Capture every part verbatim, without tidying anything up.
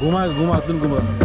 घुमा, घुमा, तुम घुमा।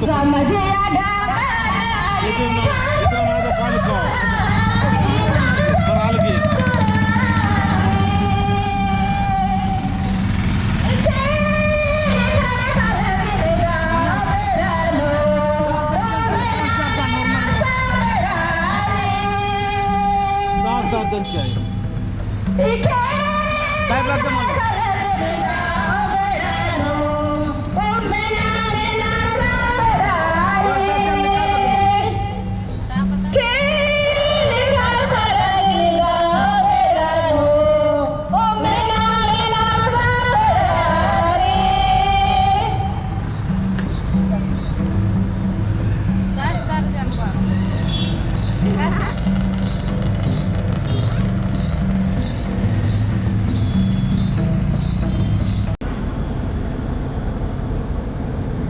समझ आया डाल अली इतना, इतना बड़ा दुकान को। पर हाल की। दस दर्जन चाहिए।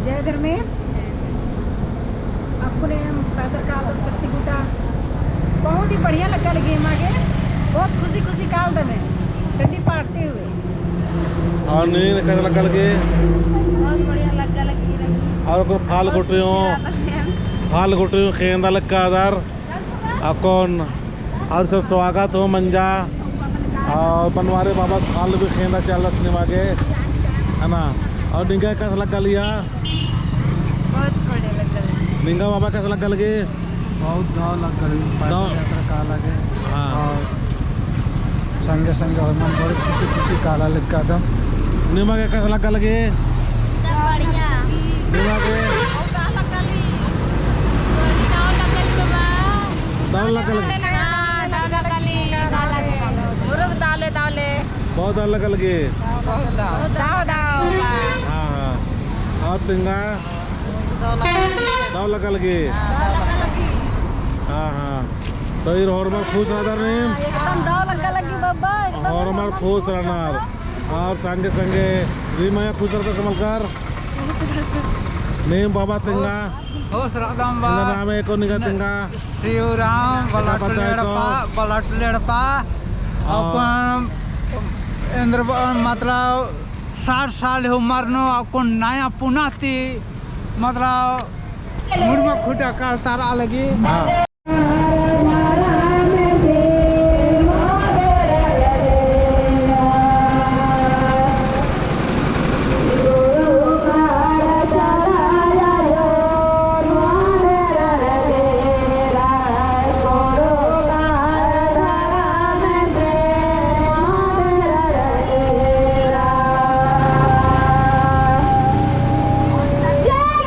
जय धर्मेश। अक्कुन एम पैदल कालदम शक्ति गुटा। बहुत ही बढ़िया लग्गा लगी एमा गे। बहुत खुशी खुशी कालदम एम डंडी पाड़ते हुए। और नीन एकासे लग्गा लगी? बहुत बढ़िया लग्गा लगी रही। और अक्कुन फाल गुटरियो, फाल गुटरियो खेंदा लग्गा दर। अक्कुन और सब स्वागत हो मंजा। और बनवारी बाबस फाल भी खेंदा चलस निमा गे, है ना? और निंगा एकासे लग्गा लगिया? बहुत बढ़िया लग्गा लगी। निंगा बाबा एकासे लग्गा लगी? बहुत दव लग्गा लगी, दव। पैदल यात्रा काला गे। हाँ। और संगे संगे होरमन बड़ी खुशी खुशी काला लग्गा दम। निमा गे एकासे लग्गा लगी? एकदम बढ़िया। निमा गे? दव लग्गा लगी। हाँ, दव लग्गा लगी। मुरुग दव ले, दव ले। बहुत दव लग्गा लगी। बहुत दव। दव, दव। हाँ, हाँ। और तिंगा? दव लग्गा लगी। दव लग्गा लगी। हाँ, हाँ। तो ईर होरमर खुश रअदर नीम? एकदम दव लग्गा लगी बाबा, एकदम होरमर खुश रअनर। और संगे संगे रीमा अया खुश रअदर का मलकर? नीम बाबा तिंगा? खुश रअदम बा। निंगा नाम एको निंगा तिंगा? शिवराम, बलाटुल एड़पा, बलाटुल एड़पा। हाँ। अक्कुन एन्देर ब-, मतलब साठ साल उमर नू अक्कुन नया पुना ती मतलब मुड़मा खुटा कालतारआ लगी। हाँ। जय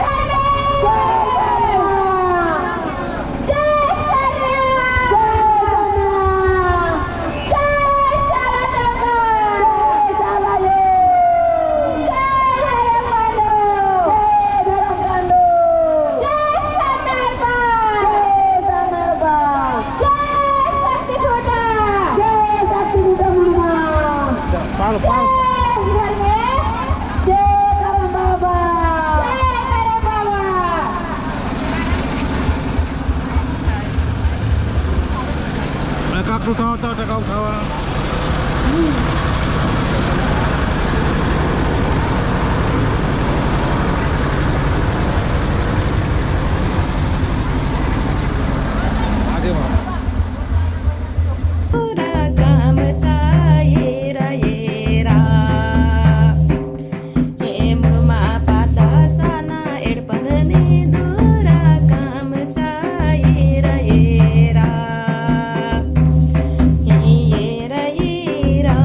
सरना। जय सरना। जय सरना। जय सरना। जय सरना। जय धर्म बंधु। जय धर्म बंधु। जय सरना। जय सरना। जय शक्ति खुटा। जय शक्ति खुटा मुड़मा। पाल, पाल। जय धर्मेश। जय करम बाबा। जय करम बाबा। एका उठाओ तो, टका उठाओ। आगे बढ़। पूरा काम चाहे रा ये रा। हे मुड़मा पाता साना एड़पन नी दूरा काम चाहे रा ये रा। हे ये रा ये रा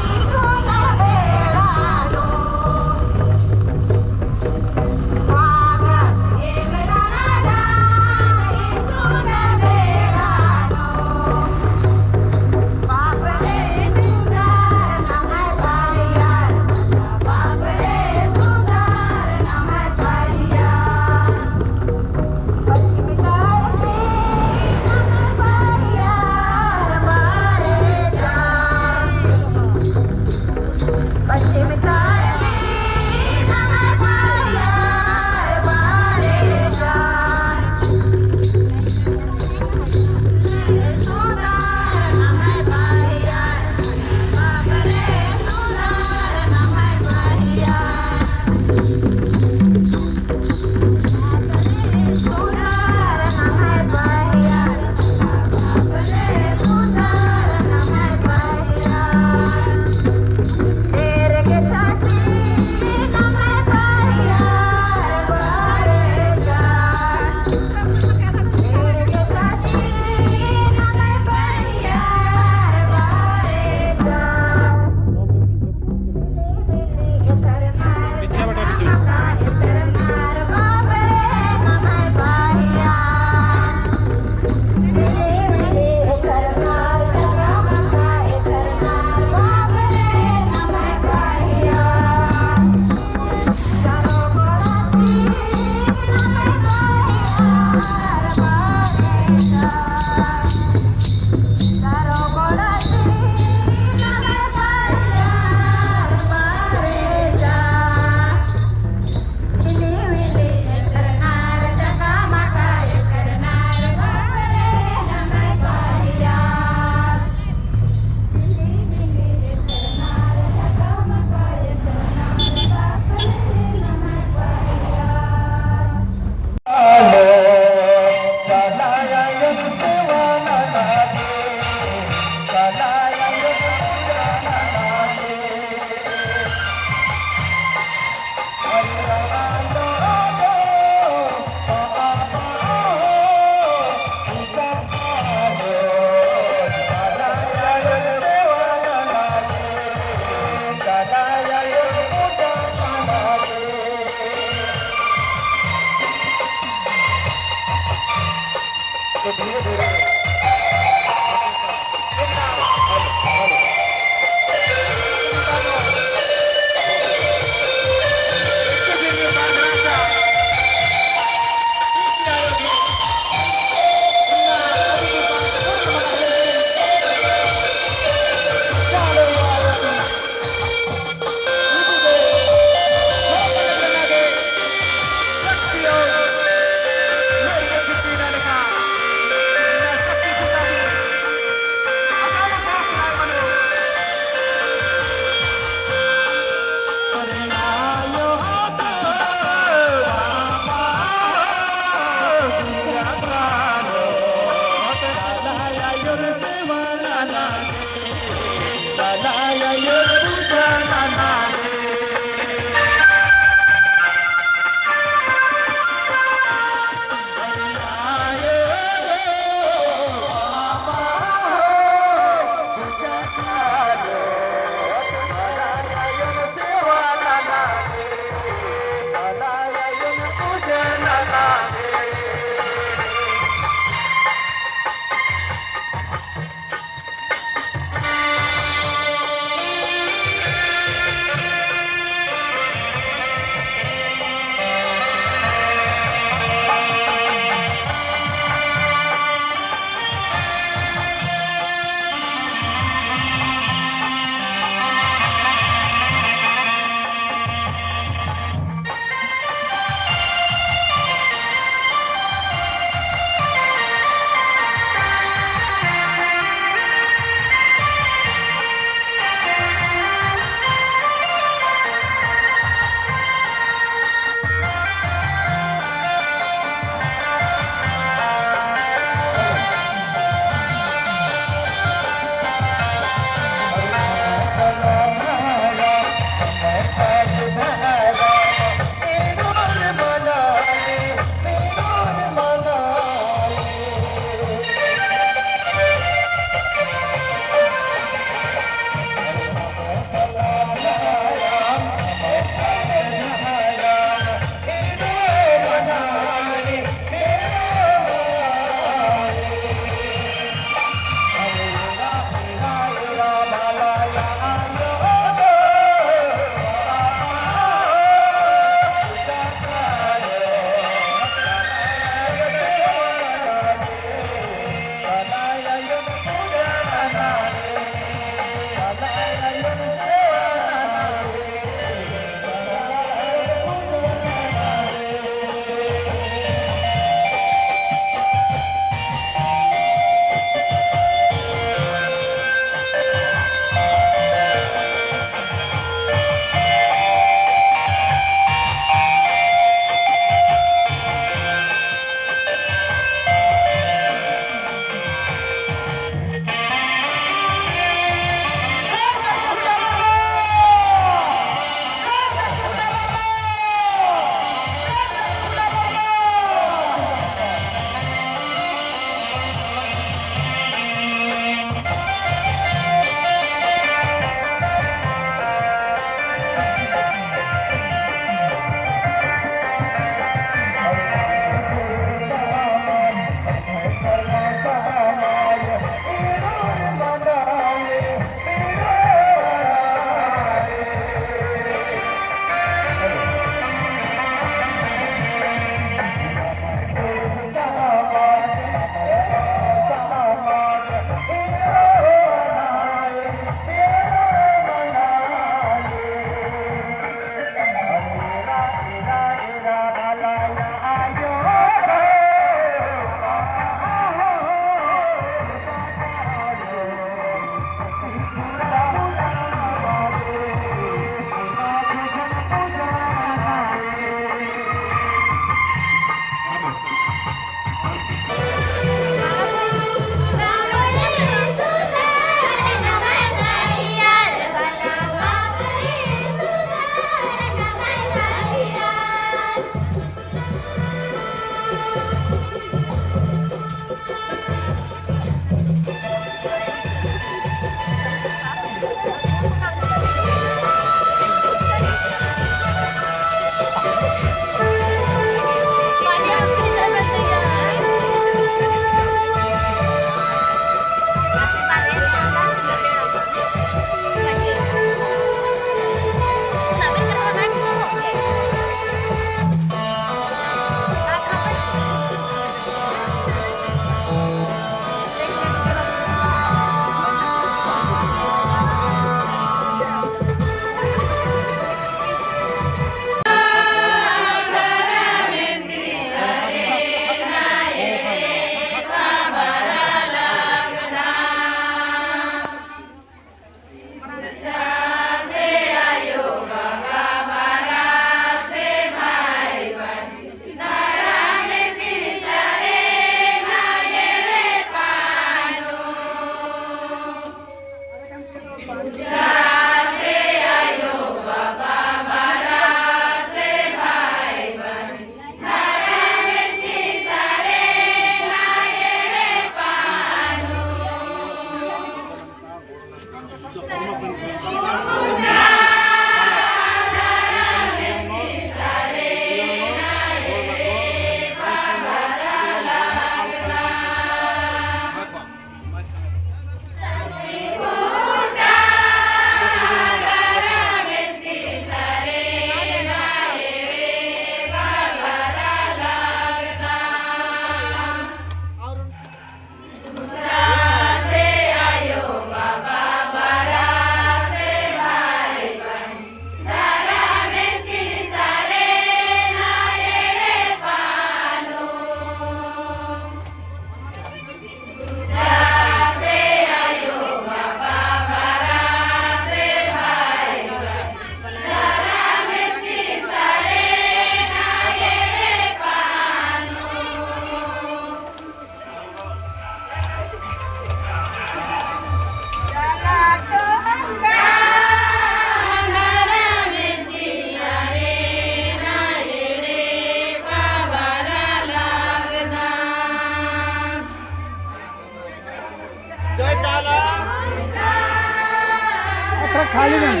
खाली नहीं।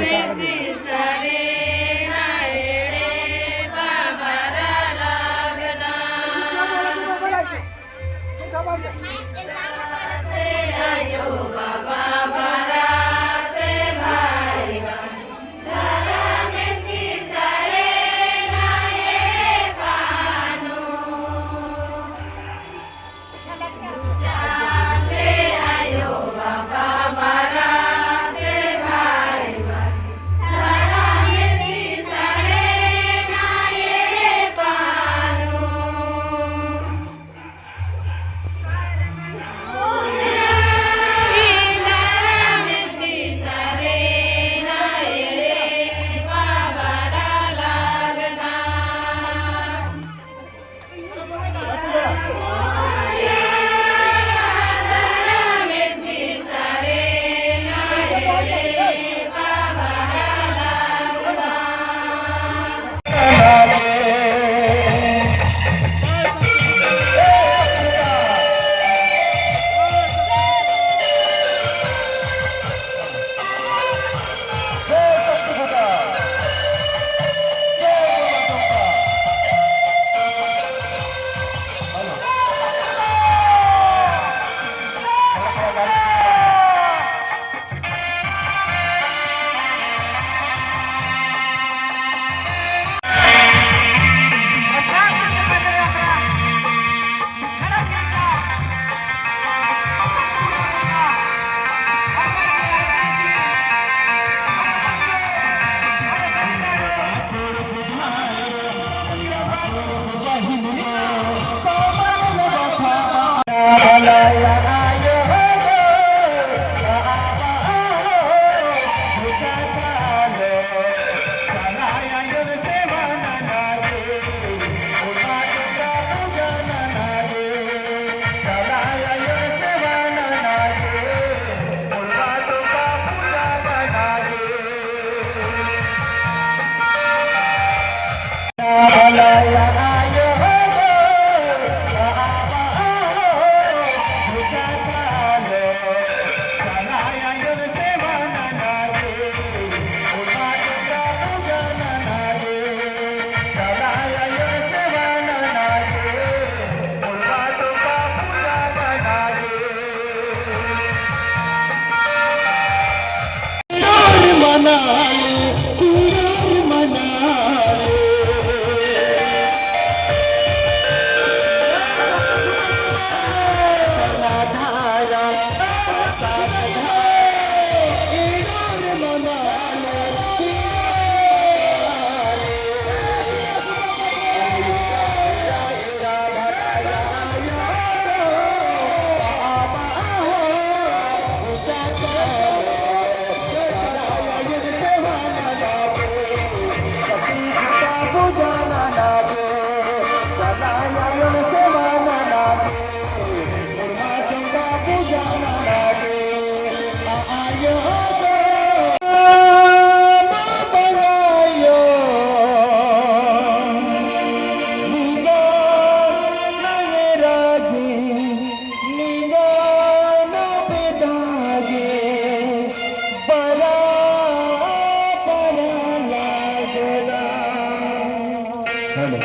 हेलो।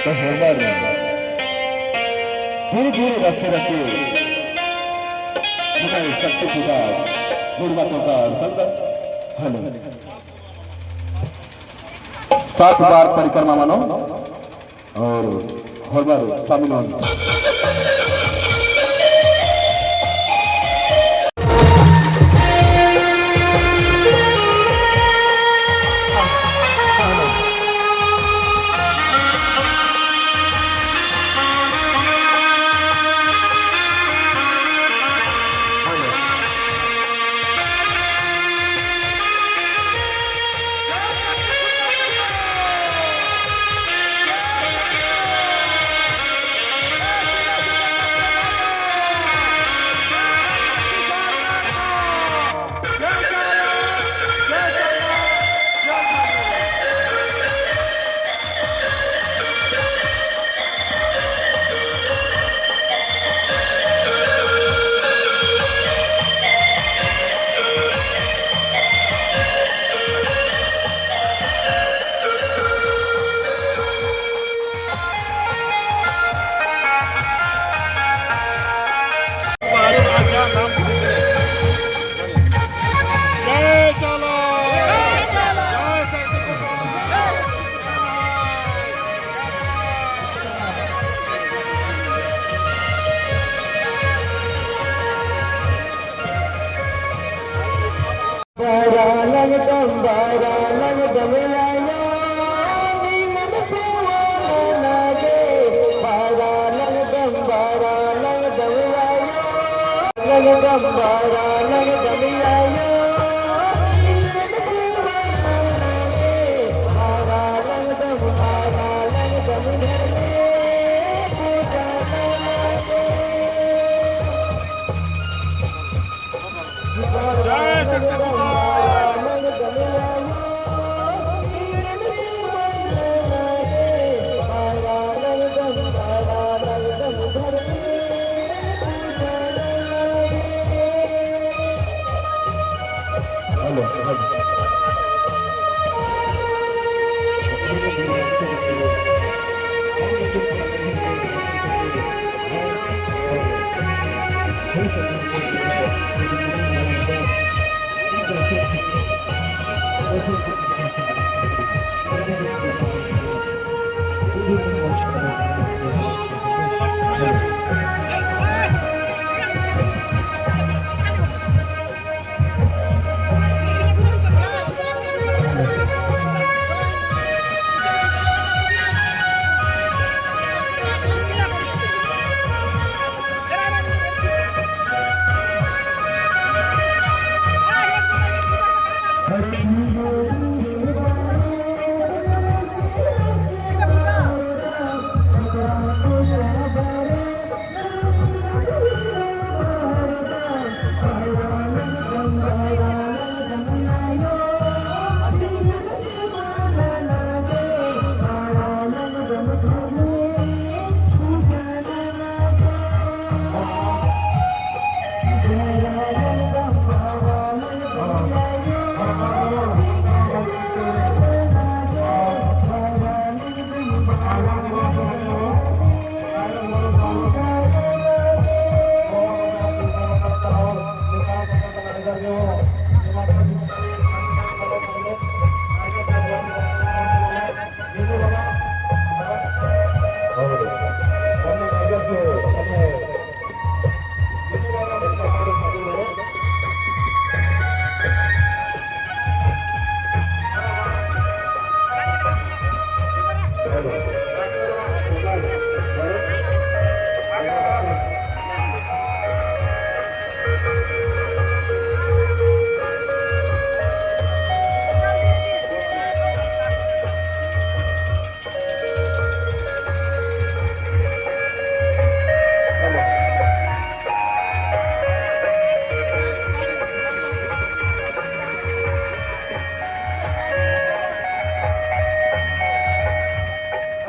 तो होरमर धीरे धीरे रसे रसे जुटाई शक्ति पूजा गुड़मा तोंका संग। हेलो। सात बार परिक्रमा मनो और होरमर शामिल होन।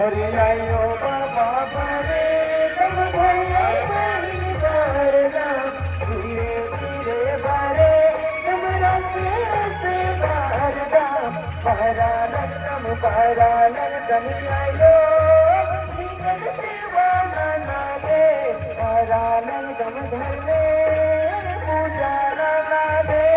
अरे आयो बाबा बारे, तम भैया बहिन बारना, धीरे धीरे बारे, तम रसे रसे बारना, बारा लग तम, बारा लग तम आयो, निकल से वाला ना दे, बारा लग तम घर में पूजा ना दे।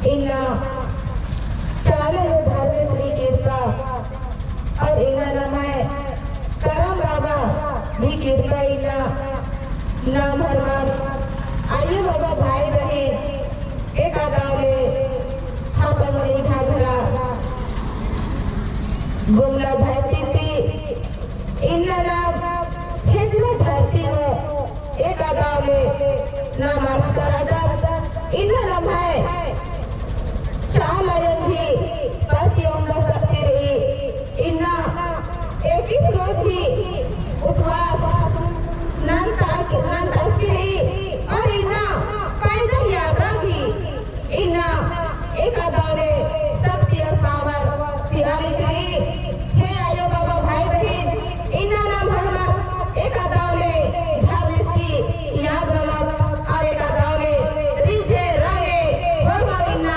इन्ना चाला अयो धर्मेस गही किरपा और इन्ना नम्है करम बाबा गही किरपा इन्ना नाम होरमर आयो बाबा भाई बहिन एका दव ले हापामुनी घाघरा गुमला धरती ती इन्ना नाम हेजरा धरती नू एका दव ले नमस्कार अदत। इन्ना नम्है चाला अयो गही पति ओंदा शक्ति रई। इन्ना इक्कीस रोज ही उपवास नन्ता, नन्ता की रई और इन्ना पैदल यात्रा भी इन्ना एका दव ले शक्ति और power चिआ लगी। हे आयो बाबा भाई बहिन, इन्ना नाम होरमर एका दव ले धर्मेस गही याद ननोत और एका दव ले रिझे रंगे होरमर इन्ना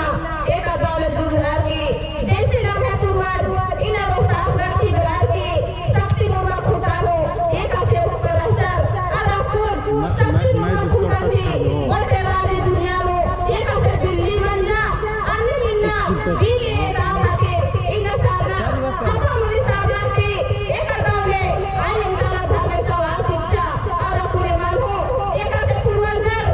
एका दव ले जुड़रकी। जैसे नम्है पूर्वज इन्ना रोहतासगढ़ ती बररकी शक्ति मुड़मा खुट्टा नू एकासे उक्कर रहचर और अक्कुन शक्ति मुड़मा खुट्टा ती ओन्टे राजी दुनिया नू एकासे बिल्ली मंजा, अन्ने इन्ना बिल्ली एदा खातिर इन्ना सरना, हापामुनी सरना ती एका दव ले आयो चाला धर्मेस सवाल शिक्षा और अक्कुन एमन हूँ एकासे पूर्वजर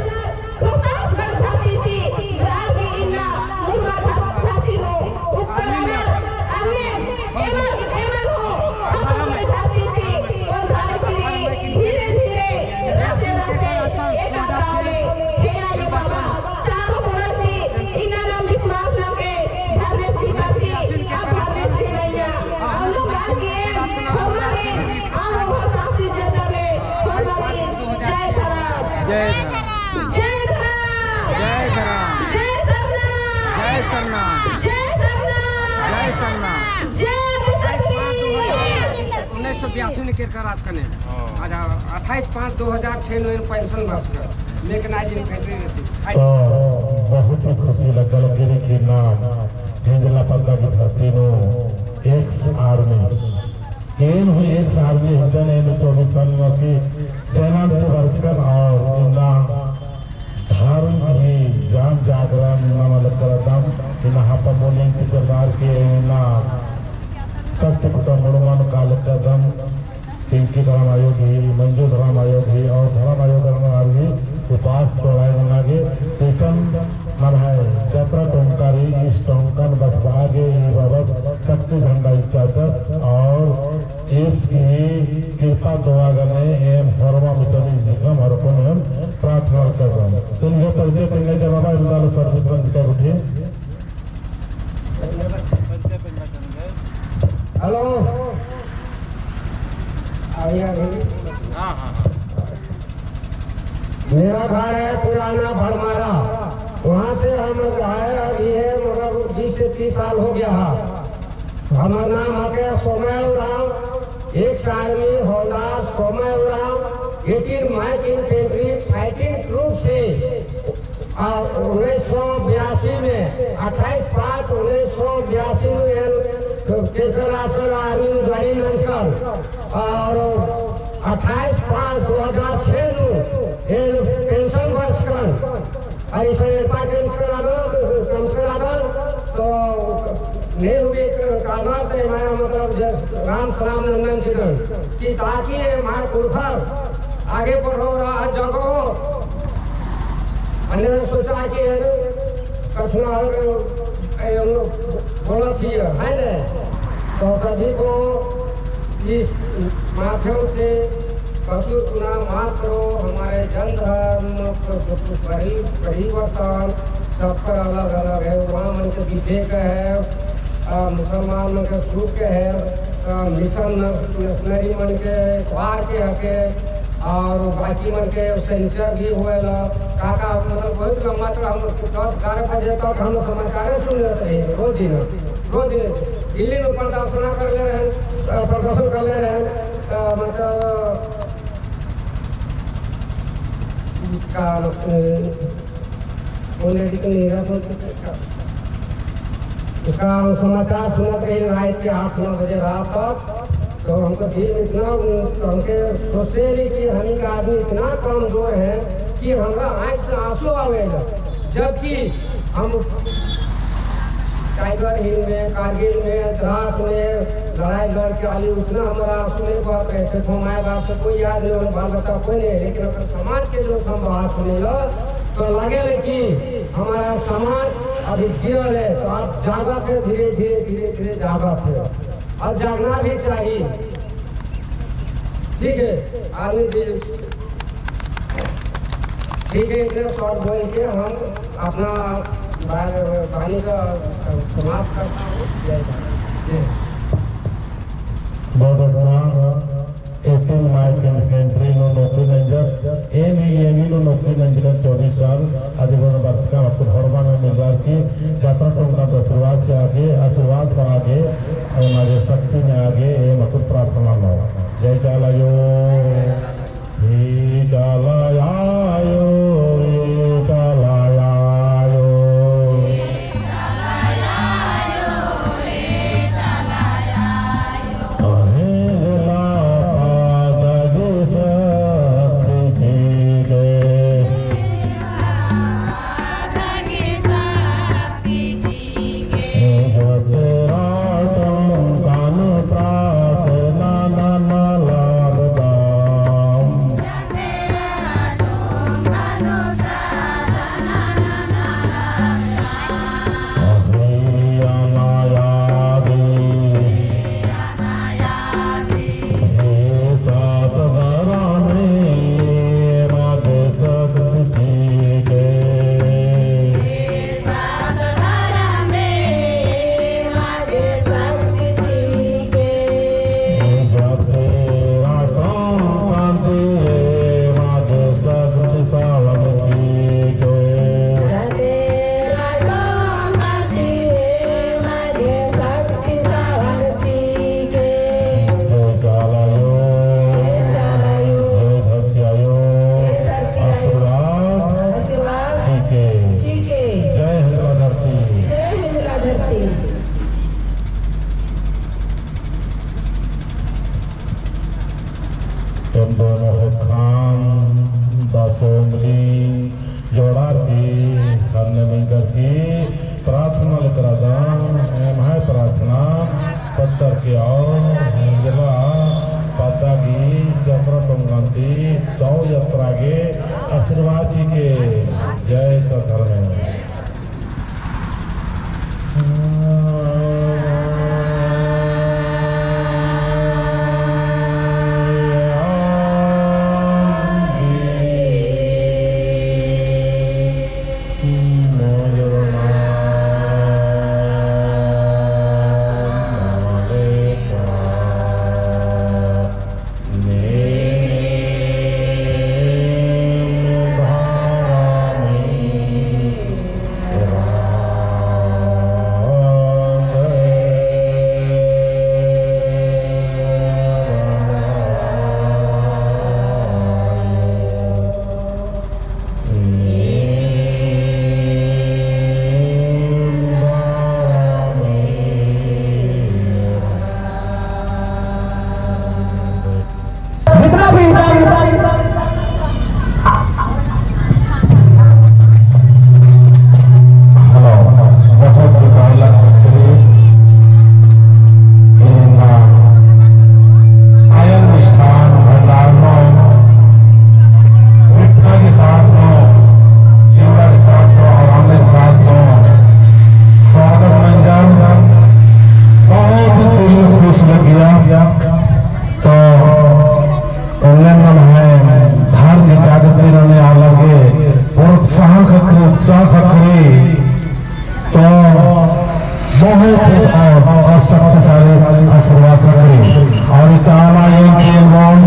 रोहतासगढ़ धरती ती बररकी इन्ना मुड़मा धर-, धरती नू उक्कर रअनर। अन्ने एमन, एमन हूँ हापामुनी धरती ती ओन्द्रआ लगी। धीरे धीरे रसे रसे एका दव ले हे आयो बाबा चारो मुड़ा ती इन्ना नाम विश्वास ननके धर्मेस गही पति और धर्मेस गही मइय्याँ अवंदु बाकी होरमर और ओहर सासी जेतर ले होरमर जय धरम। जय धरम। जय धरम। जय धरम। जय सरना। जय सरना। जय सरना। जय सरना। जय आदिशक्ति। उन्नीस सौ बयासी नू केरका रहचकन। हाँ। अच्छा, अट्ठाईस पाँच दो हज़ार छह नू एन pension बरचकन। लेकिन आज इन फैक्ट्री रहती। तो बहुत ही खुशी लगल कि नाम हिंजला पद्दा की धरती नू ex army एन हूँ ex army हिकदन, एन तो मिशन में कि सेना में बरचकन और इन्ना धर्म ही जन जागरण इन्ना मलक करदम, इन्ना हापामुनी ती चलरकी इन्ना शक्ति खुट्टा मुड़मन कालकदम, पिंकी धर्म आयो गही, मंजू धर्म आयो गही और धर्म आयो गही उपास तोड़ाई नना गे, इसन नम्है जतरा टोंका रई, इस टोंकन बसबआ गे ई बाबस शक्ति झंडा इच्चाचस और ईस गही कृपा दुआ गने एम होरमा मिशन इजकम हरकुन एम प्रार्थना करदम। तो निंग्है परिचय तेंगा दे बाबा, एम दाल service बंद कर उठे। Hello। आ गया अभी। हाँ, हाँ, हाँ। मेरा घर है पुराना भड़मारा, वहाँ से हम आए, अभी है, मतलब, बीस से तीस साल हो गया है। हमार नाम हके सोमय उराँव, ex army हवलदार सोमय Oraon, eighteen mike infantry fighting troop से, आ, उन्नीस सौ बयासी में, अट्ठाईस पाँच उन्नीस सौ बयासी में एन केरका रहचकन army में join नंजकन, और अट्ठाईस पाँच दो हज़ार छह में एन pension बरचकन। अइसे एड़पा कमचकर आदन, कमचकर आदन, तो नेहरू भी कादर ते माया, मतलब, जस राम सलाम नंदन चिदन, कि ताकि ये मार पुरखर आगे बढ़ो, राह जगो। अन्य सोचा कि ये कछनहर, ये बोलत ही है, है ना? तो सभी को इस माध्यम से पशु चुनाव माफ करो, हमारे जन धर्म प-, प-, प-, परि-, परिवर्तन सबकर अलग-अलग है। उराँव मन के बीजे के है, अ, मुसलमान मन के सूख के है, अ, मिशन नस-, मिशनरी मन के एतवार के हके, और बाकी मन के शनिचर भी होएला। का का, मतलब, बहुत लंबा चौड़ा हम दस ग्यारह बजे तक हम समाचार सुनत रहे, रोज दिन, रोज दिन। दिल्ली में प्रदर्शन कर ले रहे हैं, अ, प्रदर्शन कर ले रहे हैं, अ, मतलब, का, अ, उन्हें दिख नहीं रहा, तो उसका हम समाचार सुनत रहे रात के आठ नौ बजे रात तक। तो हमको दिल इतना, हमके सोचे रही कि हम का आदमी इतना कमजोर है कि हमरा आँख से आंसू आवेला, जबकि हम टाइगर हिल में, कारगिल में, द्रास में लड़ाई लड़ के आली, उतना हमारा आंसू नहीं बहा पाए, सिर्फ हमारे पास कोई याद नहीं, और बाल बच्चा कोई नहीं, लेकिन अगर समाज के जो हम बात सुने लो, तो लगे ले कि हमारा समाज अभी गिरल है, तो आप जागत है, धीरे, धीरे, धीरे, धीरे जागत है, और जागना भी चाहिए। ठीक है, आदमी जी, ठीक है, इतने short बोल के हम अपना बा-, वाणी का समाप्त करता हूँ। जय भारत। जय। बहुत अच्छा। एटी माइक एंड कंट्री नू नौकरी नंजस, एम ई एम ई नू नौकरी नंजकन चौबीस साल, अदि बरचका अक्कुन होरमा में मिलर की, यात्रा टोंका आशीर्वाद से आगे, आशीर्वाद पा आगे, एमा गे शक्ति में आगे, एम अक्कुन प्रार्थना नू। जय चाला आयो। हे चाला आयो, हे चाला आयो। अहिला पादगी शक्ति जी के। जय चाला आयो, जय धरती आयो, आशीर्वाद चिके। जय हिंदला धरती। एम दोनों ख़ेक्खन दसों उंगली जोड़ार की, ख़न्न मिंकर की प्रार्थना लेकर आदन, एम्है प्रार्थना पत्तर के और एंगला पद्दा की यात्रा टोंगन ती चौ यात्रा गे आशीर्वाद चिके। जय सत धर्मेस। जितना भी इंसान हेलो, बहुत ही पहला कचरी, इन्ना आयन मिष्ठान भंडार नू, मिट्ठा के साथ नू, चिवड़ा के साथ नू, और आमले के साथ नू स्वागत मंजर, बहुत दिल खुश लगिया। तो एन्ने नम्है धार्मिक जागृति नने आलर गे प्रोत्साहन ख़क्खरी, उत्साह ख़क्खरी, तो बहुत ही और, और शक्तिशाली आशीर्वाद ख़क्खरी। और ई चाला आयो के बओन,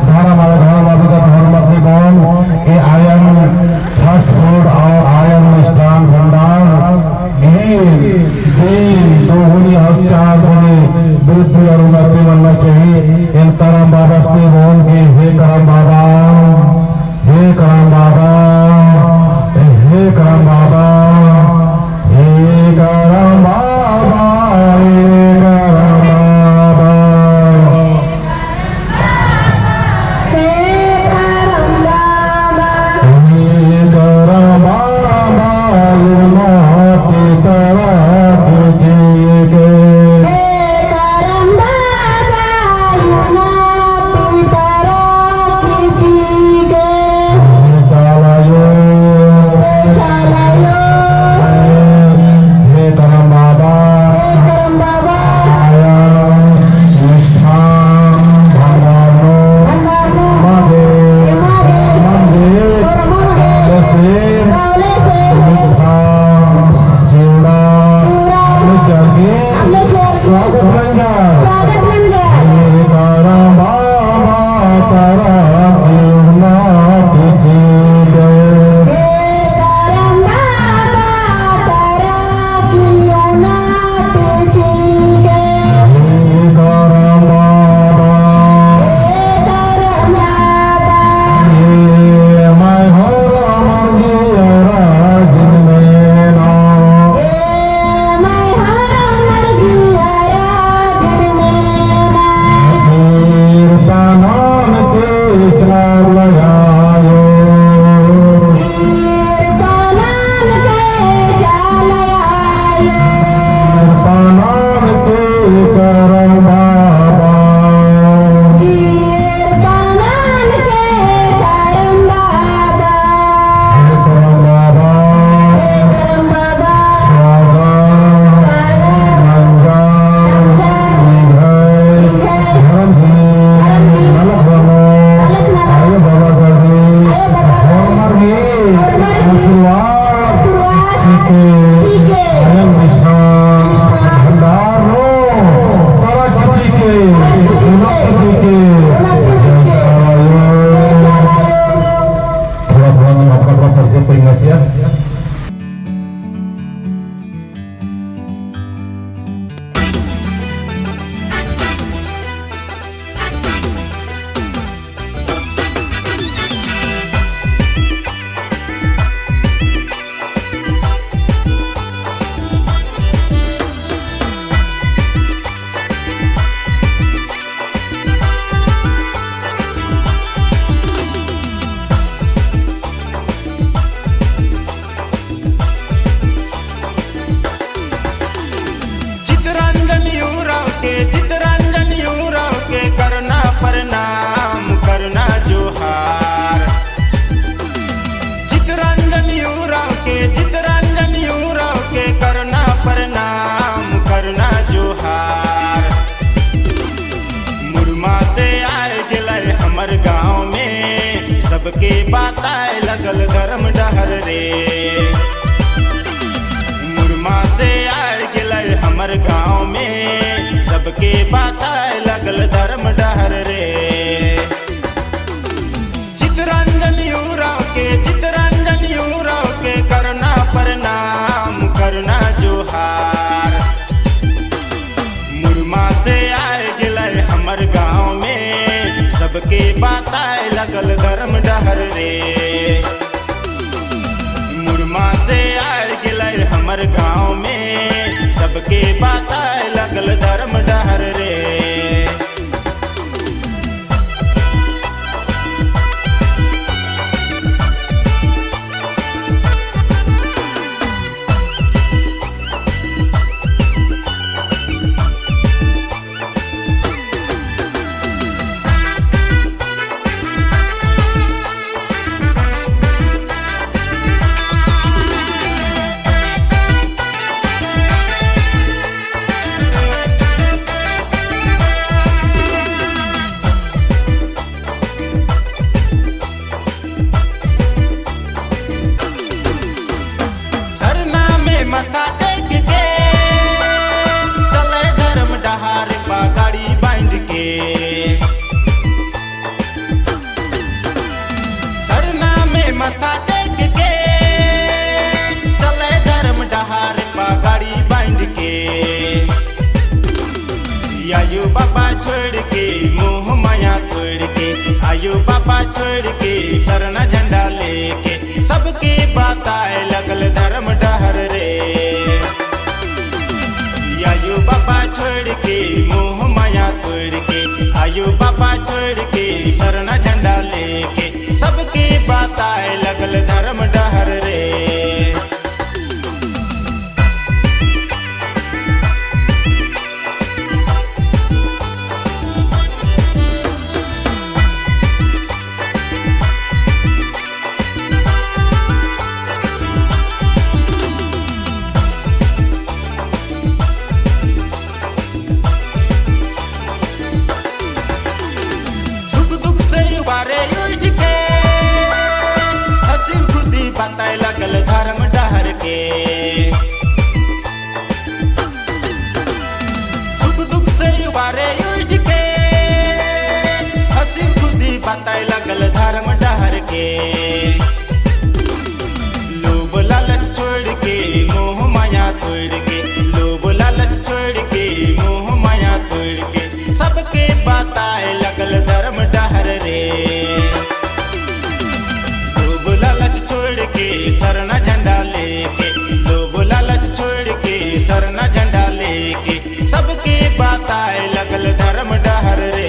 धर्म आयो, धर्म आयो, धर्म आयो बओन, के आयन fast food और आयन मिष्ठान भंडार गही दिन दोगुनी और चार गुनी वृद्धि और उन्नति मन्ना चाहिए। एन करम बाबस ती बओन के हे करम बाबा, हे करम बाबा, हे करम बाबा, हे करम बाबा, हे करम बाबा। हे करम बाबा। हे के आयंग निष्ठा भंडार नू, परखची के, उलखची के, जयकारा आयो। थोड़ा थोड़ा नाम अपना अपना परिचय करेंगे क्या? चितरंजन उराँव के, चितरंजन उराँव के, करना प्रणाम, करना जोहार। चितरंजन उराँव के, चितरंजन उराँव के, करना प्रणाम, करना जोहार। मुड़मा से आए गेलय हमर गाँव में, सबके बताए लगल धर्म डहर रे। मुड़मा से आए गेलय हमर गाँव में, सबके बताए लगल धर्म डहर रे। चितरंजन उराँव के, चितरंजन उराँव के, करना प्रणाम, करना जोहार। मुड़मा से आए गेलय हमर गाँव में, सबके बताए लगल धर्म डहर रे। मुड़मा से आए गेलय हमर गाँव में, सबके बताए लगल धर्म डहर रे। सरना में मत्था टेक के, चले धर्म डहार पगड़ी बांध के। सरना में मत्था टेक के, चले धर्म डहार पगड़ी बांध के। आयो बाबा छोड़ के, मोह माया तोड़ के, आयो बाबा छोड़ के, सरना झंडा लेके, सबके बताए लगल धर्म डहर रे। आयो बाबा छोड़ के, मोह माया तोड़ के, आयो बाबा छोड़ के, सरना झंडा लेके, सबके बताए लगल धर्म डहर रे। सुख दुख से उबारे उठ के, हँसी खुशी बताए लगल धर्म डहर के। सुख दुख से उबारे उठ के, हँसी खुशी बताए लगल धर्म डहर के। लोभ लालच छोड़ के, मोह माया तोड़ के, लोभ लालच छोड़ के, मोह माया तोड़ के, सबके बताए लगल धर्म डहर रे। लोभ लालच छोड़ के, सरना झंडा लेके, लोभ लालच छोड़ के, सरना झंडा लेके, सबके बताए लगल धर्म डहर रे।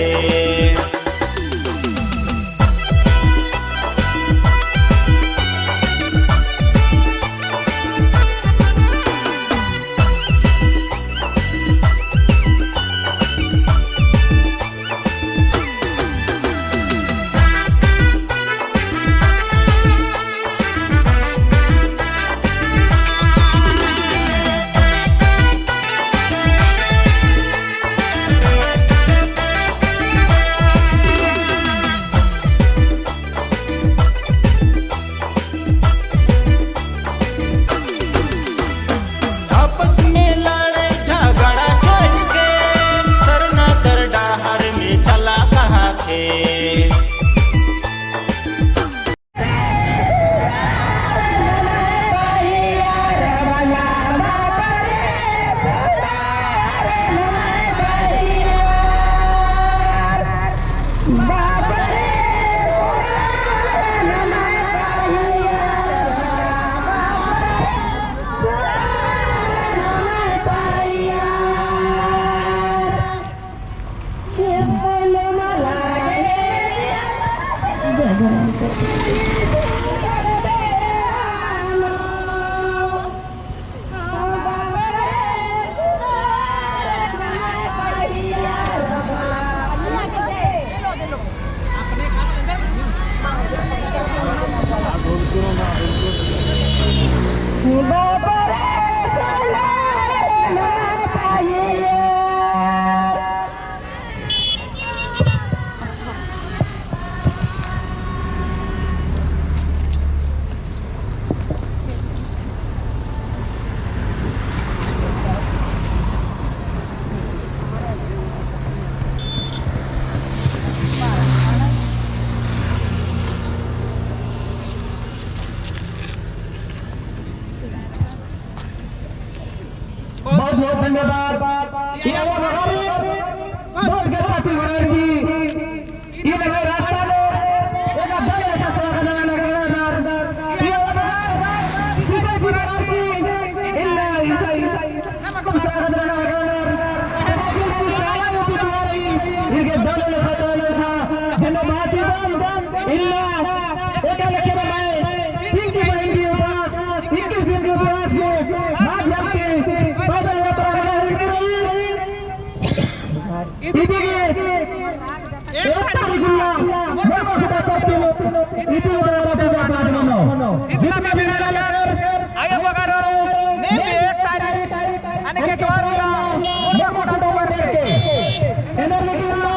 बहुत धन्यवाद। ई अयो बगारी बहुत गच्छा ती बगारी की ई नम्है रास्ता नू एका दल ऐसा स्वागत नना लगनर। ई अयो बगारी सीसे की बगारी की इन्ना ईसा स्वागत नना लगनर। चाला यूपी दुआरी इनके दल ने पता लगा। धन्यवाद जी बम। इन्ना एका लेखे बनाए। तीन की बहिन की उपास, इक्कीस दिन की उपास के माध्यम से पैदल यात्रा मना रही। इदिगे एक तारीख उल्ला मोर मोर खुटा सब तीनों इदिगे द्वारा पूजा पाठ मनो। जितना भी मेरा लगर आयो बगारो ने भी एक तारीख अने के द्वारा मोर मोर खुटा पर करके एनर्जी की उल्ला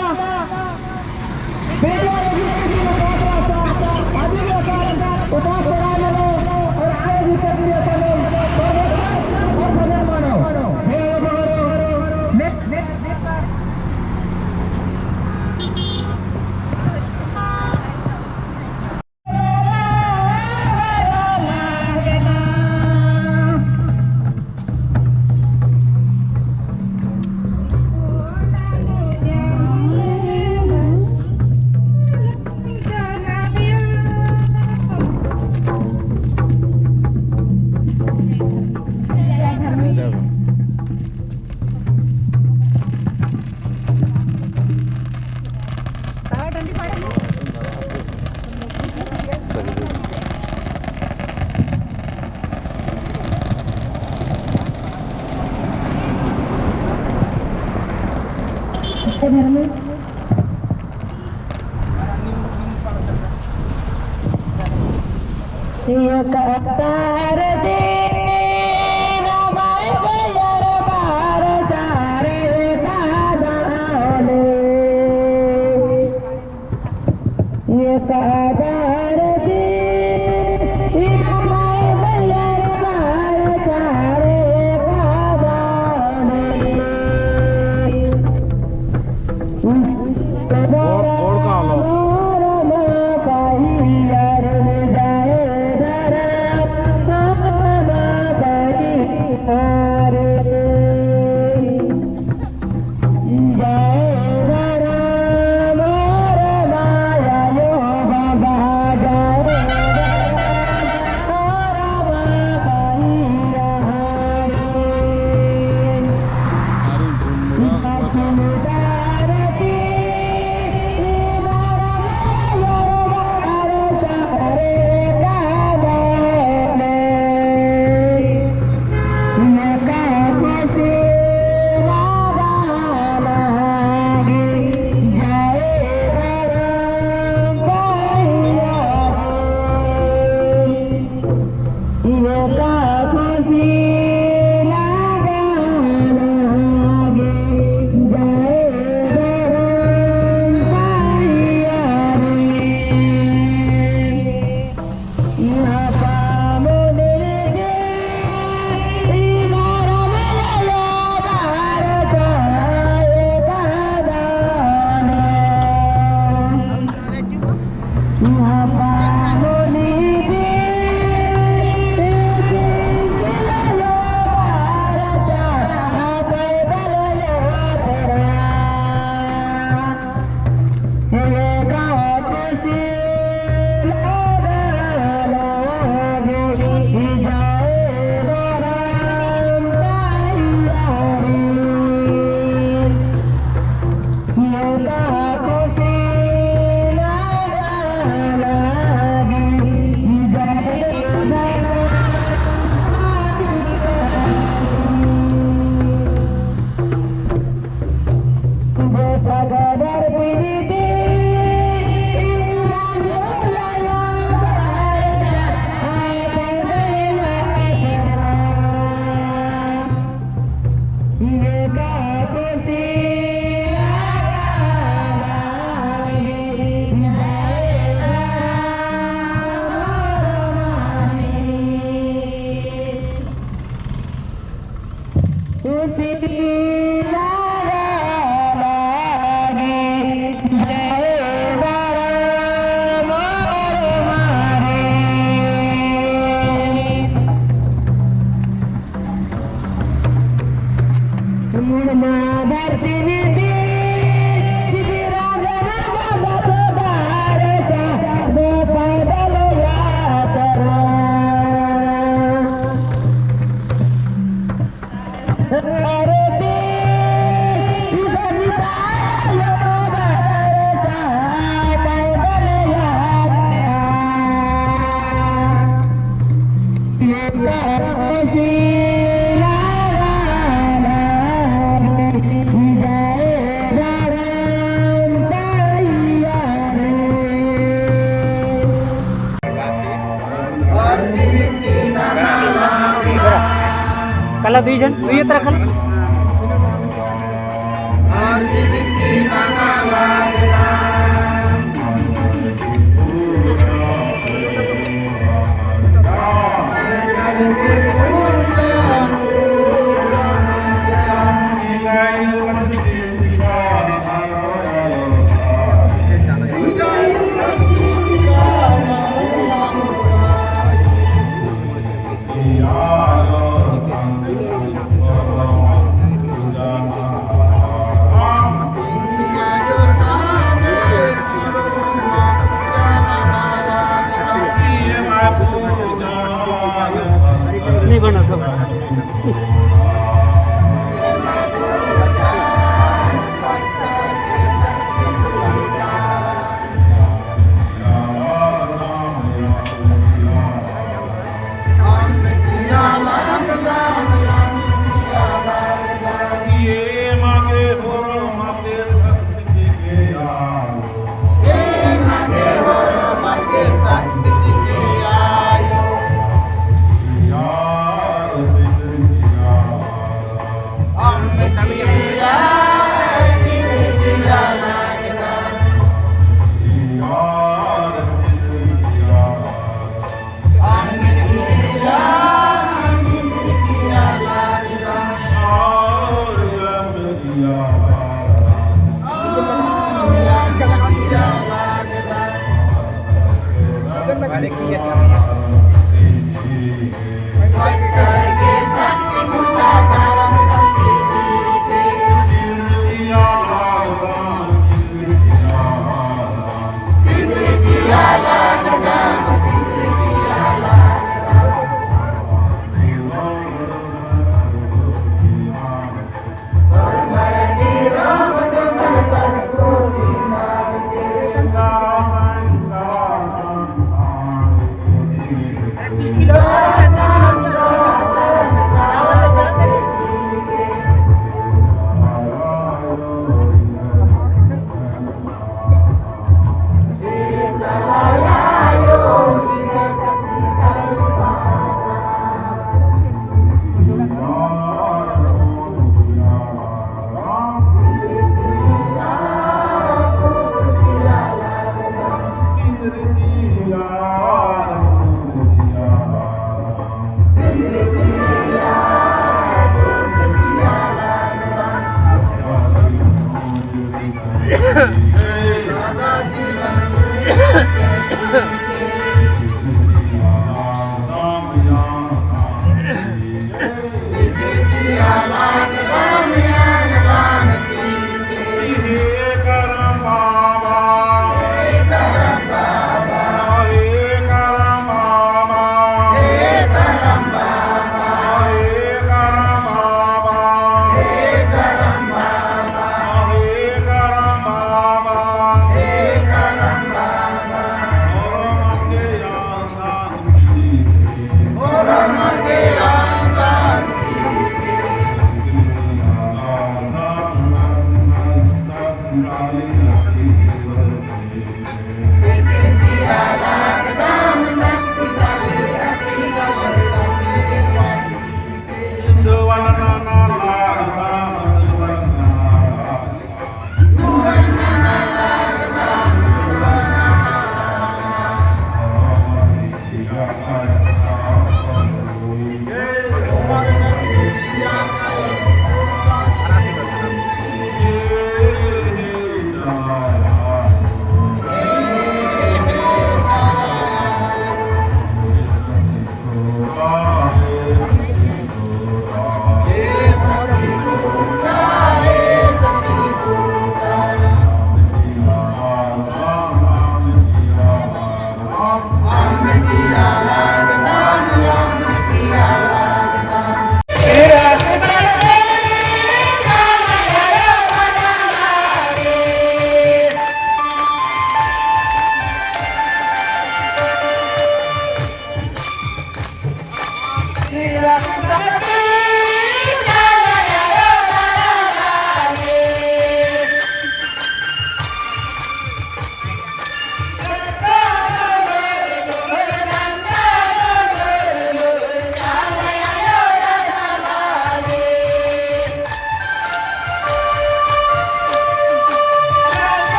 कला दुई जन, दुई तरह कला।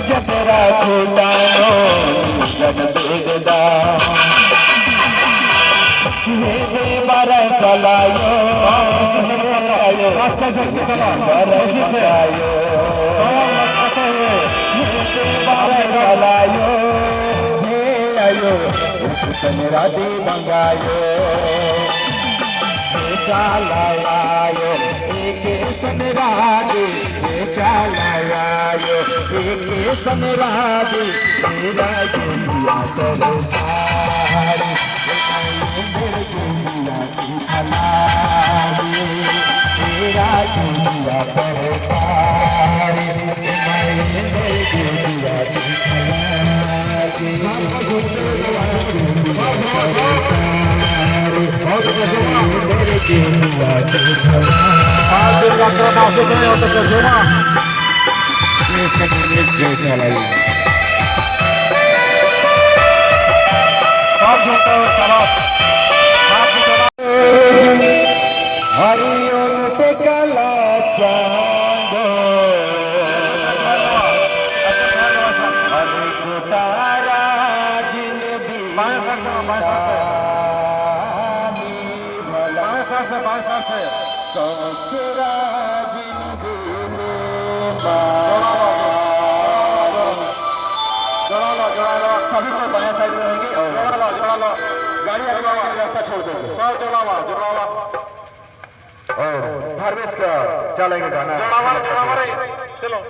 जतरा खूटा नू गन बेददा। हे दे बारा चलायो, हे आयो, बारा चलायो, हे दे बारा चलायो, हे आयो, चंद्रा दी मंगायो, हे चालायो, एक सनरादी, ए चालायो, एक सनरादी, तेरा गुंजिया तरसारी, तेरा गुंजिया चिखलारी, तेरा गुंजिया तरसारी, तेरा गुंजिया चिखलारी। आज यात्रा पास होते हैं, यहाँ तक पहुँचो ना। एक मिनट, जय चालाई। साथ जुड़ता है, साथ। साथ जुड़ता है। हरिओम ते काला चांदो। हरि कोटारा जिन बाएं side से, बाएं side से। बाएं side से, बाएं side से। जोड़ा लो, जोड़ा लो, जोड़ा लो, जोड़ा लो। सभी को बाएं side में रहेंगे। जोड़ा लो, जोड़ा लो। गाड़ी आगे जाने के लिए रास्ता छोड़ दो। सब जोड़ा लो, जोड़ा लो। और धर्मेश का चलेंगे गाना। जोड़ा लो, जोड़ा लो रे। चलो।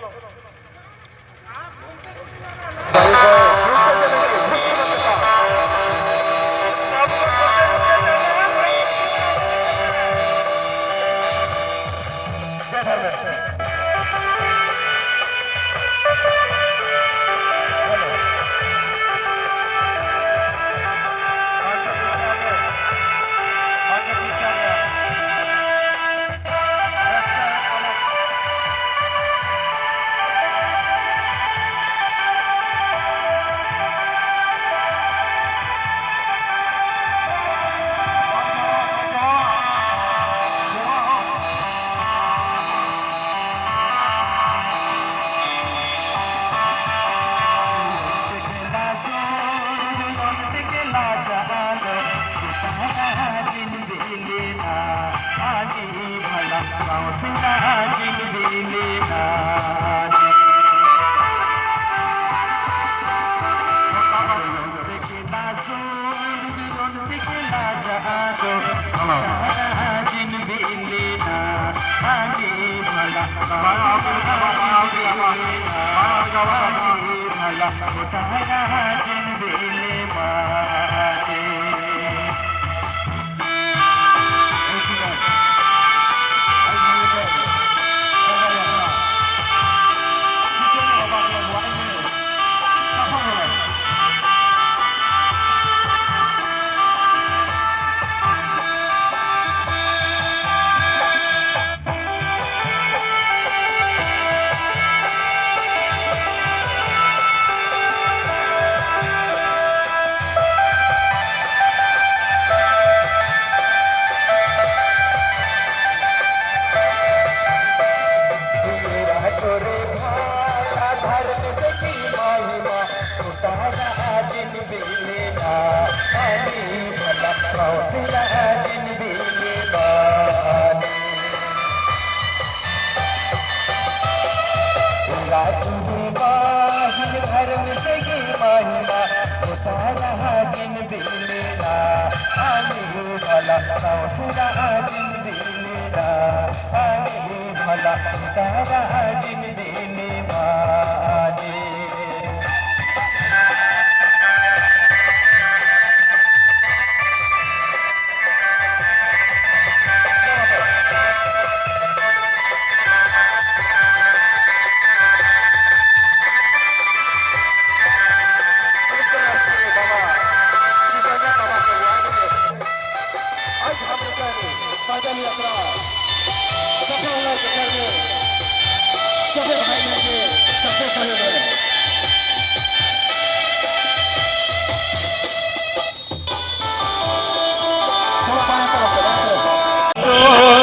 आज हम लोग का पैदल यात्रा सफल होने के चक्कर में सफे भाई बहन के सफे सहयोग है। थोड़ा बाएं तरफ से, बाएं तरफ से।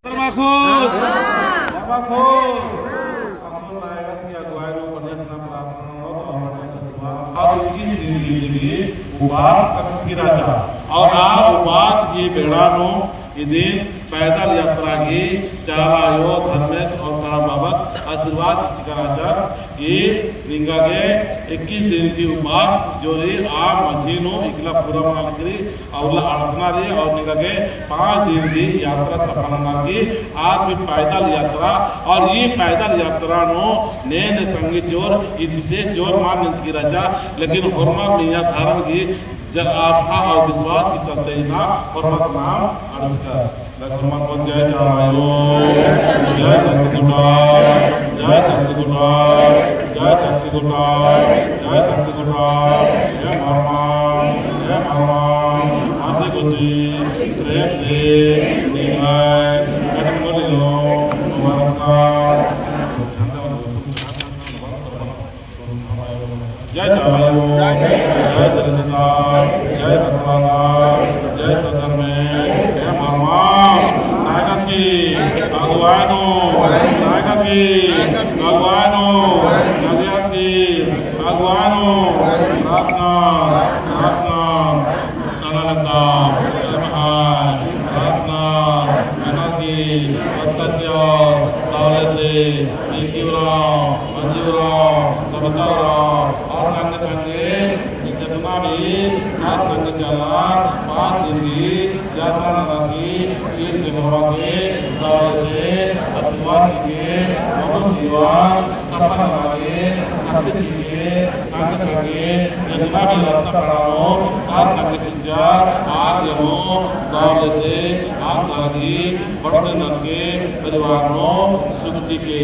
धर्मा खुस। धर्मा खुस। और इक्कीस दिन के लिए उपास रखा जाता। और आ उपास के बेड़ा नू इदिन पैदल यात्रा गही चाला आयो धर्मेस और तारा बाबस आशीर्वाद चिकन रहचा कि निंगा गे इक्कीस दिन की उपास जोरी आ मझी नू इकला पूरा मना लगी और ला अड़सना रई और निंगा गे पाँच दिन की यात्रा सफल नना लगी। आज भी पैदल यात्रा और ई पैदल यात्रा नू ने ने संगी जोर ई विशेष जोर मान निंत की रहचा, लेकिन होरमर निया धर्म की जब आस्था और विश्वास के चलते ही ना होरमर नाम अड़सकर। जय धर्म को जय चाला आयो, जय शक्ति कोटा, जय शक्ति कोटा, जय शक्ति कोटा, जय शक्ति कोटा, जय मामा, जय मामा, आदि गोती, प्रेम दे, निंग्है, जय बोलियो, नमस्कार। जय चाला आयो, जय सतनाम, जय सतनाम, जय सतनाम, जय मामा, नायका की अगुवाई नू, नायका की अगुवाई नू, नदिया की अगुवाई नू, प्रार्थना, प्रार्थना, नना लगदम, जय महान, प्रार्थना, नना की, अत्तत्य, ताले से, इक्की उराँव, मंजी उराँव, सबिता उराँव, और संगे संगे, ई जतना भी, आ संगे चला, पाँच दिन की, यात्रा नना की, ईद के भगवान के, ताले से, आशीर्वाद के, मनो जीवन, सफल नना की, शक्ति के, संगे संगे, जतना भी रास्ता खड़ा हो, आ संगे जा, आज हो, दौले से, आज लागी, बढ़ते नरके, परिवार नो, सुख चिके।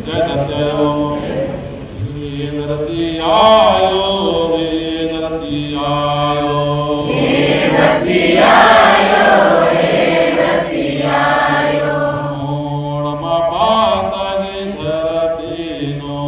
जय धरती आयो। हे धरती आयो, हे धरती आयो। हे धरती आयो, हे धरती आयो। मोड़ मा पाता की धरती नो।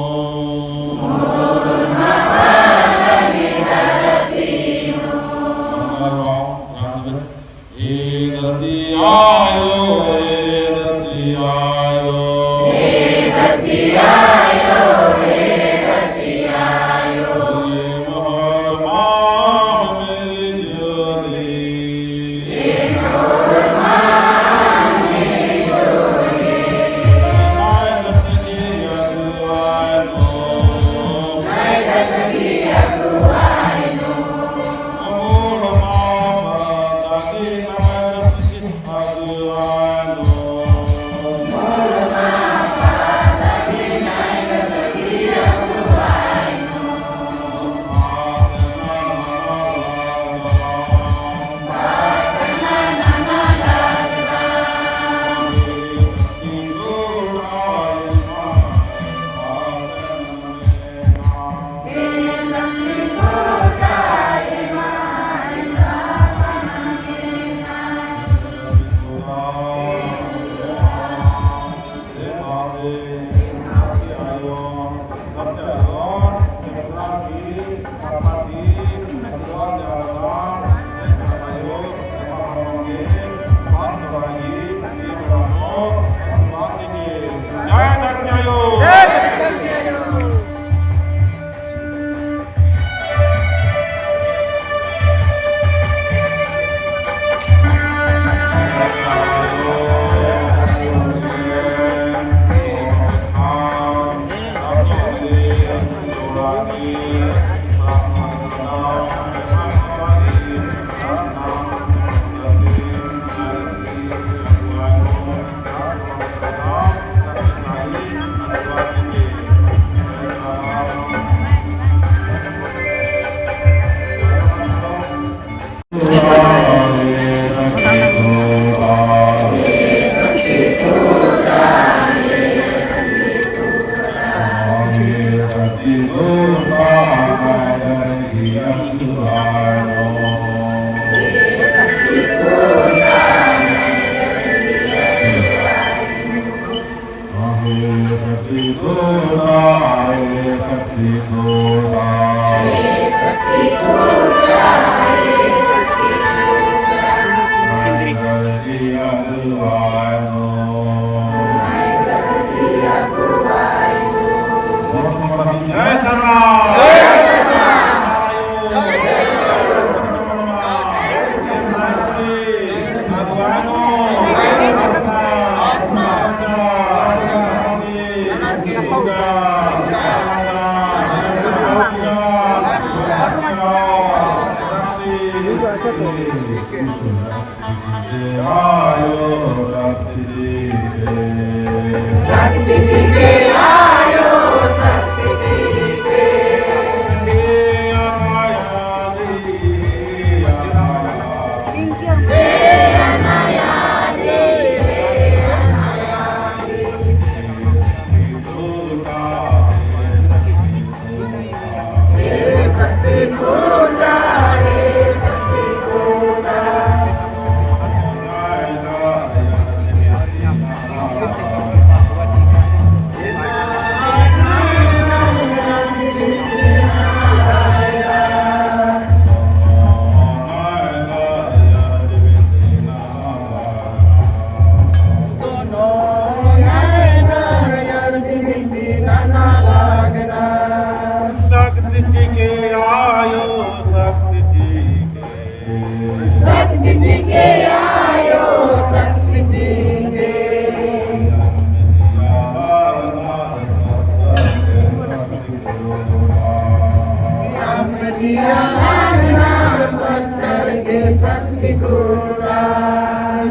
जिया लागनर पत्थर के शक्ति खूँटा।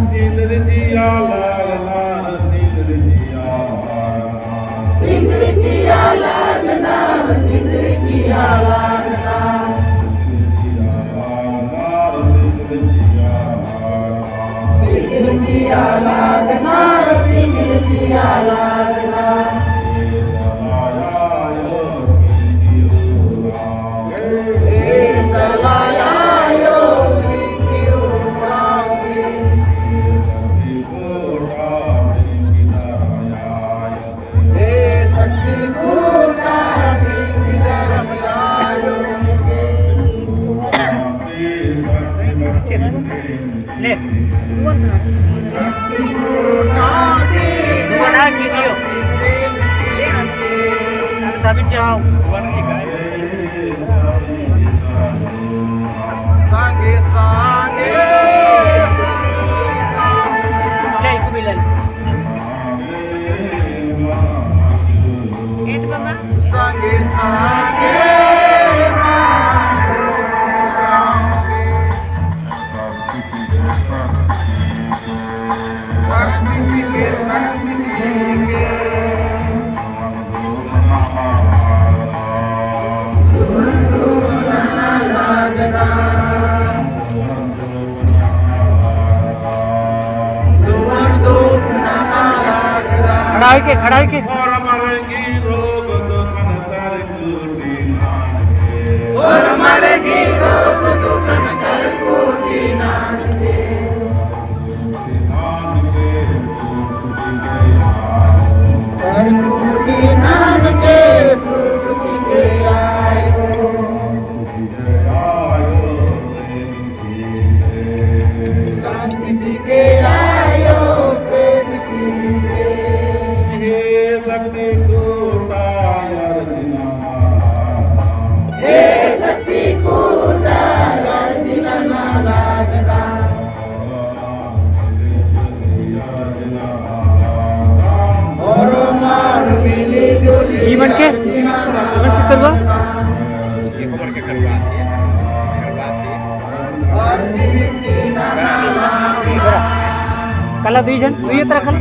सिंदरी जिया लागनर, सिंदरी जिया लागनर। सिंदरी जिया लागनर, सिंदरी जिया लागनर। तिंगिल जिया लागनर, तिंगिल जिया लागनर। ए चलाया यो तिंगिल उड़ाई। ए शक्ति खूँटा तिंगिल रमयायो। ले। बना वीडियो। तभी जाओ। संगे संगे ले, इको भी ले। संगे संगे शक्ति जी के, शक्ति जी के। खड़ा होके, खड़ा होके। और मरगी रोग दुखन कर कुटी नाम के। और मरगी रोग दुखन कर कुटी नाम के। कर कुटी नाम के सुख के आयो। शक्ति जी के आयो, शक्ति जी के। हे शक्ति खूँटा अर्जी नना। हे शक्ति खूँटा अर्जी नना लागदा। और मार मिली जुली ई मन के? ई मन के करवा? कला दुई जन, दुई तरह कला।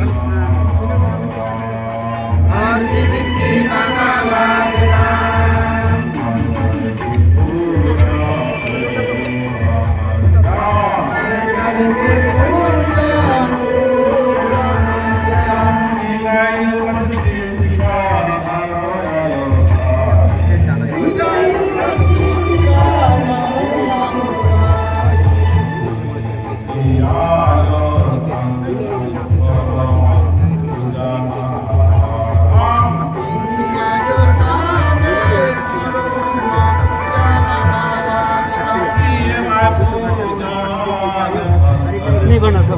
नहीं बना था।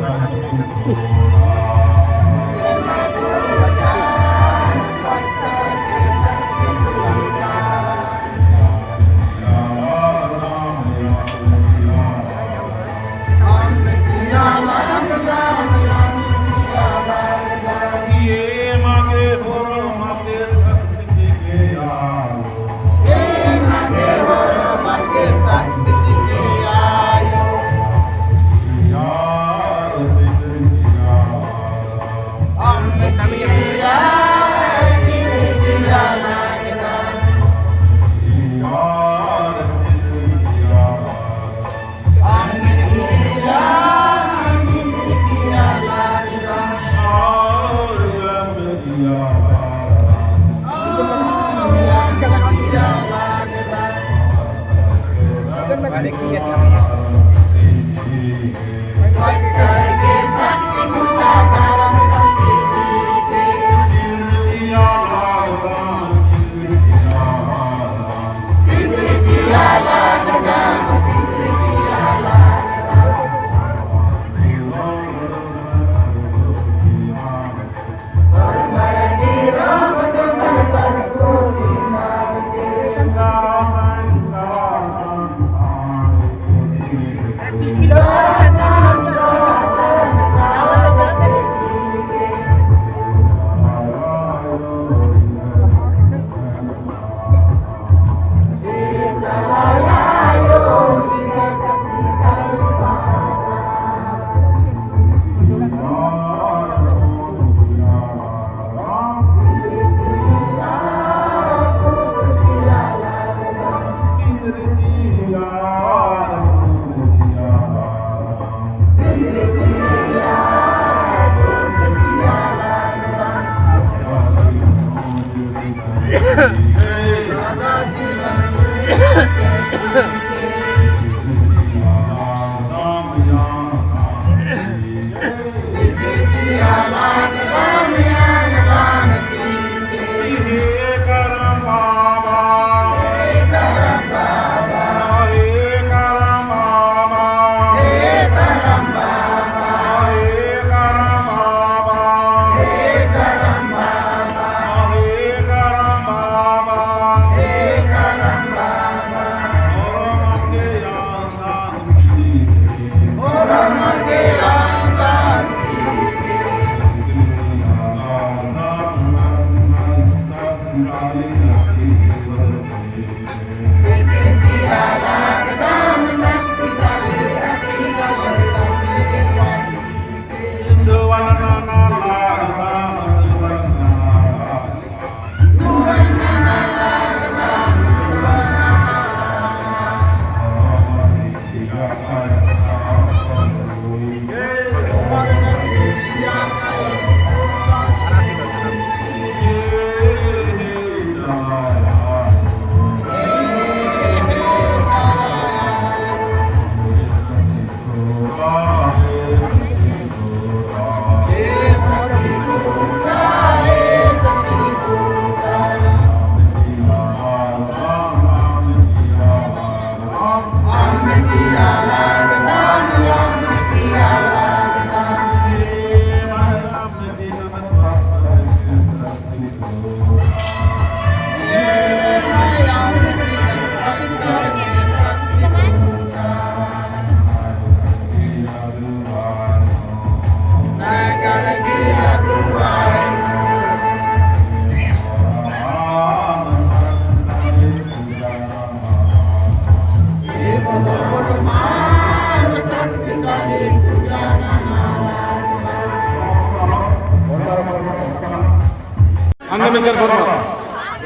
अंग में कर बोलो।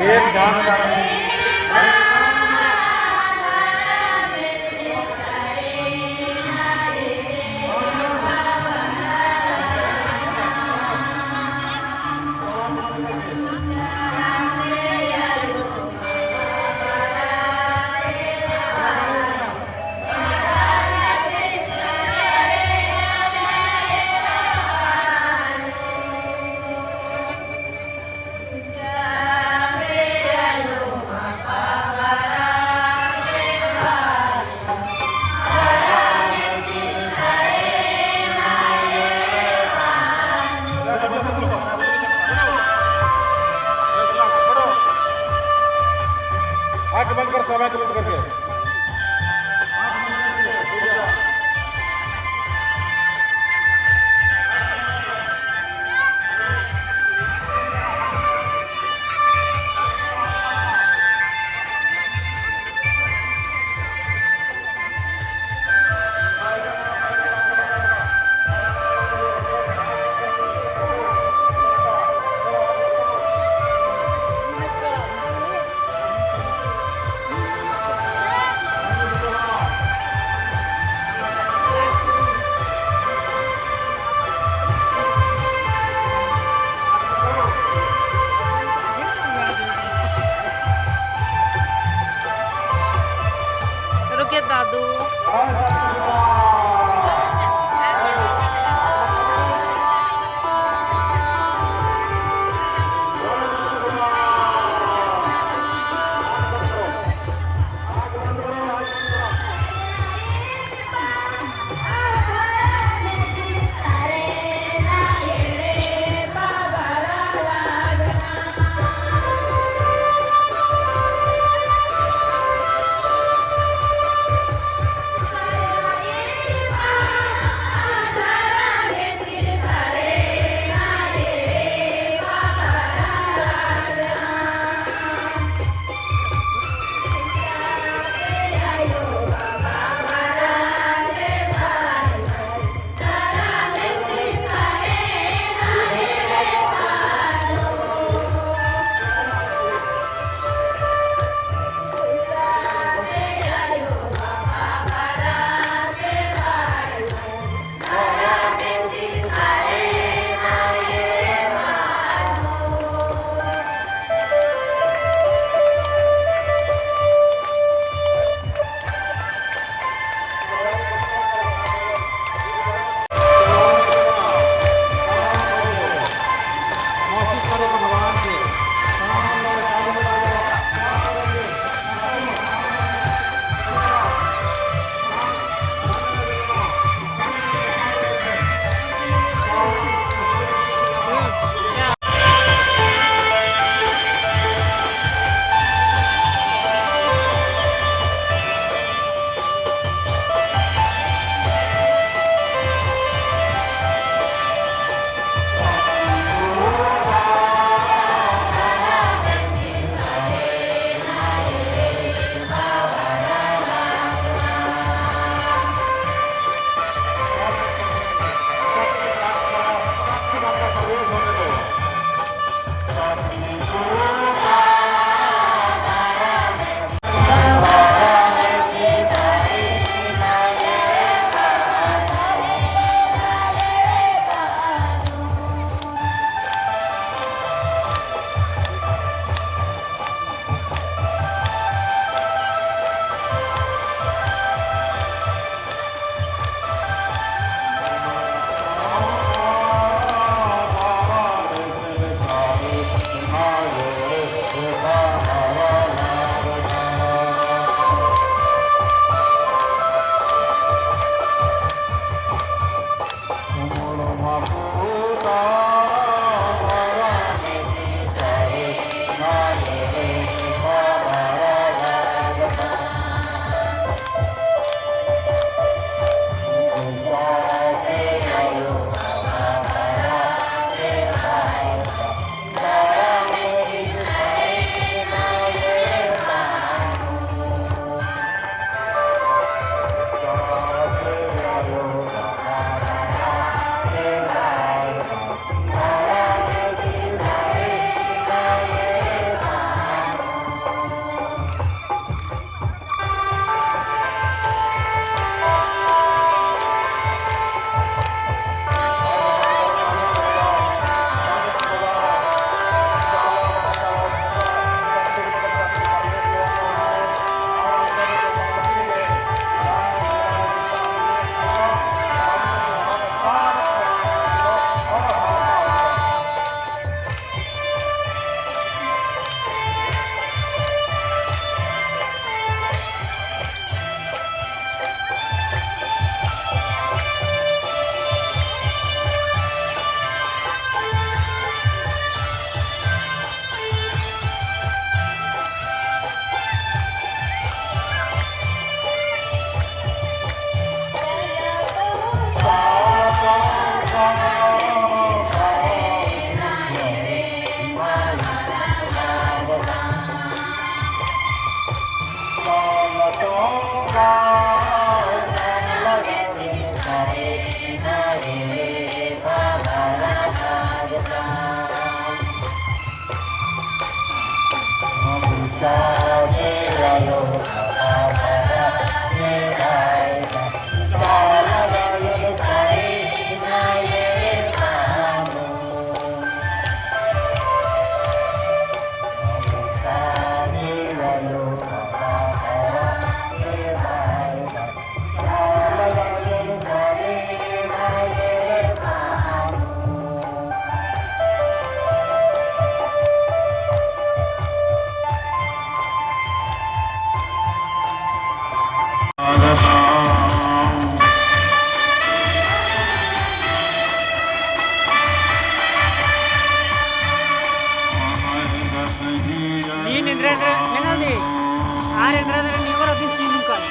एक जान आँख बंद कर, सब आँख बंद करके। रुकिए दादू। नीन एन्द्रा एन्द्रा नेंगल दी। आर एन्द्रा एन्द्रा नेंगल अदिन चीनुम काल।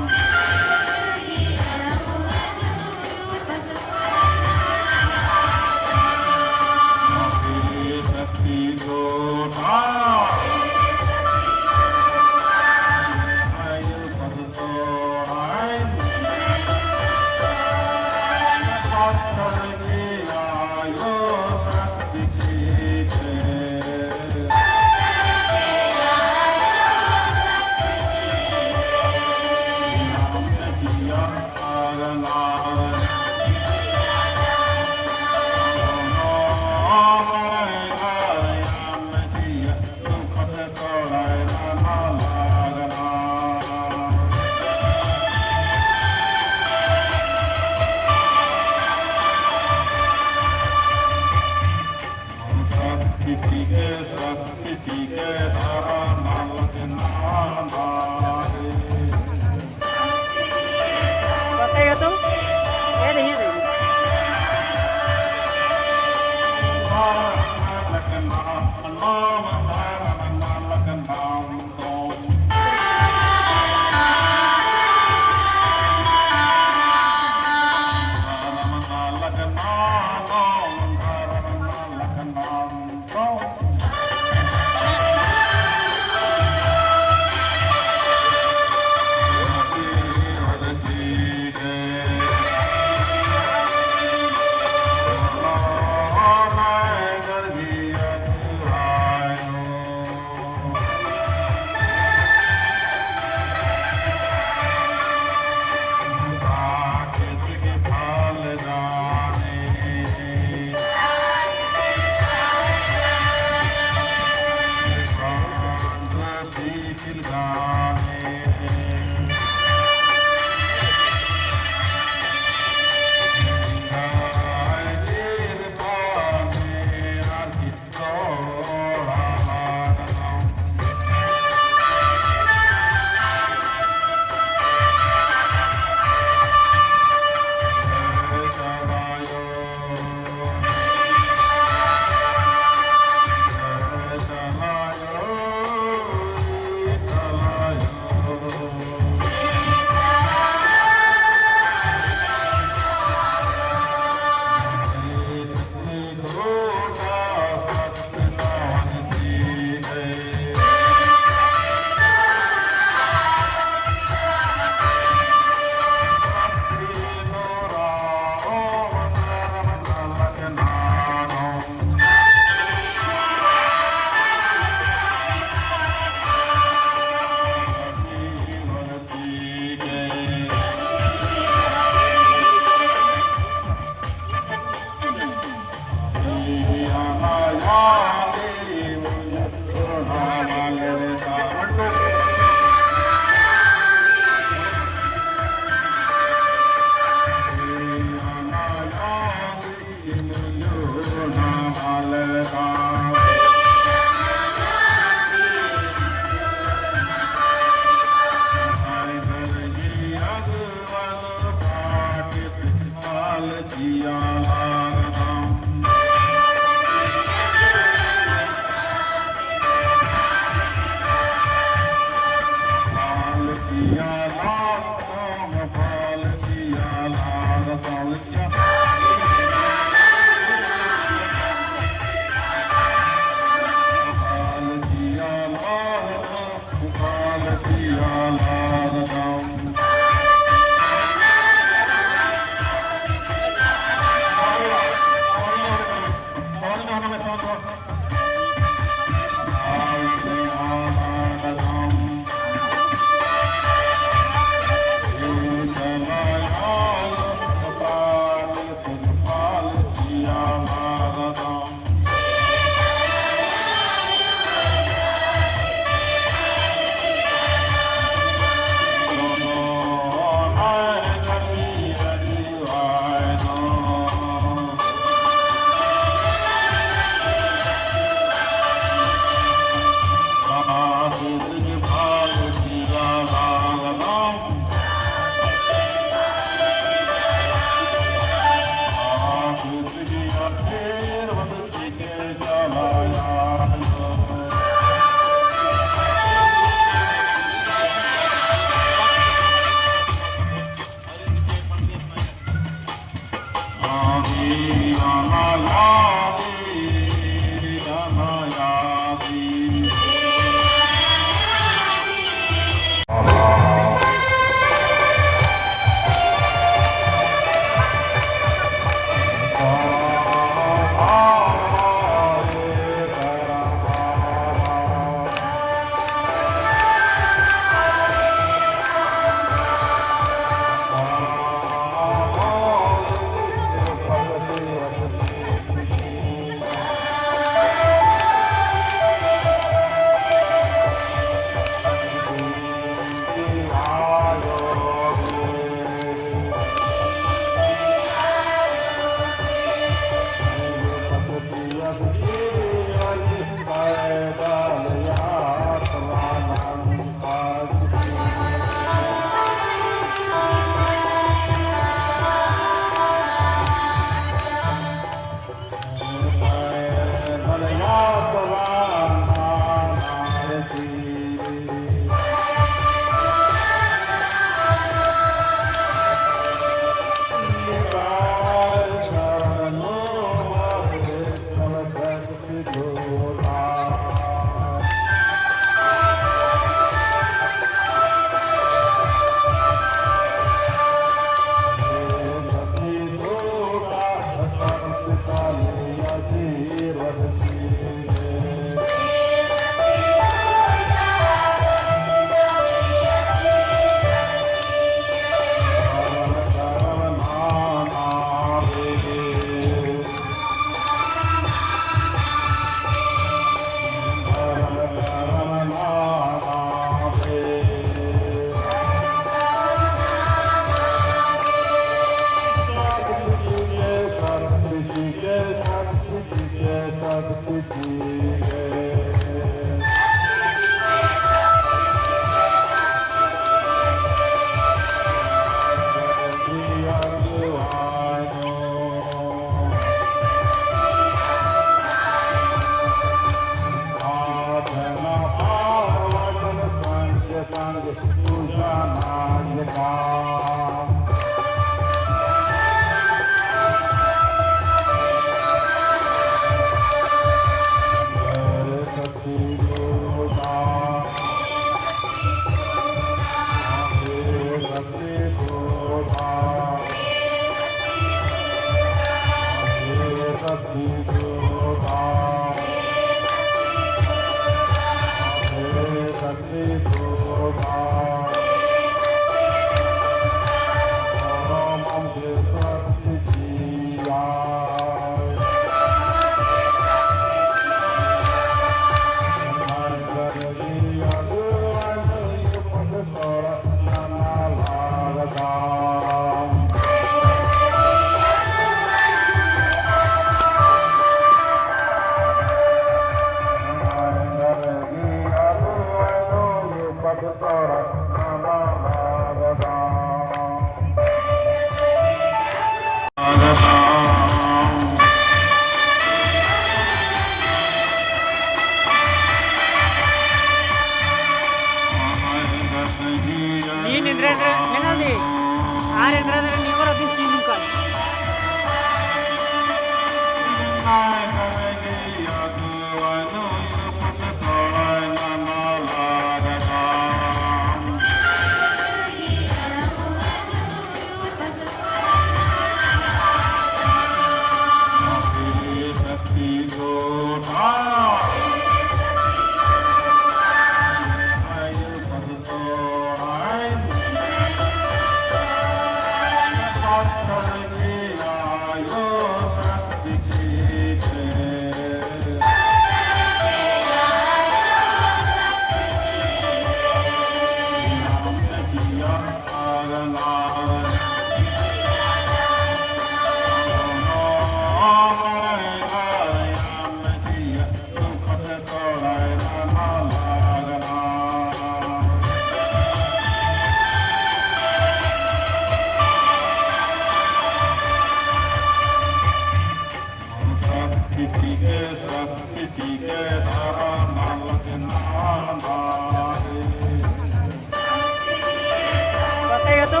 बताइए तो,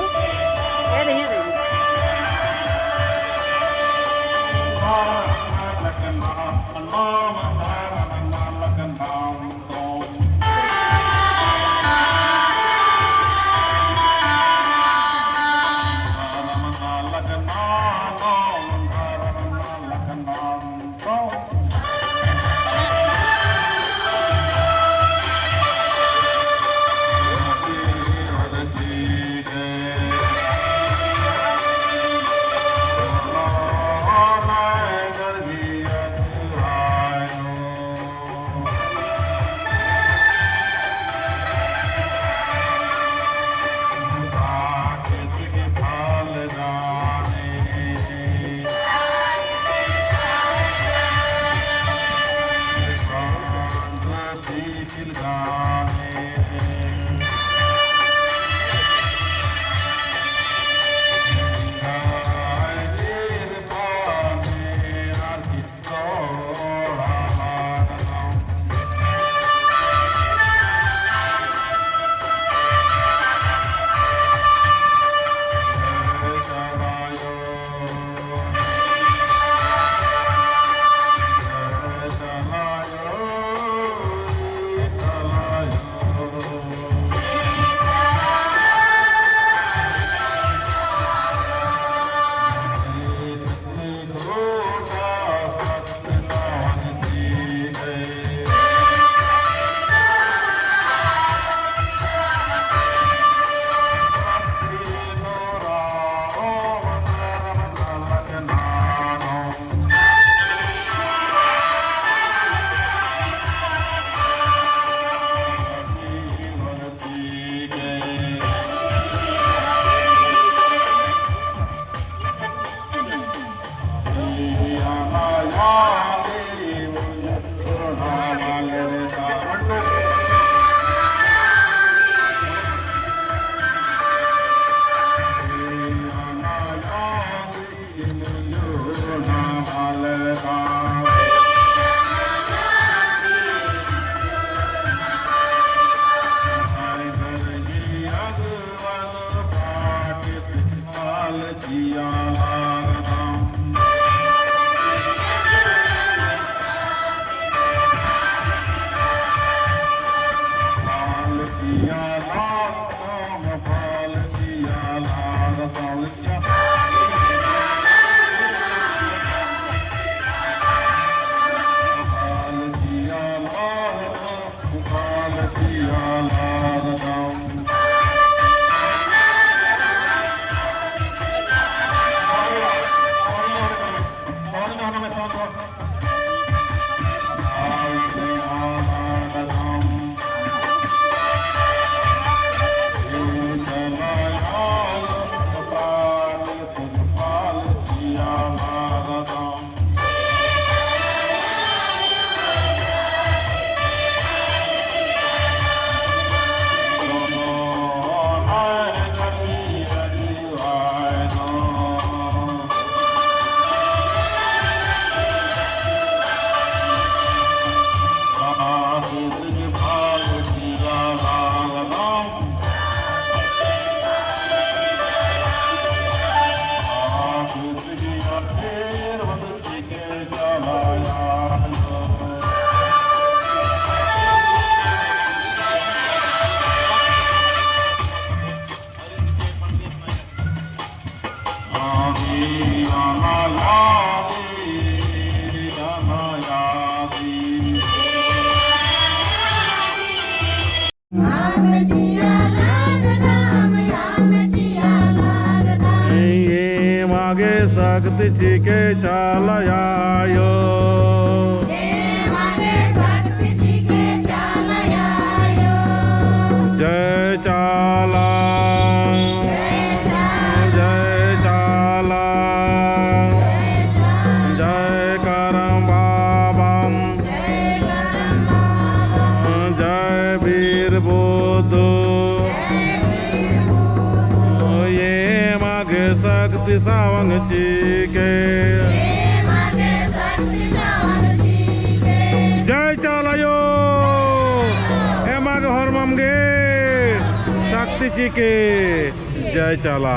ये नहीं है। एमा गे शक्ति चिके चाला आयो। जय चाला, जय चाला, जय करम बाबा। जय वीर बुद्धु। एमा गे शक्ति सवंग चिके। चिके जय चाला।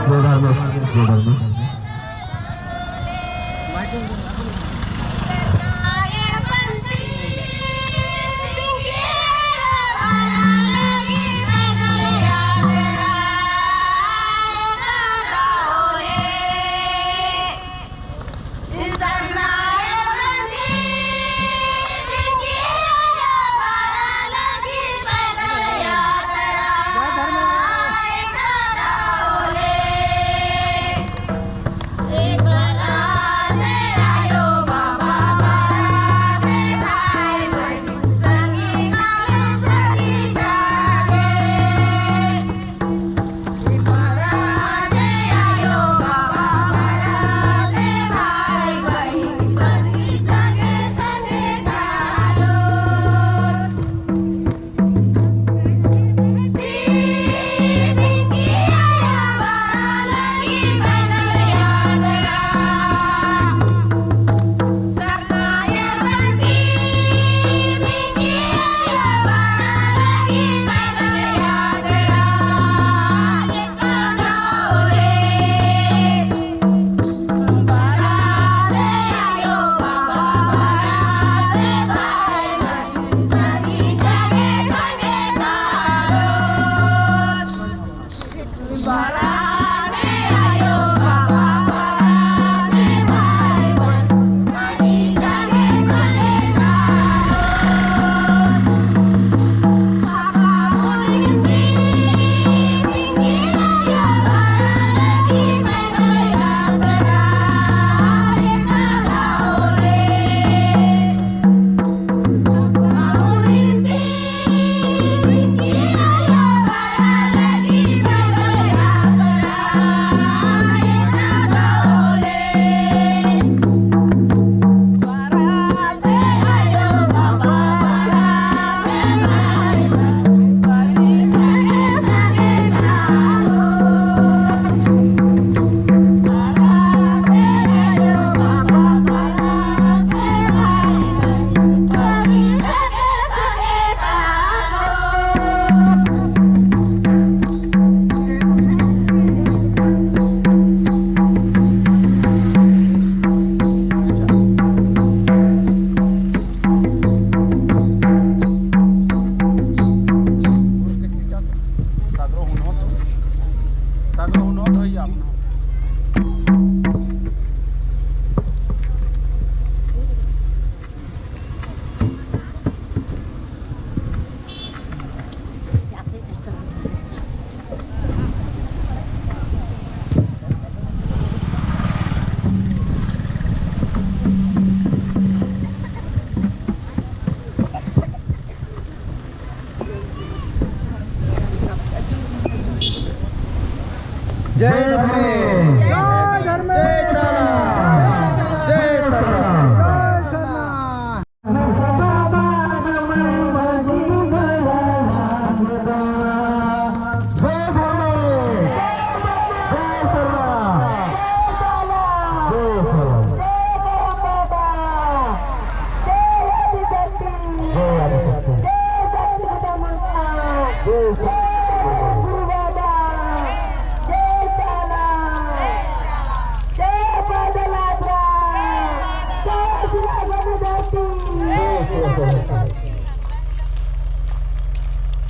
जय धर्मेस। जय धर्मेस। जय सरना। जय सरना।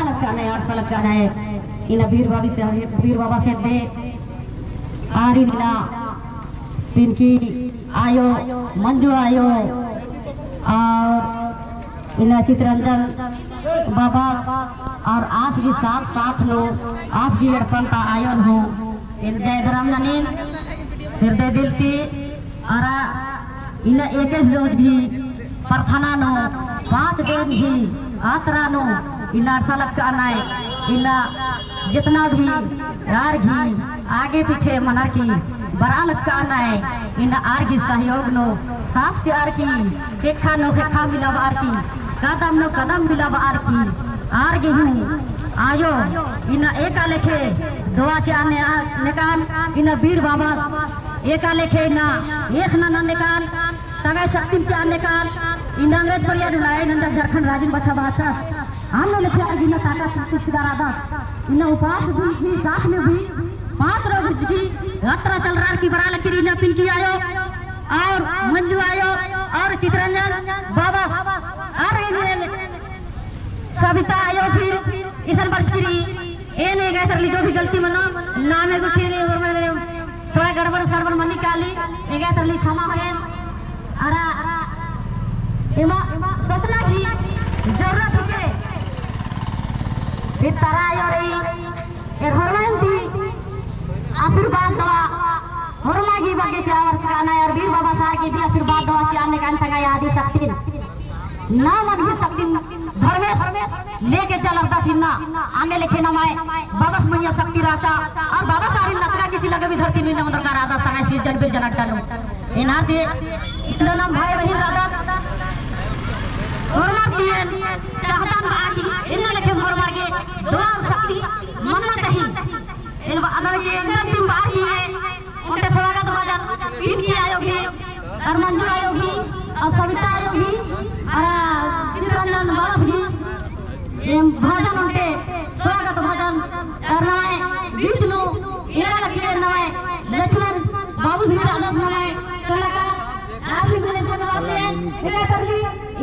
अलग का नहीं, और अलग का नहीं। इन्ना बीर बाबा से, बीर बाबा से दे। आर इन्ना पिनकी आयो, मंजू आयो, और इन्ना चितरंजन बाबा, और आस गही साथ साथ नू, आस गही एड़पन्ता आयोन हूँ एन जय धरम ननीन, हृदय दिल ती। अरा इन्ना इक्कीस रोज गही प्रार्थना नू, पाँच दिन गही यात्रा नू इन्ना अंड़सा लक्कअनय। इन्ना जितना भी आर गही आगे पीछे मनर की बरआ लक्कअनय, इन्ना आर गही सहयोग नू साथ चिअर की, ख़ेक्खा नू ख़ेक्खा मिलाबअर की, कदम नू कदम मिलाबअर की, आर गही हूँ आयो इन्ना एका लेखे दुआ चिआ ने-, नेकान, इन्ना बीर बाबस एका लेखे इन्ना एख़ नना नेकान, तंग्है शक्तिन चिआ नेकान, इन्ना अंग्रेज परिया ढुलाए नंदस झारखंड राजिन बछाबाचस। अन्ने लेखे आर गही इन्ना ताकत चिच्चका रअदस। इन्ना उपास भी, भी साथ में भी पात्र गुजकी यात्रा चलरअर की बरआ लगी इन्ना पिंकी आयो और मंजू आयो और चितरंजन बाबस और इन्ने सविता आयो फिर इसन बरचकी रई। एन एंग्है तरली जो भी गलती मनो, नामे गुट्ठी ने होरमर थोड़ा गड़बड़ सड़बड़ मनी काली, एंग्है तरली क्षमा होएन। अरा एमा सोचना की जरूरत हिके। फिर तरा आयो रई, एन होरमर ती आशीर्वाद दुआ, होरमर गही बग्गे चिआ बरचका ननय, और बीर बाबस आर गही भी आशीर्वाद दुआ चिआ नेकान, तंग्है आदि शक्तिन, ना मन गही शक्तिन धर्मेस लेके चलरदस इन्ना, अन्ने लेखे नम्है बाबस मइय्याँ शक्ति रहचा, और बाबस आरिन नतगा किसी लगे भी धरती नू इन्ना ओन्दरका रअदस तंग्है सिरजन बिरजन अड्डा नू। एन्ने ती इतना नाम भाई बहिन रअदत, होरमर ती एन चाहतन बआ की, इन्ना लेखे होरमर गे दुआ और शक्ति मन्ना चाहिए। एन बआ, अदन के एकदम तिम बआ की है, ओन्टे स्वागत भजन, पिंकी आयो गही, और मंजू आयो गही, और सविता आयो गही, और चितरंजन बाबस गही, एम भजन ओन्टे स्वागत भजन, और नम्है बीच नू एरा लगी रई नम्है लक्ष्मण बाबुस भी रअदस नम्है कलाकार, आसिफ ने धन्यवाद चिआ, एका तरली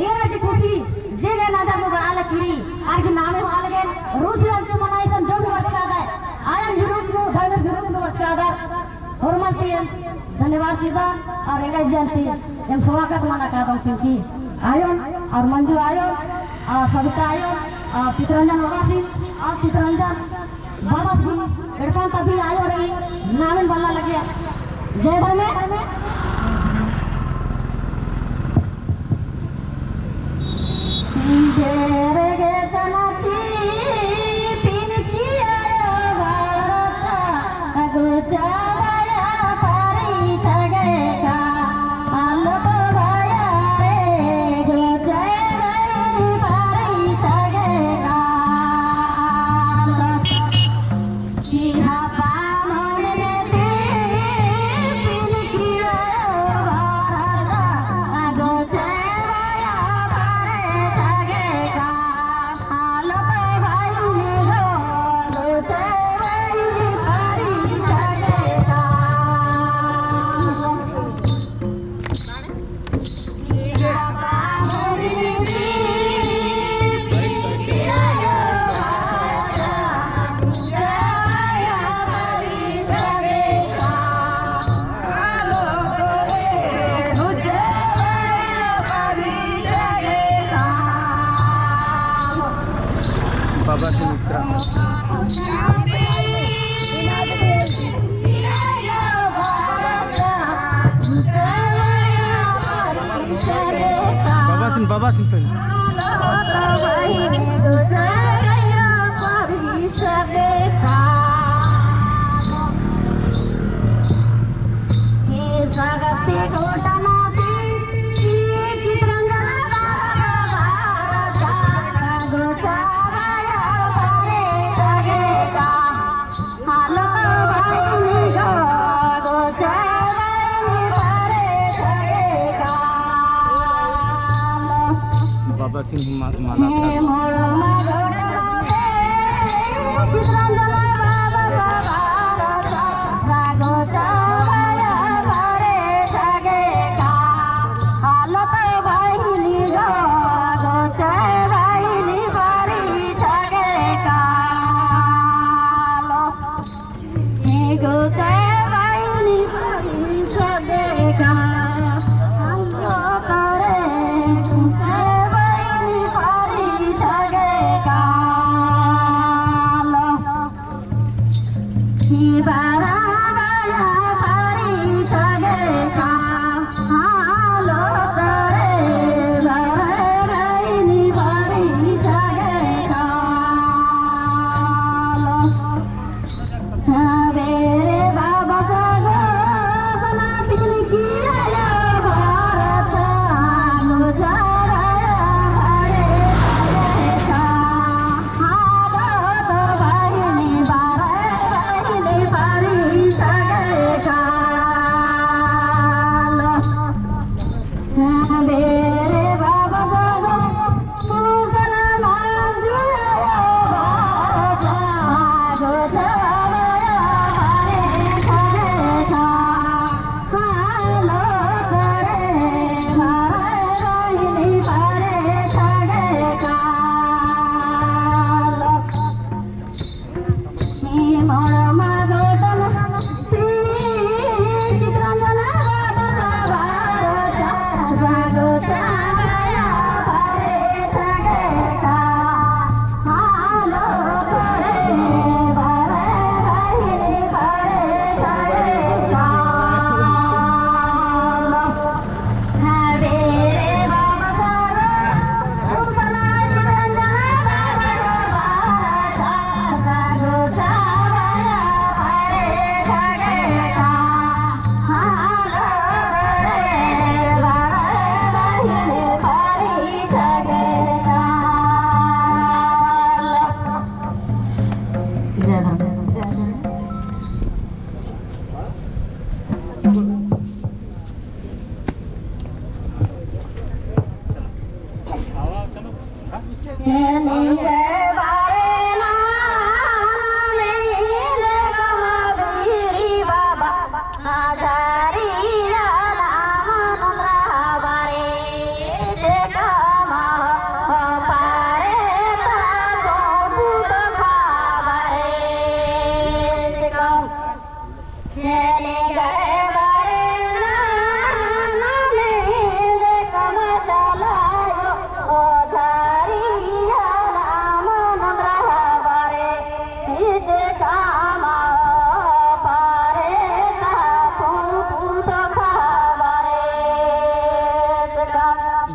एरा की खुशी जे गे नजर नू बरआ लगी रई, आर गही नामे होआ लगे, रूसी अंचु मना इसन जो भी बरचका रअदय, आयन गही रूप नू, धर्मेस गही रूप नू बरचका रअदय। होरमर ती एन धन्यवाद चिअदन और एंग्है जल ती एम स्वागत मना कादन पिंकी आयोन और मंजू आयोन और सविता आयोन और चितरंजन बाबस गही और चितरंजन बाबस गही एड़पन्ता भी आयो रई नामेन बल्ला लगे। जय धर्मे। बाबा सुमित्रा। बाबा सुन, बाबा सुन तो। बाबा सिंह मा-, माला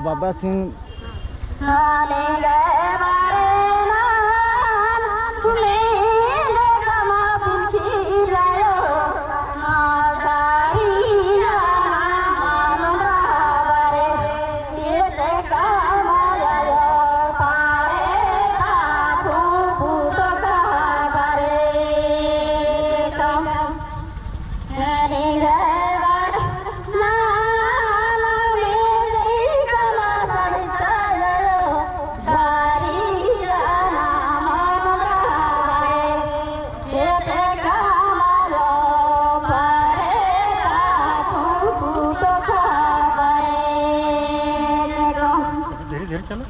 बाबा सिंह धीरे धीरे चलो।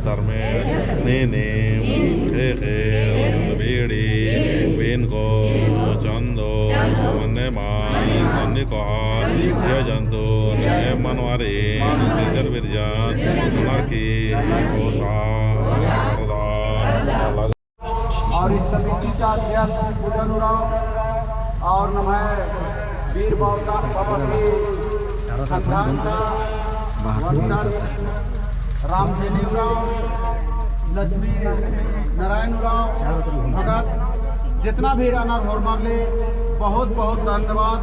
धर्मेस, नीनिम, ख़ेख़ेल, बीड़ी, बीनको, चंदो, मन्नेमा, सन्नी कोहा, जिया जंतु, एम मनवारिन, सिरजन बिरजन, नरकी, पोसा, परदा, और इस समिति का अध्यक्ष पूजन उराँव और नम्है बीर बाबा, बाबा श्री खानदान का वंशज रामधेनी उराँव, लक्ष्मी नारायण उराँव, भगत जितना भी रअनर होरमर ले बहुत बहुत धन्यवाद।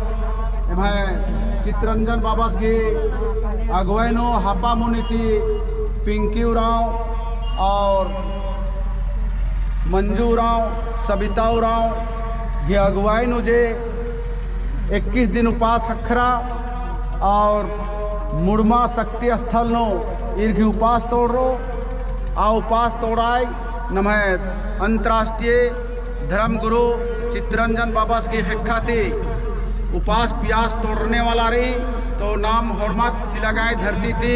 एम्है चितरंजन बाबस गही अगुवाई नू हापामुनी ती पिंकी उराँव और मंजू उराँव, सबिता उराँव गही अगुवाई नू जे इक्कीस दिन उपास ख़क्खरा और मुड़मा शक्ति स्थल नू ईर गही उपास तोड़रओ। आ उपास तोड़ाई नम्है अंतर्राष्ट्रीय धर्म गुरु चितरंजन बाबस गही ख़ेक्खा ती उपास पियास तोड़ने वाला रई, तो नाम होरमत सिलागाई धरती ती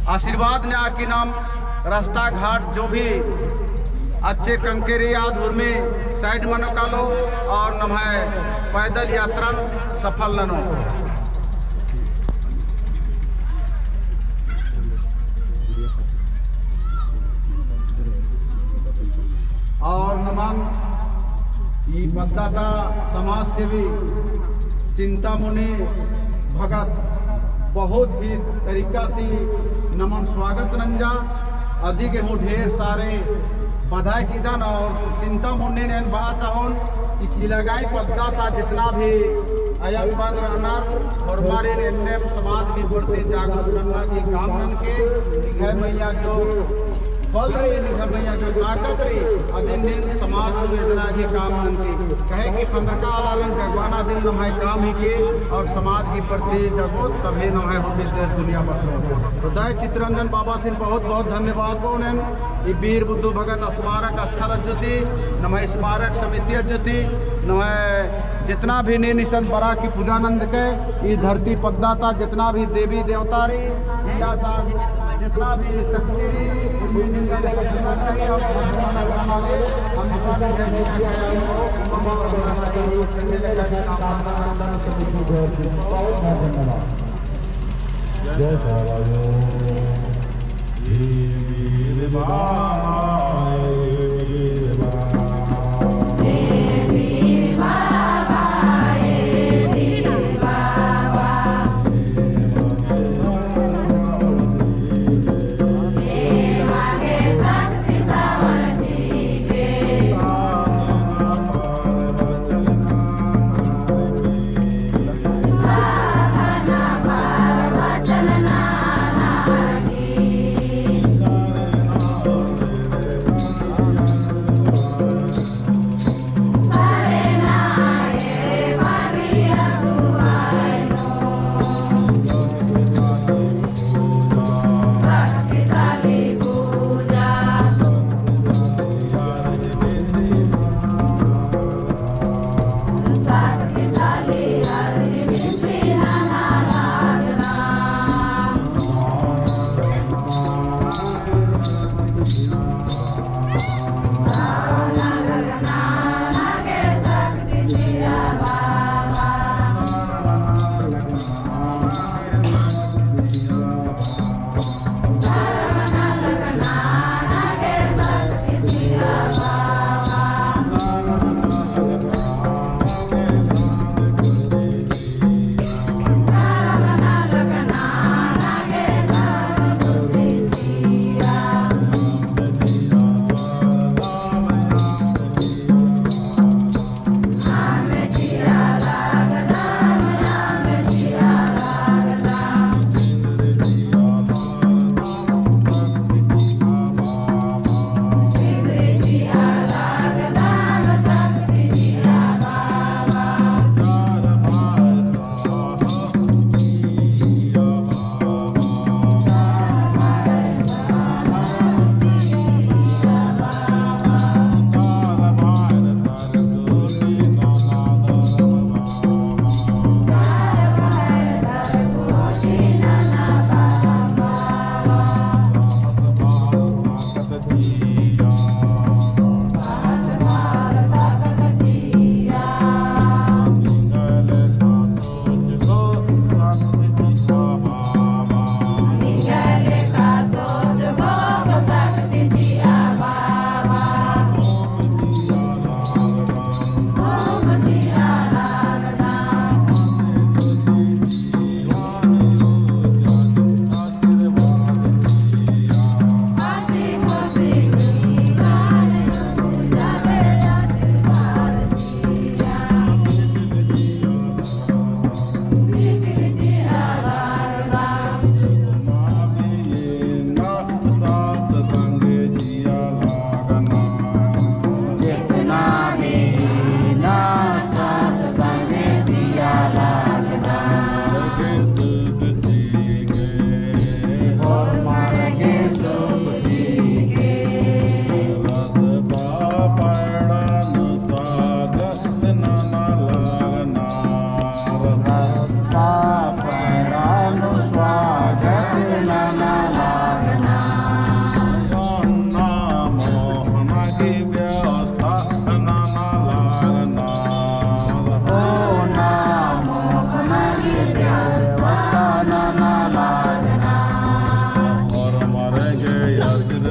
आशीर्वाद नेआ की नाम रास्ता घाट जो भी अच्छे कंकेरिया धुर्मी side मनो कालो और नम्है पैदल यात्रा सफल ननो। और नमन ई पद्दा ता समाज सेवी चिंतामणि भगत बहुत ही तरीका ती नमन स्वागत नंजा। अदी गे हूँ ढेर सारे बधाई चिदन और चिंतामणिन एन बआ चाहोन कि सिलागाई पद्दा ता जितना भी अयंग बंग रअनर, होरमारिन एन्नेम समाज की प्रति जागरूक नन्ना की काम ननके, निंग्है मइय्याँ जो बल रई, निंग्है मइय्याँ जो ताकत रई, अदिन नीन समाज नू एदना की काम ननके। कहे कि ख़ंदरका आलारिन जगवाना दिम नम्है काम हिके और समाज की प्रति जगोत तभे नम्है हूँ देश दुनिया बदलो। तो दाई चितरंजन बाबासिन बहुत बहुत धन्यवाद बओन एन। ई बीर बुद्धू भगत स्मारक स्थल अज्जु ती, नम्है स्मारक समिति अज्जु ती, नम्है जितना भी नीन इसन बरआ की पूजा नंजके, ई धरती पद्दा ता जितना भी देवी देवता रई, इया ता जितना भी शक्ति रई, हमेशा से बहुत बहुत धन्यवाद। जय बाबा।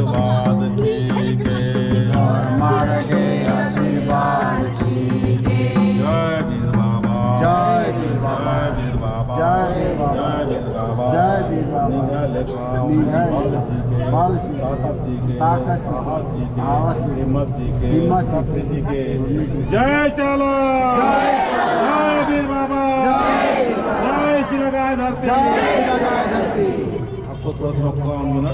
आशीर्वाद चीके। हर मार्गे आशीर्वाद चीके। जय बीर बाबा। जय बीर बाबा। जय बीर बाबा। जय बीर बाबा। जय बीर बाबा। जय बीर बाबा। निंग्है लेखा निंग्है लेखा बल चीके। बल चीके। ताकत चीके। ताकत चीके। साहस चीके। हिम्मत चीके। हिम्मत चीके। शक्ति चीके। जय चाला। जय चाला। जय बीर बाबा। जय बीर बाबा। जय सिलगाय धरती। जय सिलगाय धरती। आपको थोड़ा सा मौका मिला।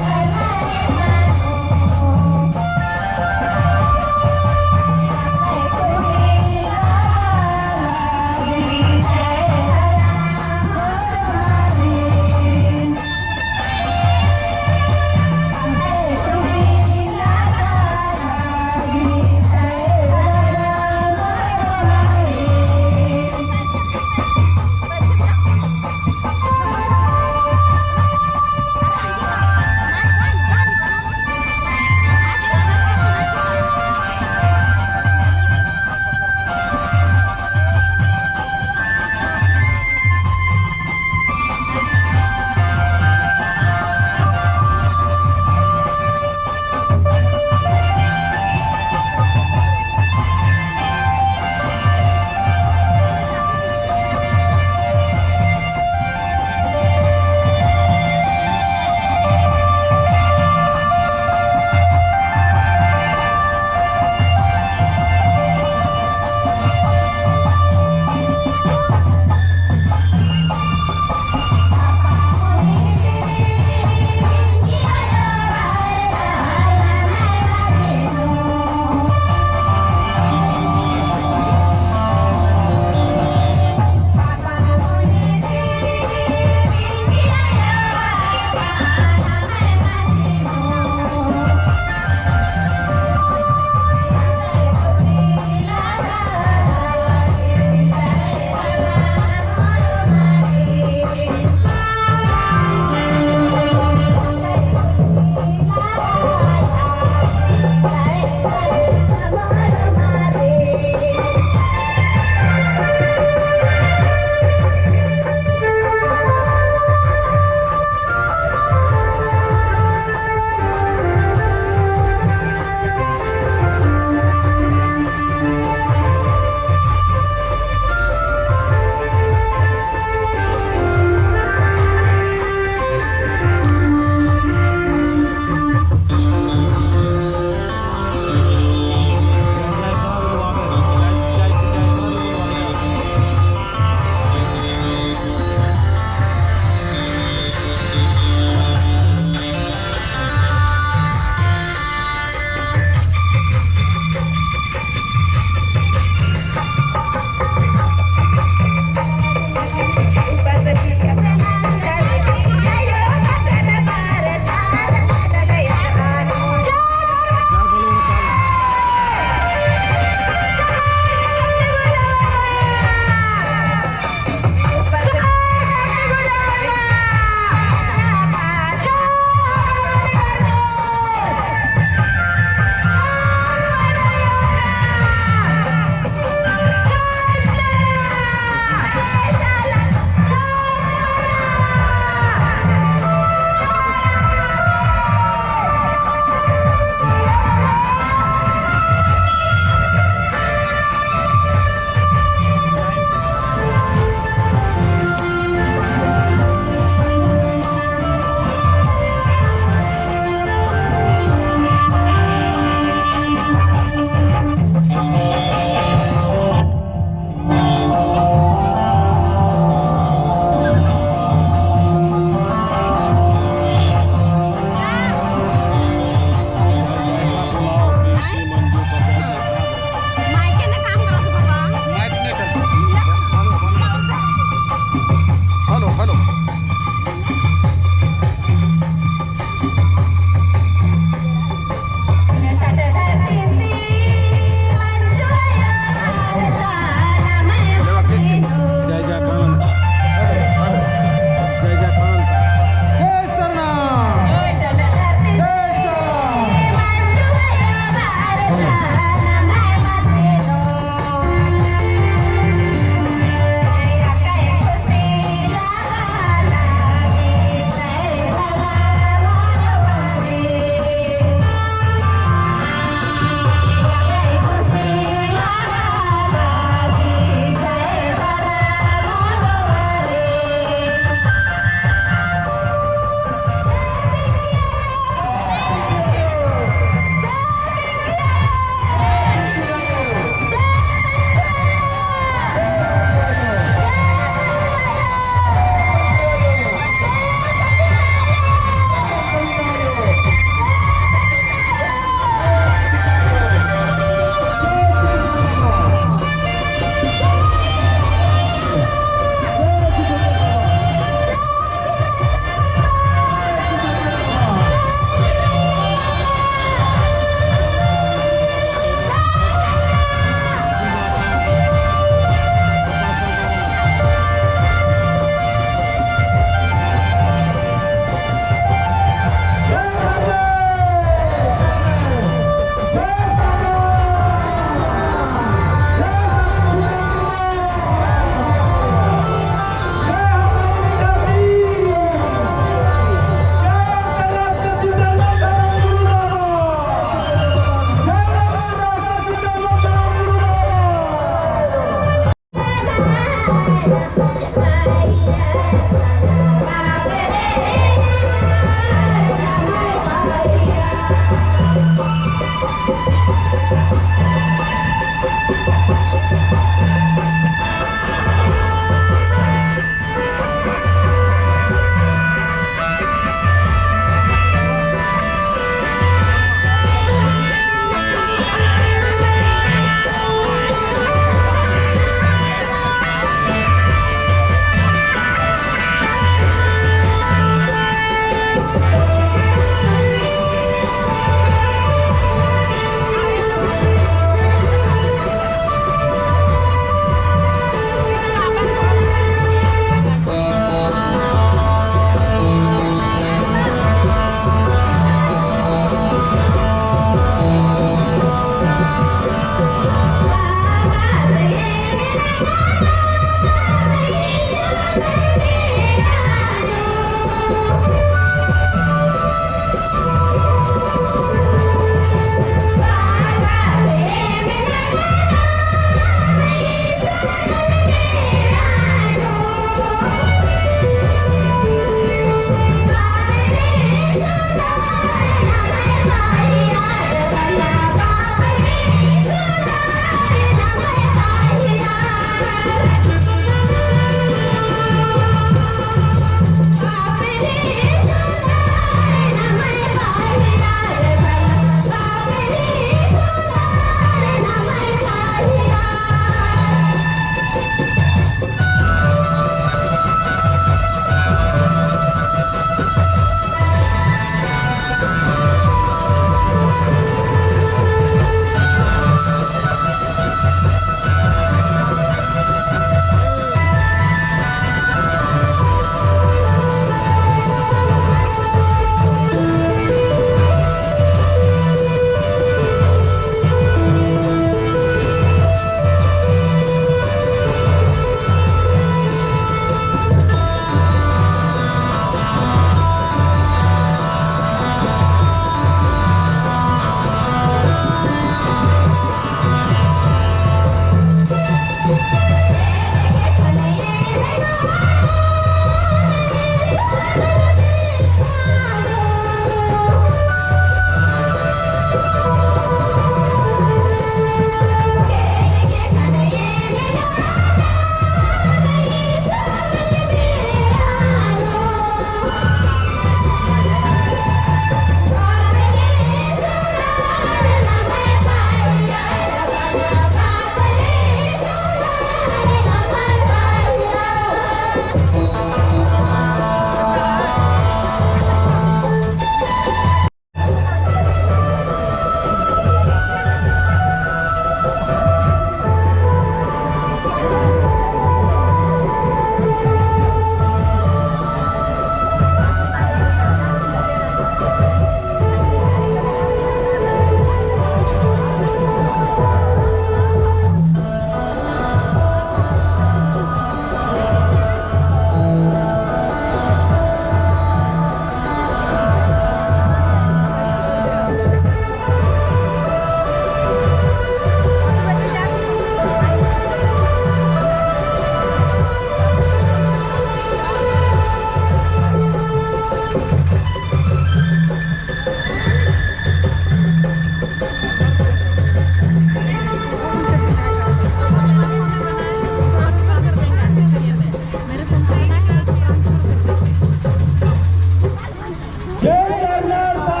जय सरना ता,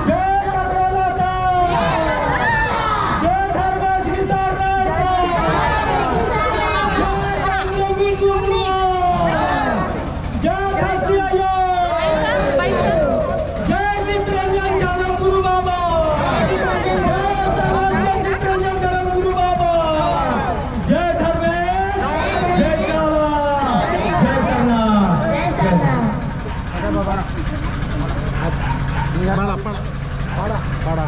जय ककड़ोला ता, जय धर्मेस की सरना ता, जय ककड़ोला ता। जय धरती आयो। जय चितरंजन धर्म गुरु बाबा। जय सरना, जय चितरंजन धर्म गुरु बाबा। जय धर्मेस, जय चाला, जय सरना। जय सरना। पड़ा, पड़ा।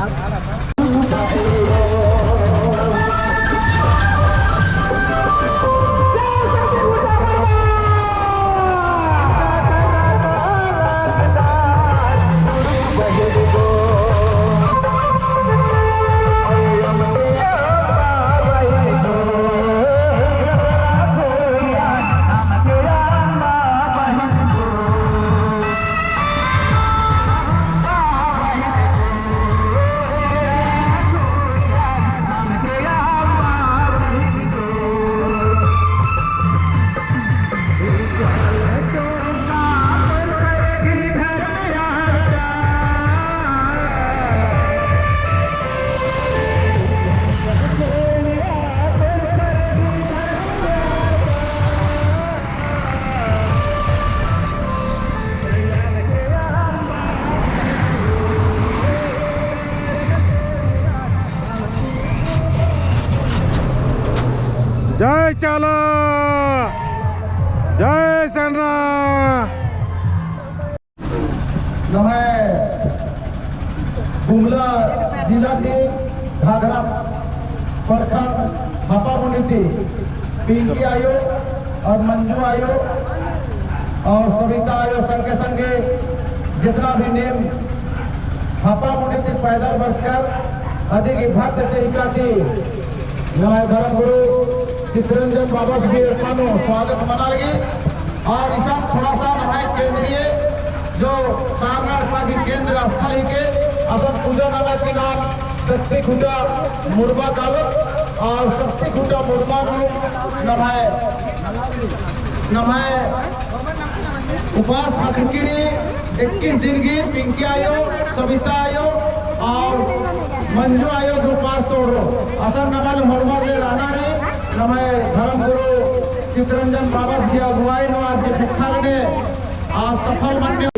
जय चाला, जय सरना। नम्है गुमला जिला ती घाघरा प्रखंड हापामुंडी ती पिंकी आयो और मंजू आयो और सविता आयो संगे संगे जितना भी नीम हापामुंडी ती पैदल बरचकर अदिगे भव्य तरीका ती नम्है धर्मगुरु चितरंजन बाबस गही एड़पा नू स्वागत मना लगी। और इसन थोड़ा सा नम्है केंद्रीय जो सारना एड़पा गही केंद्र स्थल हिके, असन पूजा नना की नाम शक्ति खुटा मुड़मा कालो और शक्ति खुटा मुड़मा नू नम्है, नम्है उपास ख़क्खरकी रई इक्कीस दिन गही पिंकी आयो, सविता आयो और मंजू आयो जो उपास तोड़रओ। असन नम्है होरमर ले रअना रई, नम्है धर्मगुरु चितरंजन बाबस गही अगुवाई नू आस गही ख़ेक्खा गने आज सफल मन्ने।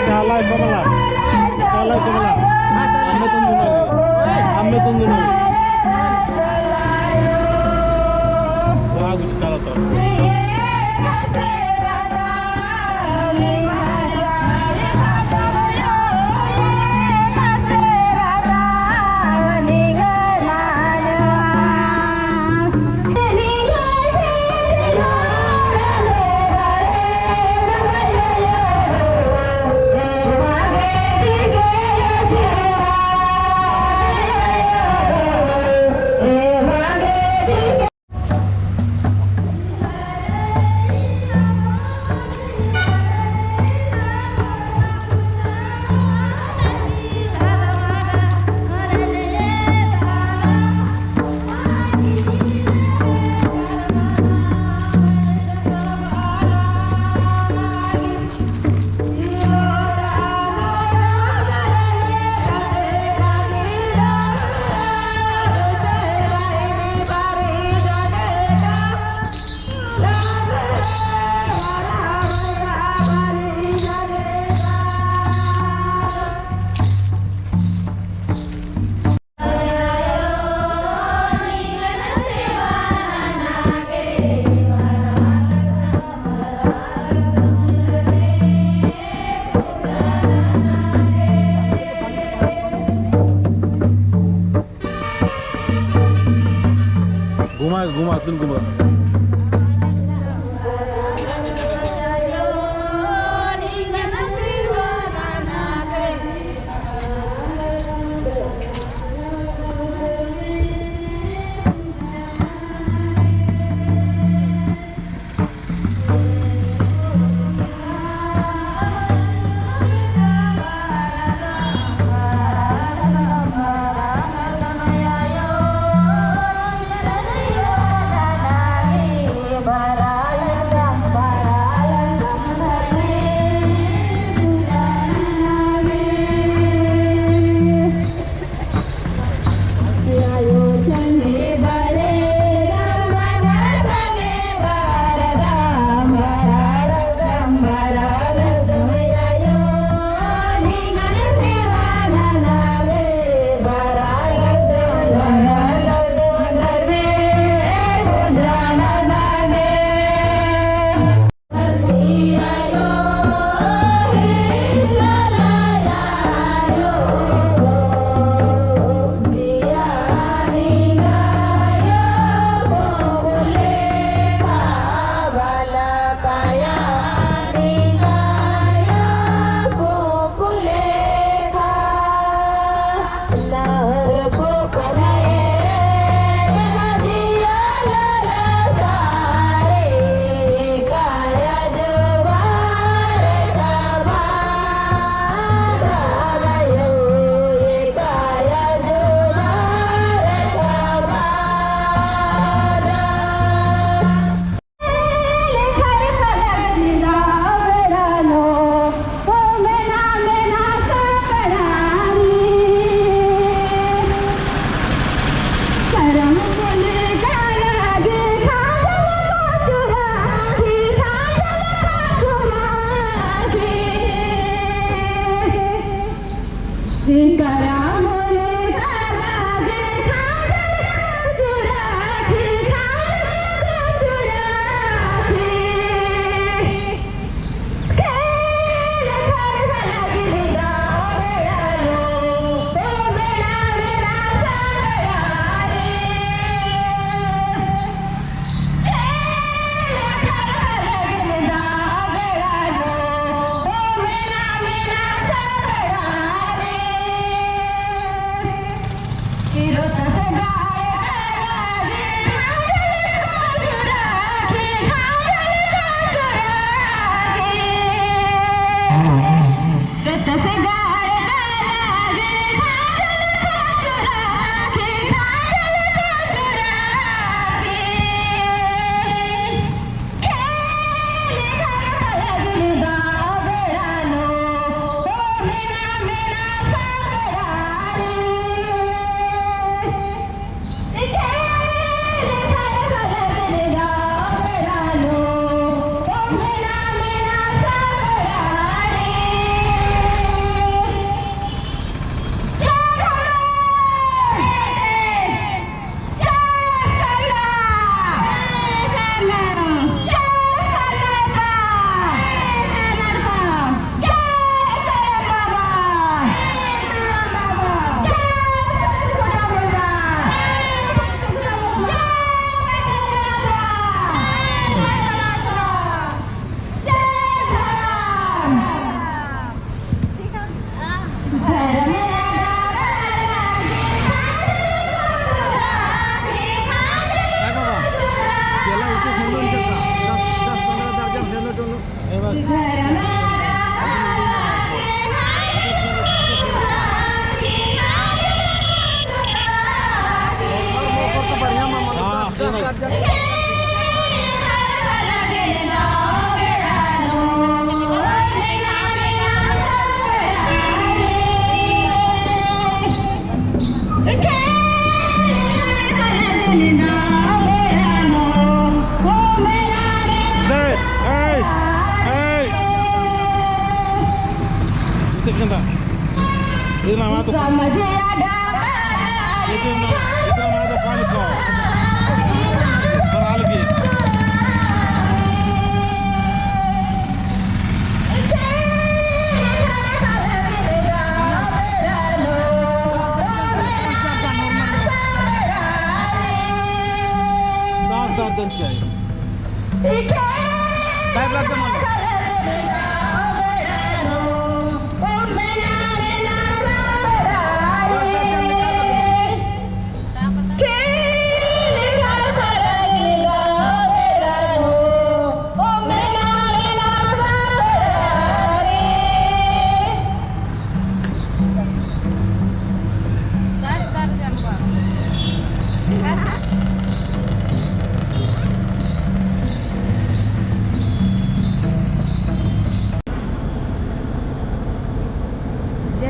चाला कमला, चाला कमला। अम्मे तुम दुनो रे, अम्मे तुम दुनो रे। वहाँ कुछ चाला तरफ। घुमा, तुम घुमा।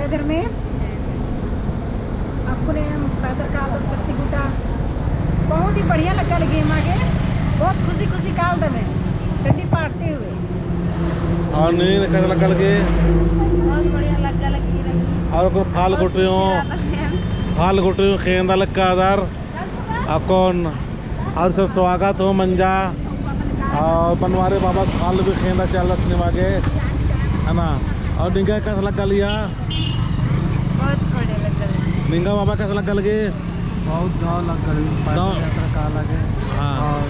इधर में अक्कुन एम पैदल कालदम शक्ति गुटा। बहुत ही बढ़िया लग्गा लगी एमा गे। बहुत खुशी खुशी कालदम है डंडी पाड़ते हुए। और नीन एकासे लग्गा लगी? बहुत बढ़िया लग्गा लगी। और अक्कुन फाल गुटरियो, फाल गुटरियो खेंदा लग्गा अदर। अक्कुन और सब स्वागत हो मंजा। और बनवारी बाबस फाल भी खेंदा चलदस निमा गे, है ना? और निंगा एकासे लग्गा लगिया? बहुत बढ़िया लग्गा लगी। निंगा बाबा एकासे लग्गा लगी? बहुत दव लग्गा लगी, पैदल दव। यात्रा काला गे। हाँ। और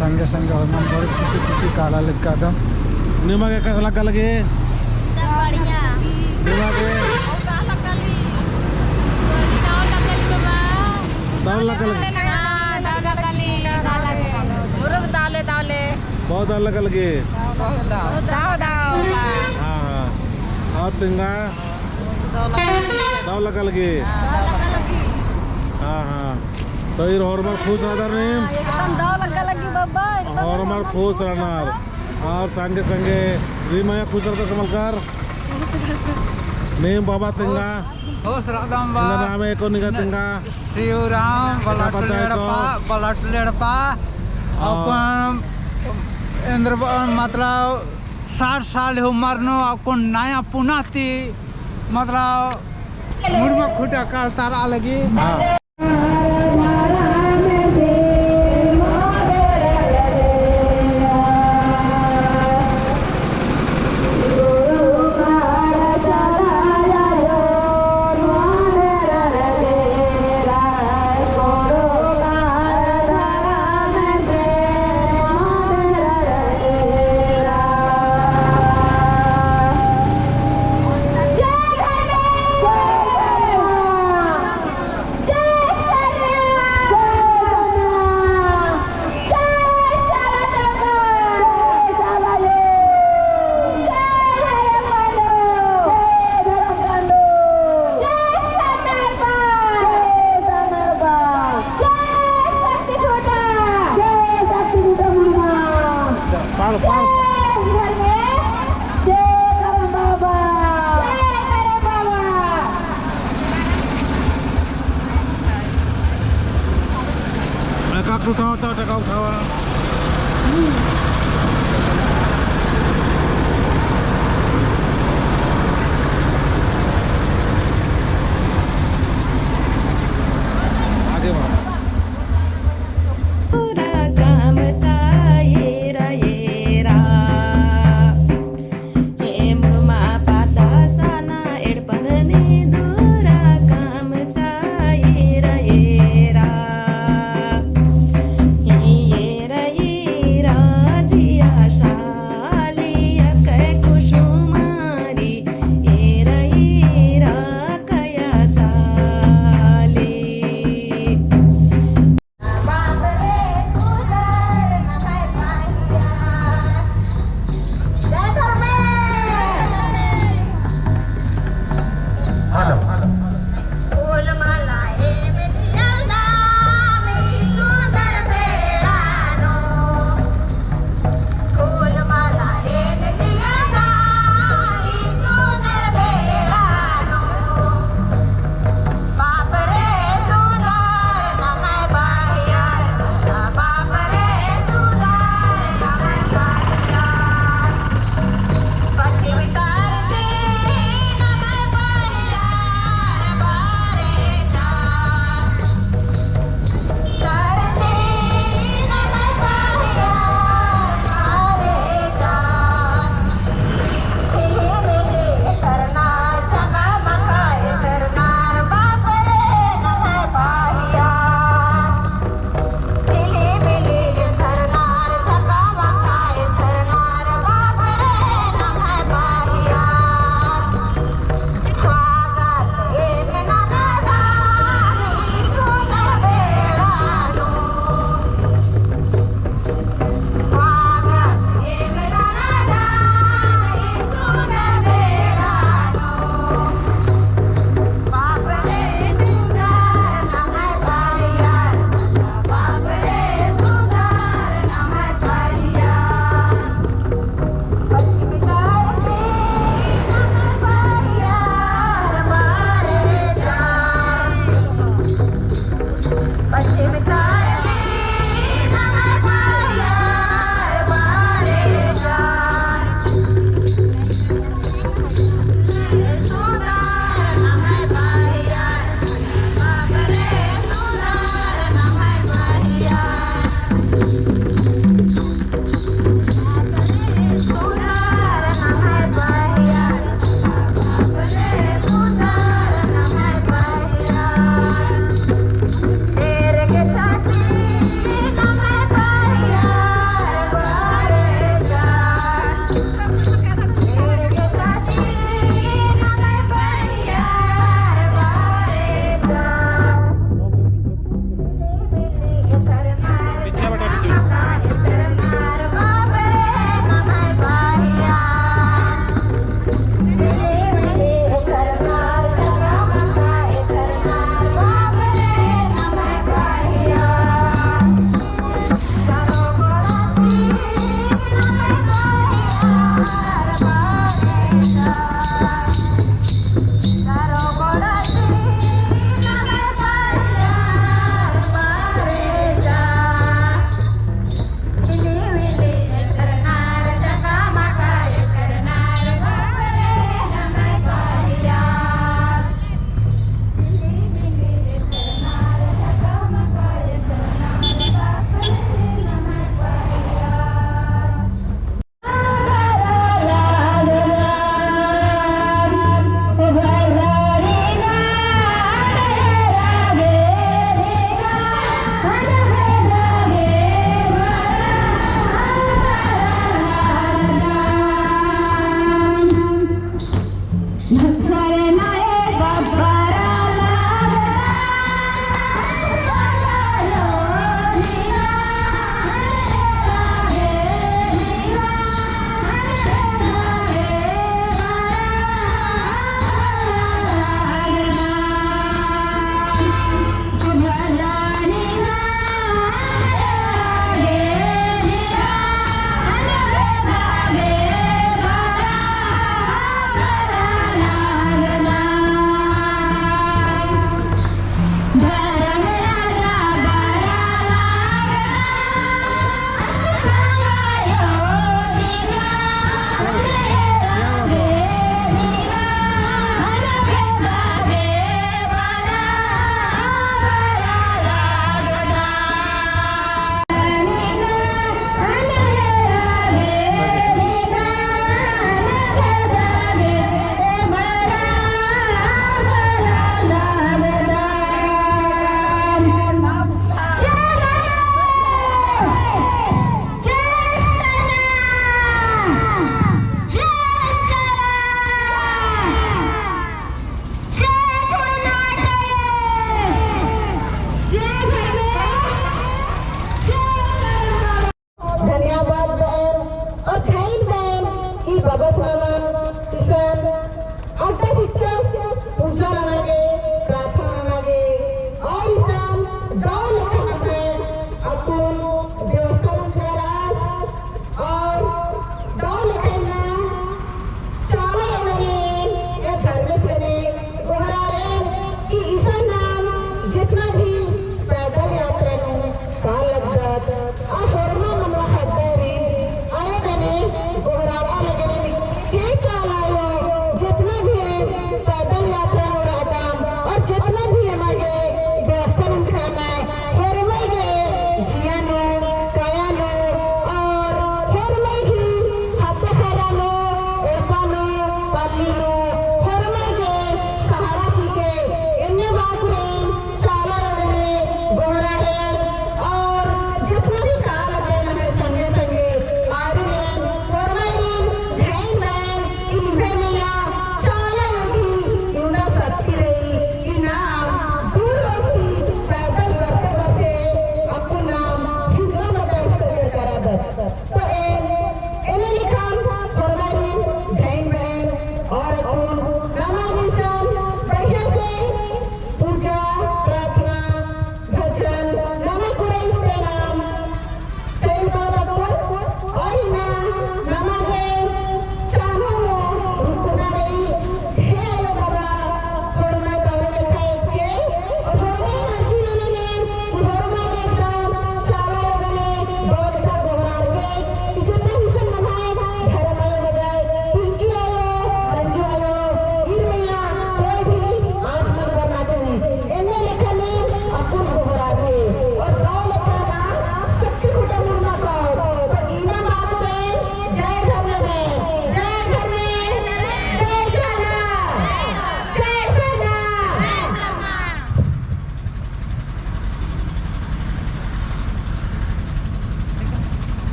संगे संगे होरमन बड़ी खुशी खुशी काला लग्गा दम। निमा गे एकासे लग्गा लगी? सब बढ़िया। निमा गे? दव लग्गा लगी। हाँ, दव लग्गा लगी। मुरुग दव ले, दव ले। बहुत दव लग्गा लगी। बहुत दव। दव, दव। हाँ, हाँ। और तिंगा? दव लग्गा लगी। हाँ, हाँ। तो ईर होरमर खुश रअदर नीम? एकदम दव लग्गा लगी बाबा, एकदम होरमर खुश रअनर। और संगे संगे रीम अया खुश रअदर का मलकर? नीम बाबा तिंगा? खुश रअदम बा। निंगा नाम एको निंगा तिंगा? शिवराम, बलाट लेड़पा, बलाट लेड़पा। हाँ। अक्कुन एन्देर बा, मतलब साठ साल उमर नू अक्कुन नया पुना ती, मतलब मुड़मा खुटा कालतारआ लगी। हाँ।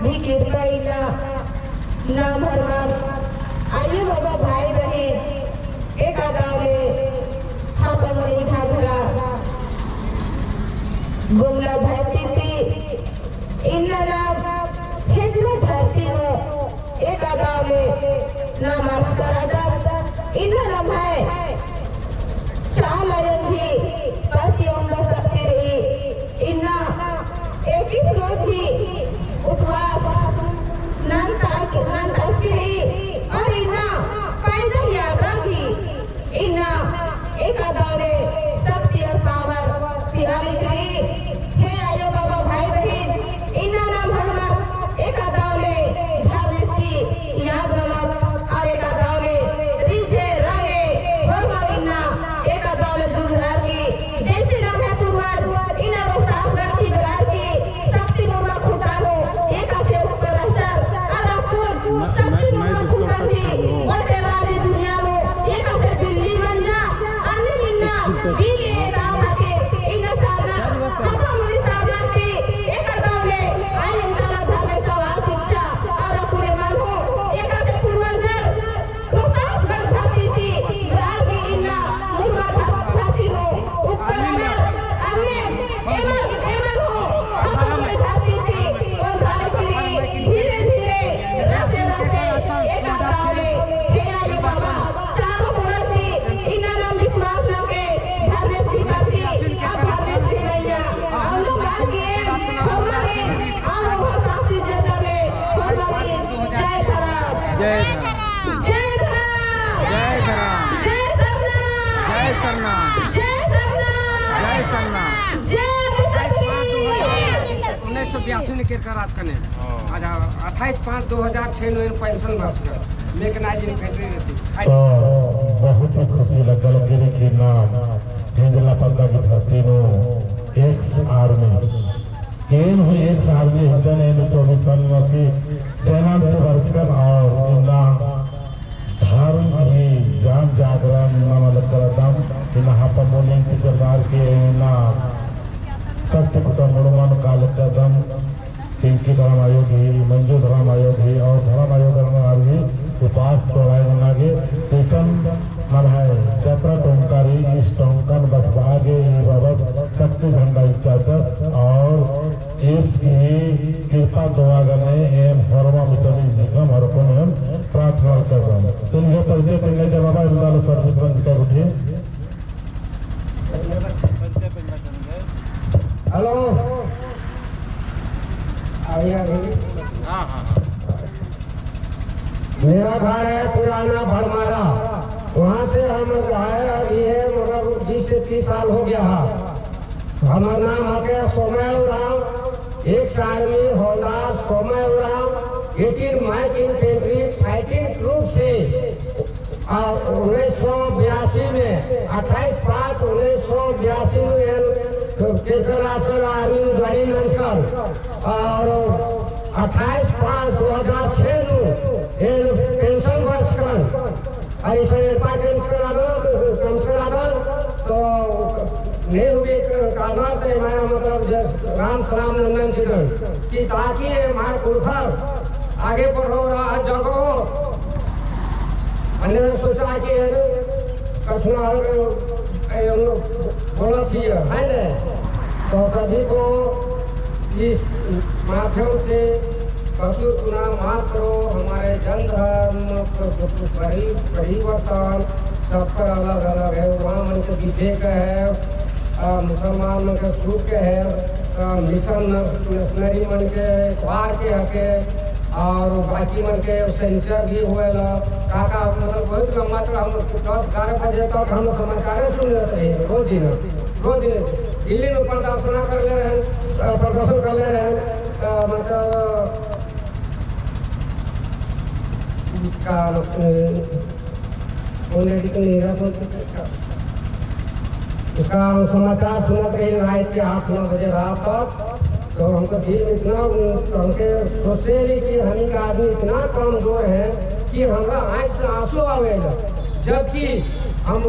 भी किरपा इन्ना नाम हरमर आयो बाबा भाई बहिन एका दव ले हापामुनी घाघरा गुमला धरती ती इन्ना नाम हेजरा धरती नू एका दव ले नमस्कार अदर इन्ना नम्है चाला अयंग ही पति ओंगा शक्ति रई। इन्ना इक्कीस रोज ही उपवास नन्ता, नन्ता की रई और इन्ना पैदल यात्रा भी इन्ना एका दव ले शक्ति और power चिआ लगी रई। हे आयो बाबा भाई बहिन, इन्ना नाम हरमर एका दव ले धर्मेस की याद ननोत और एका दव ले रीझे रंगे होरमर इन्ना एका दव ले जुड़रकी जैसे नम्है पूर्वज इन्ना रोहतास गढ़ ती बररकी शक्ति मुड़मा खूंटा नू एकासे उक्कर रहचर और अक्कुन शक्ति मुड़मा खूंटा ती गोटे राजी दुनिया नू एकासे बिल्ली मंजा अन्ने इन्ना बिल्ली एदा खातिर इन्ना सरना हापामुनी सरना ती एका दव ले आई इन्ना धर्मेस सवाल शिक्षा और अक्कुन एमन हूँ एकासे पूर्वजर रोहतास गढ़ धरती ती बररकी इन्ना मुड़मा धरती नू उक्कर रहनर अन्ने एमन, एमन हूँ हापामुनी धरती ती ओन्टा लगी रई धीरे धीरे रसे रसे एका दव ले। हे आयो बाबा चारो मुड़ा ती इन्ना नाम विश्वास ननके धर्मेस की बात की आ धर्मेस की मैया अवंदा बात की हमारे और वो सासी जतले हमारी जय धरम। जय धरम। जय धरम। जय धरम। जय सरना। जय सरना। जय सरना। जय सरना। जय सरना। उन्नीस सौ बयासी नू केरकर आज कने। हाँ। आज अट्ठाईस पाँच दो हज़ार छह नू एन पेंशन बरचकर। Mechanizing factory रहती। तो बहुत ही खुशी लगल कि नाम हिंजला पद्दा की धरती नू ex army एन हूँ ex army हिकदन, एन चौबीस साल की सेना में बरचकन और इन्ना धर्म ही जन जागरण नम लगदम, इन्ना हापामुनी ती चलदार के इन्ना शक्ति खुटा मुड़मन का लगदम, पिंकी धर्म आयोग ही, मंजू धर्म आयोग ही और धर्म आयोग धर्म आर ही उपास तोड़ाई नना गे, इसन नम्है जतरा टोंका रई, इस टोंकन बसबआ गे ई बबस शक्ति झंडा इक्काचस और ईस की कृपा दुआ गने एम होरमा मिसनी जिकम हरकुन एम प्रार्थना करदम। तिंगे परिचय तिंगे जब बाबा इमदाल service बंद कर उठिए। Hello। आइए, आइए। हाँ, हाँ, हाँ। मेरा घर है पुराना भरमारा, वहाँ से हम आए अभी है, मतलब बीस से तीस साल हो गया है। हमारा नाम है सोमय उरांव, ex army हवलदार सोमय Oraon, eighteen mike infantry fighting troop से, आ, उन्नीस सौ बयासी में, अट्ठाईस पाँच उन्नीस सौ बयासी में एन केरकर आसकर army में joining नंजकन। और अट्ठाईस पाँच दो हज़ार छह नू एन pension बरचकन। अइसन एड़पा कमचकर आदन, कमचकर आदन, तो नहीं हुए कादन, तो एमा मतलब जे राम सलाम नंदन चिदन कि ताकि एमा पुरखर आगे बढ़ो, राह जगो। अन्य सोचा कि एन कछनहर, ए, बोलत ही है, है ना? तो सभी को इस माध्यम से कछू तुना माफ करो, हमारे जन धर्म प-, प-, प-, परि-, परिवर्तन सबकर अलग-अलग है। वहाँ मन के बीजे का है, अ, मुसलमान मन के सूट के है, अ, मिशन न-, मिशनरी मन के इतवार के हके, और बाकी मन के सेंचर भी होएला। का, का, मतलब, बहुत लंबा चौड़ा हम दस ग्यारह बजे तक हम समाचार सुन लेते हैं, रोज दिन, रोज दिन। दिल्ली में प्रदर्शन कर ले रहे हैं, अ, प्रदर्शन कर ले रहे हैं, अ, मतलब, का, अ, उन्हें लेकिन नहीं रहा, तो इसका हम समाचार सुनत रहे रात के आठ नौ बजे रात तक, तो हमको दिल इतना, हमके सोचे रही कि हम का आदमी इतना कमजोर है कि हमरा आँख से आंसू आवेला, जबकि हम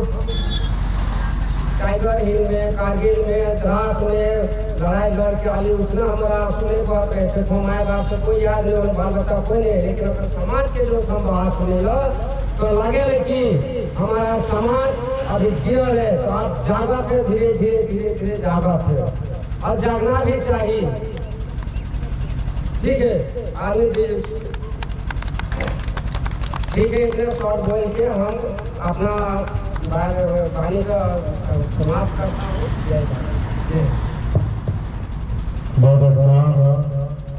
टाइगर हिल में, कारगिल में, द्रास में, लड़ाई लड़ के आली उतना हमारा आँसू नहीं बहा, कैसे घुमाए बहा, से कोई याद नहीं, और बाल बच्चा कोई नहीं, लेकिन अपने समाज के जो हम आँसू नहीं लो, तो लगे ले कि हमारा समाज अभी गिरल है, तो आप जागत है, धीरे, धीरे, धीरे, धीरे जागत है, और जागना भी चाहिए। ठीक है, आने दे। ठीक है, इतने short बोल के हम अपना बा-, वाणी का समाप्त करता हूँ। जय भारत। जय। बहुत अच्छा।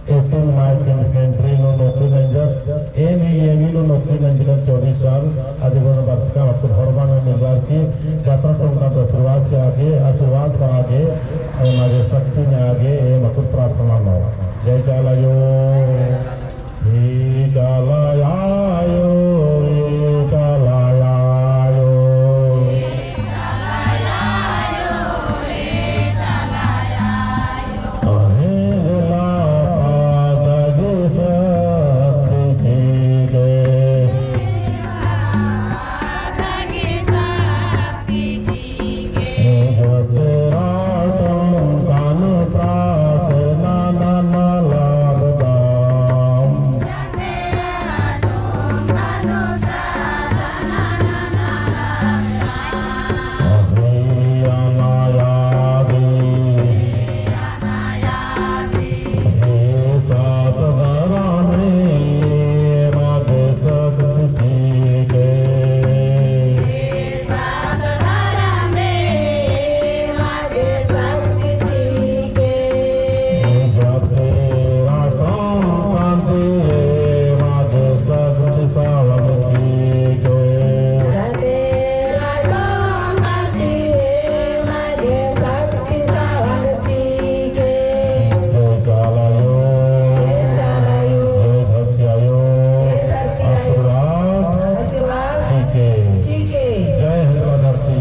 Eighteen Mike Infantry नू नौकरी नंजस, एम ई एम ई नू नौकरी नंजकन चौबीस साल, अदिगो बरचका मतलब होरमारिन मिलर की यात्रा टोंका आशीर्वाद से आगे, आशीर्वाद का आगे, एमा गे शक्ति में आगे, एम अकुन प्रार्थना नौ। जय चाला आयो। हे चाला आयो, हे चाला आयो। अहेला पादगी शक्ति चिके। जतरा टोंकन प्रार्थना नना लगदम। अभी अनायादी। हे सात धरमे, एमा गे शक्ति चिके। जय चाला आयो, जय धरती आयो, आशीर्वाद चिके। जय हिंदला धरती।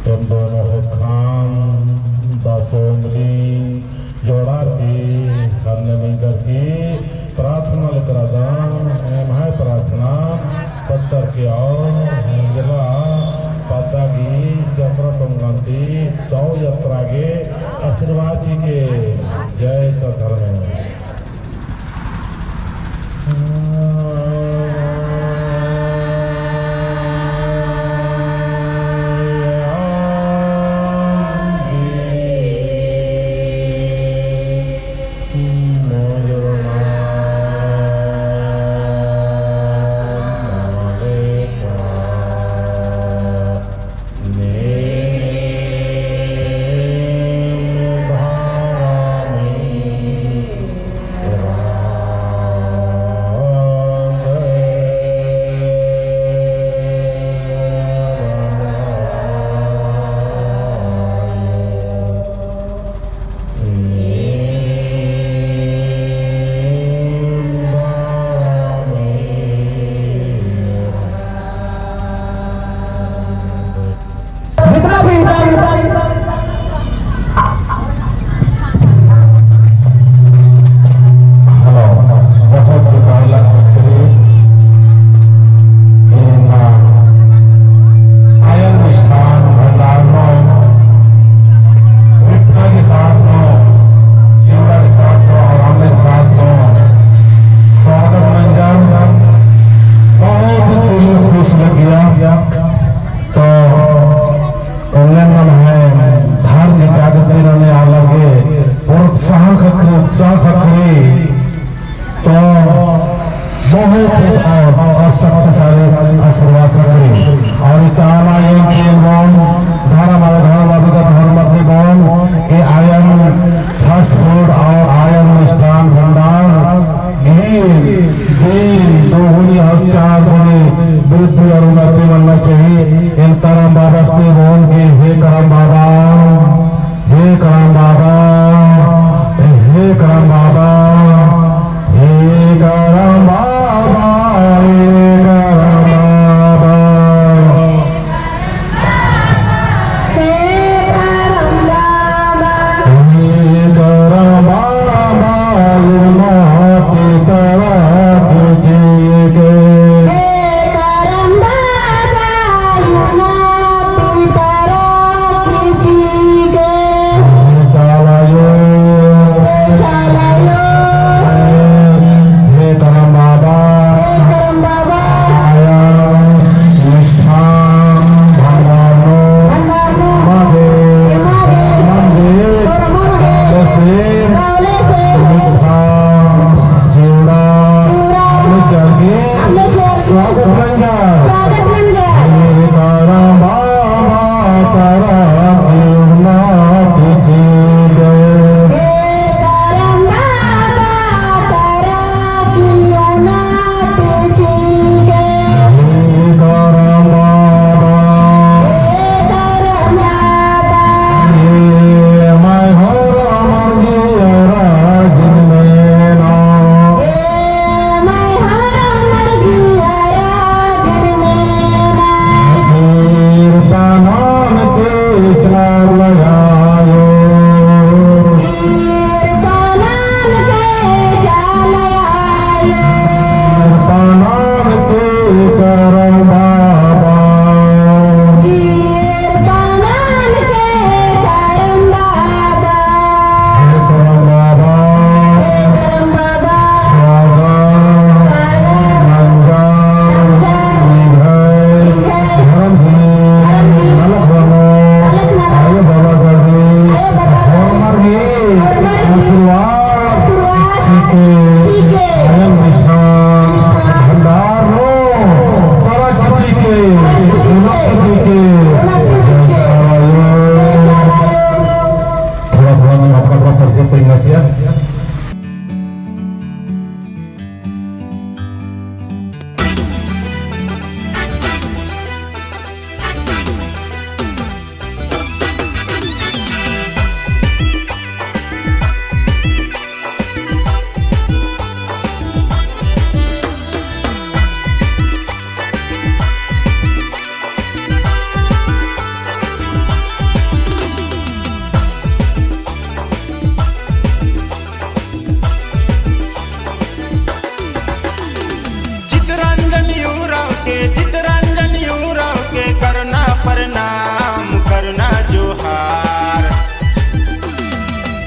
एम दोनों होखान दसों उंगली जोड़ार की, अन्ने मिंकर की प्रार्थना लेकर आदम, एम्है प्रार्थना पत्तर के और जला पद्दा की यात्रा टोंगन ती दव यात्रा गे आशीर्वाद चिके। जय सत धर्मेस।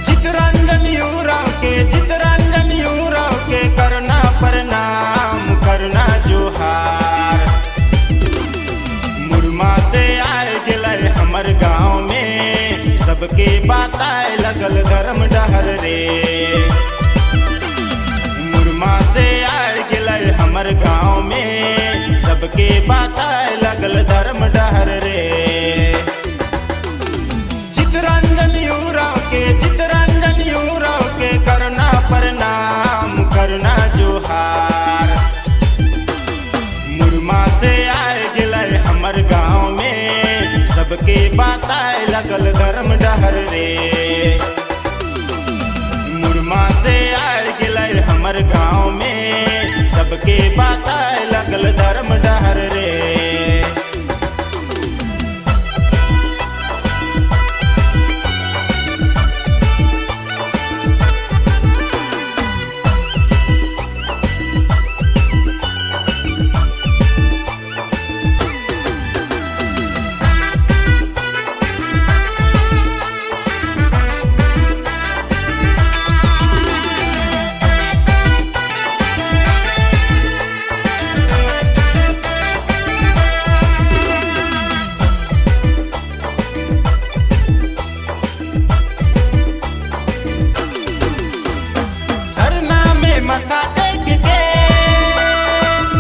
चितरंजन उराँव के, चितरंजन उराँव के करना प्रणाम, करना जोहार। मुड़मा से आए गेलय हमर गाँव में, सबके बताए लगल धर्म डहर रे। मुड़मा से आए गेलय हमर गाँव में, सबके बताए लगल धर्म डहर रे। चितरंजन उराँव के, चितरंजन उराँव के करना प्रणाम, करना जोहार। मुड़मा से आए गेलय हमर गाँव में, सबके बताए लगल धर्म डहर रे। मुड़मा से आए गेलय हमर गाँव में, सबके बताए लगल धर्म डहर रे। सरना में मत्था टेक के,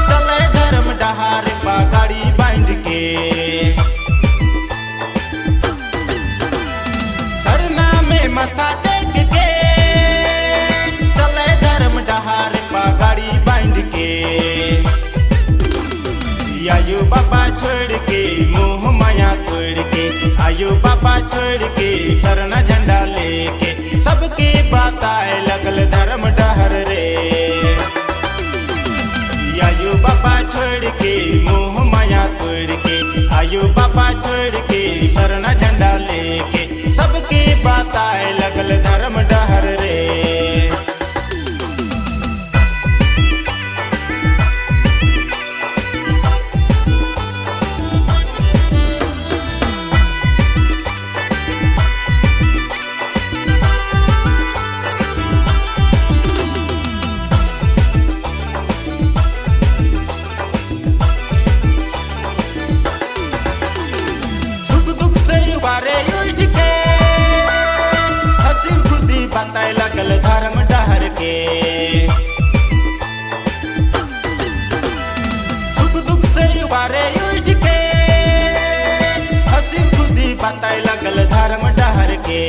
चले धर्म डहार पगड़ी बांध के। सरना में मत्था टेक के, चले धर्म डहार पगड़ी बांध के। आयो बाबा छोड़ के, मोह माया तोड़ के, आयो बाबा छोड़ के, सरना झंडा लेके, सबके बताए लगल धर्म डहर रे। आयो बाबा छोड़ के, मोह माया तोड़ के, आयो बाबा छोड़ के, सरना झंडा लेके, सबके बताए लगल धर्म डहर रे। सुख दुख से उबारे उठ के, हँसी खुशी बताए लगल धर्म डहर के। सुख दुख से उबारे उठ के, हँसी खुशी बताए लगल धर्म डहर के।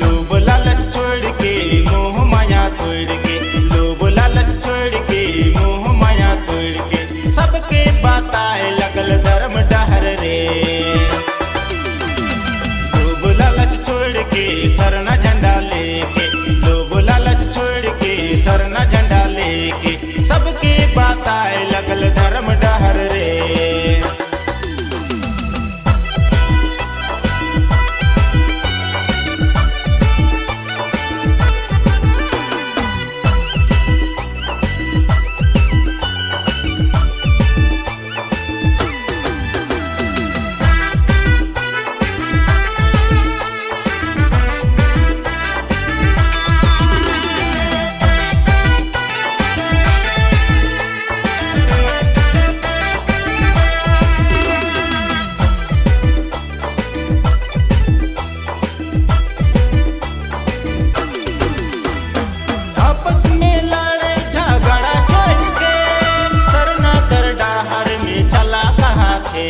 लोभ लालच छोड़ के, मोह माया तोड़ के, लोभ लालच छोड़ के, मोह माया तोड़ के, सबके बताए लगल धर्म डहर रे। लोभ लालच छोड़ के, सरना झंडा लेके, लोभ लालच छोड़ के, सरना झंडा लेके, सबके बताए लगल धर्म डहर रे। आपस में लड़ाई झगड़ा छोड़ के, सरना कर डहर में चला कहा थे।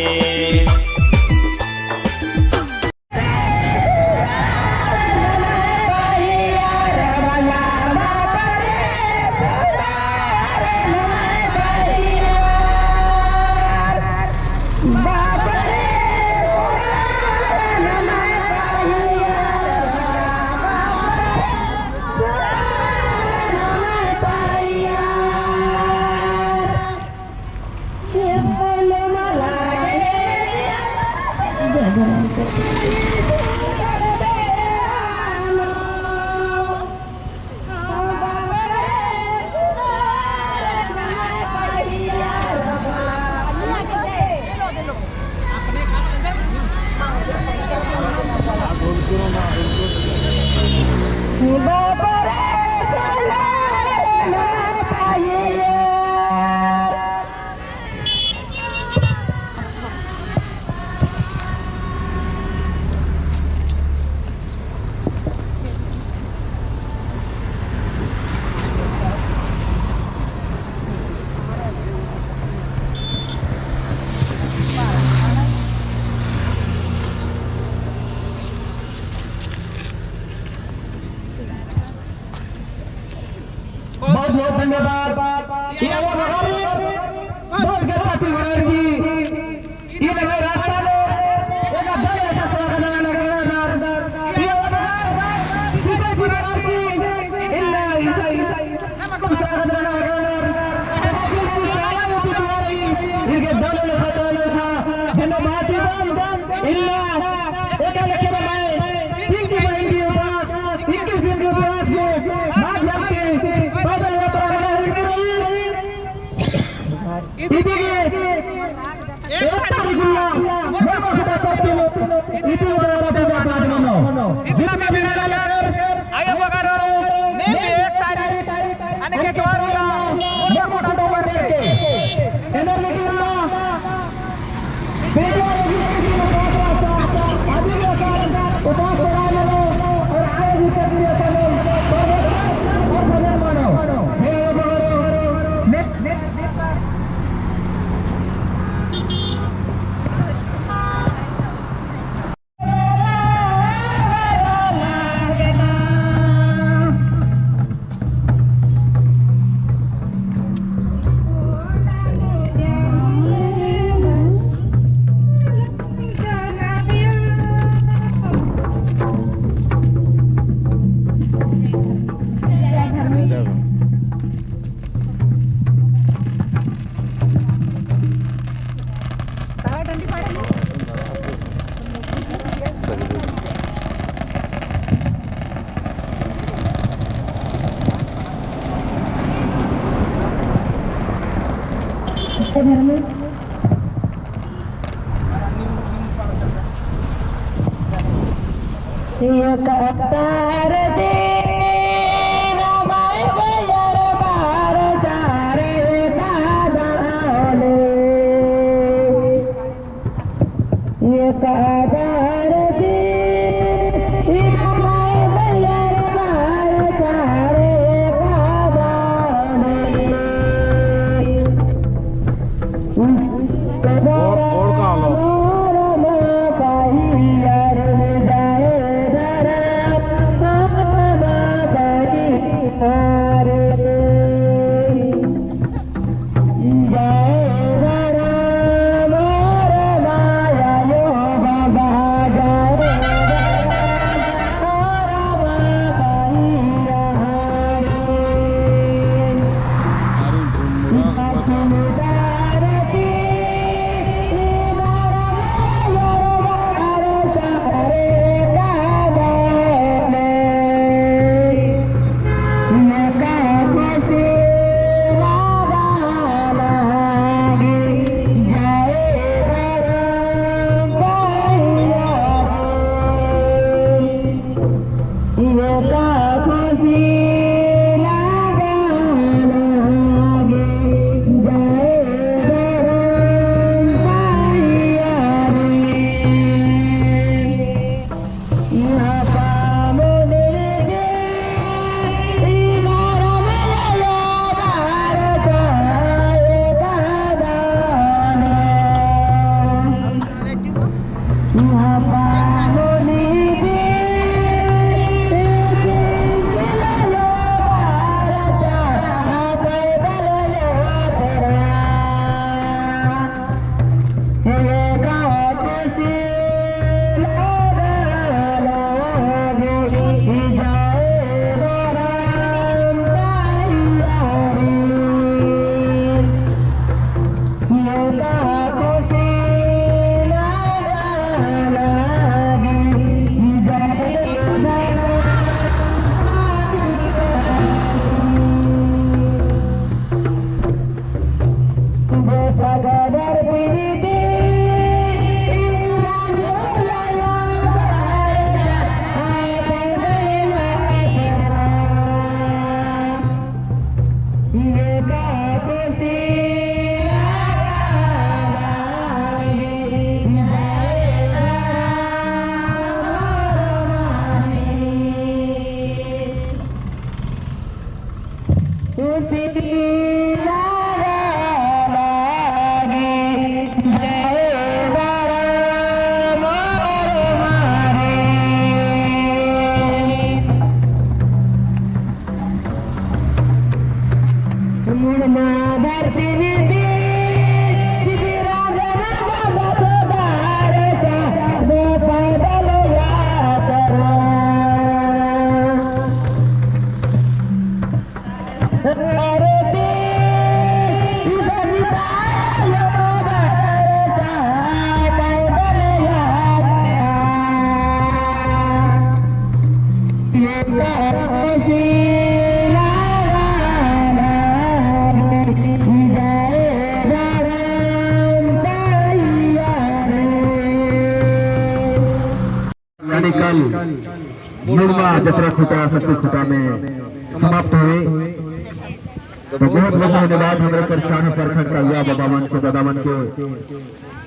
धन्यवाद। ई अयो बगारी बहुत गच्छा ती बगारी की ई नम्है रास्ता नू एका दल ऐसा स्वागत नना लगनर। ई अयो बगारी सिसई ती बगारी की इन्ना इसा स्वागत नना लगनर। एका दिल ती चाला यूँ ती दुआरी इनके दल ले पता नहीं था। धन्यवाद चिदम। इन्ना एका लेखे में मैं तीन की महीने की उपास, इक्कीस दिन की उपास के माध्यम से पैदल यात्रा मना हुई रही। इदिगे एक तारीख उल्ला मोर मोर खुटा शक्ति में इदी उतारा पूजा पाठ मनो। जितना भी मेरा लगर आयो बगारो ने भी एक तारीख अने के द्वार उल्ला मोर मोर खुटा पर के एनर्जी की उल्ला वीडियो एडिटिंग उपास रहचा, आदि भी असन उपास पढ़ाई मनो और आए भी सब भी असन और भजन मनो। हे अयो बगारो, ने, ने, ने, एक अवतार दिन माय बयर बार चारे का दाने। एक अवतार दिन माय बयर बार चारे का दाने। और, और का लो? कल मुड़मा जतरा खुटा, शक्ति खुटा में समाप्त हुई। तो बहुत बहुत धन्यवाद हमरे कर चान्हो प्रखंड का युवा बाबा मन के, दादा मन के,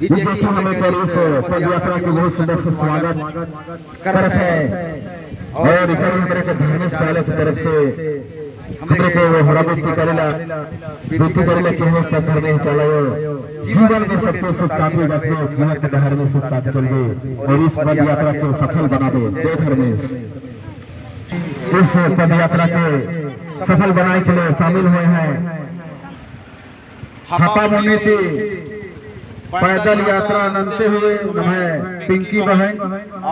ये देखिए हमें कर इस पद यात्रा के बहुत सुंदर से स्वागत करत है। और इधर हमरे के धर्मेश चालक की तरफ से हमरे के वो होरा बिनती करेला, बिनती करेला कि हे सब धर्मेश चाला हो, जीवन में सबके सुख शांति रखबे, जीवन के डहर में सुख शांति चलबे और इस पद यात्रा को सफल बनाबे। जय धर्मेश। इस पद यात्रा के सफल बनाए के लिए शामिल हुए हैं हापामुनी ती पैदल यात्रा नन्ते हुए नम्है पिंकी बहन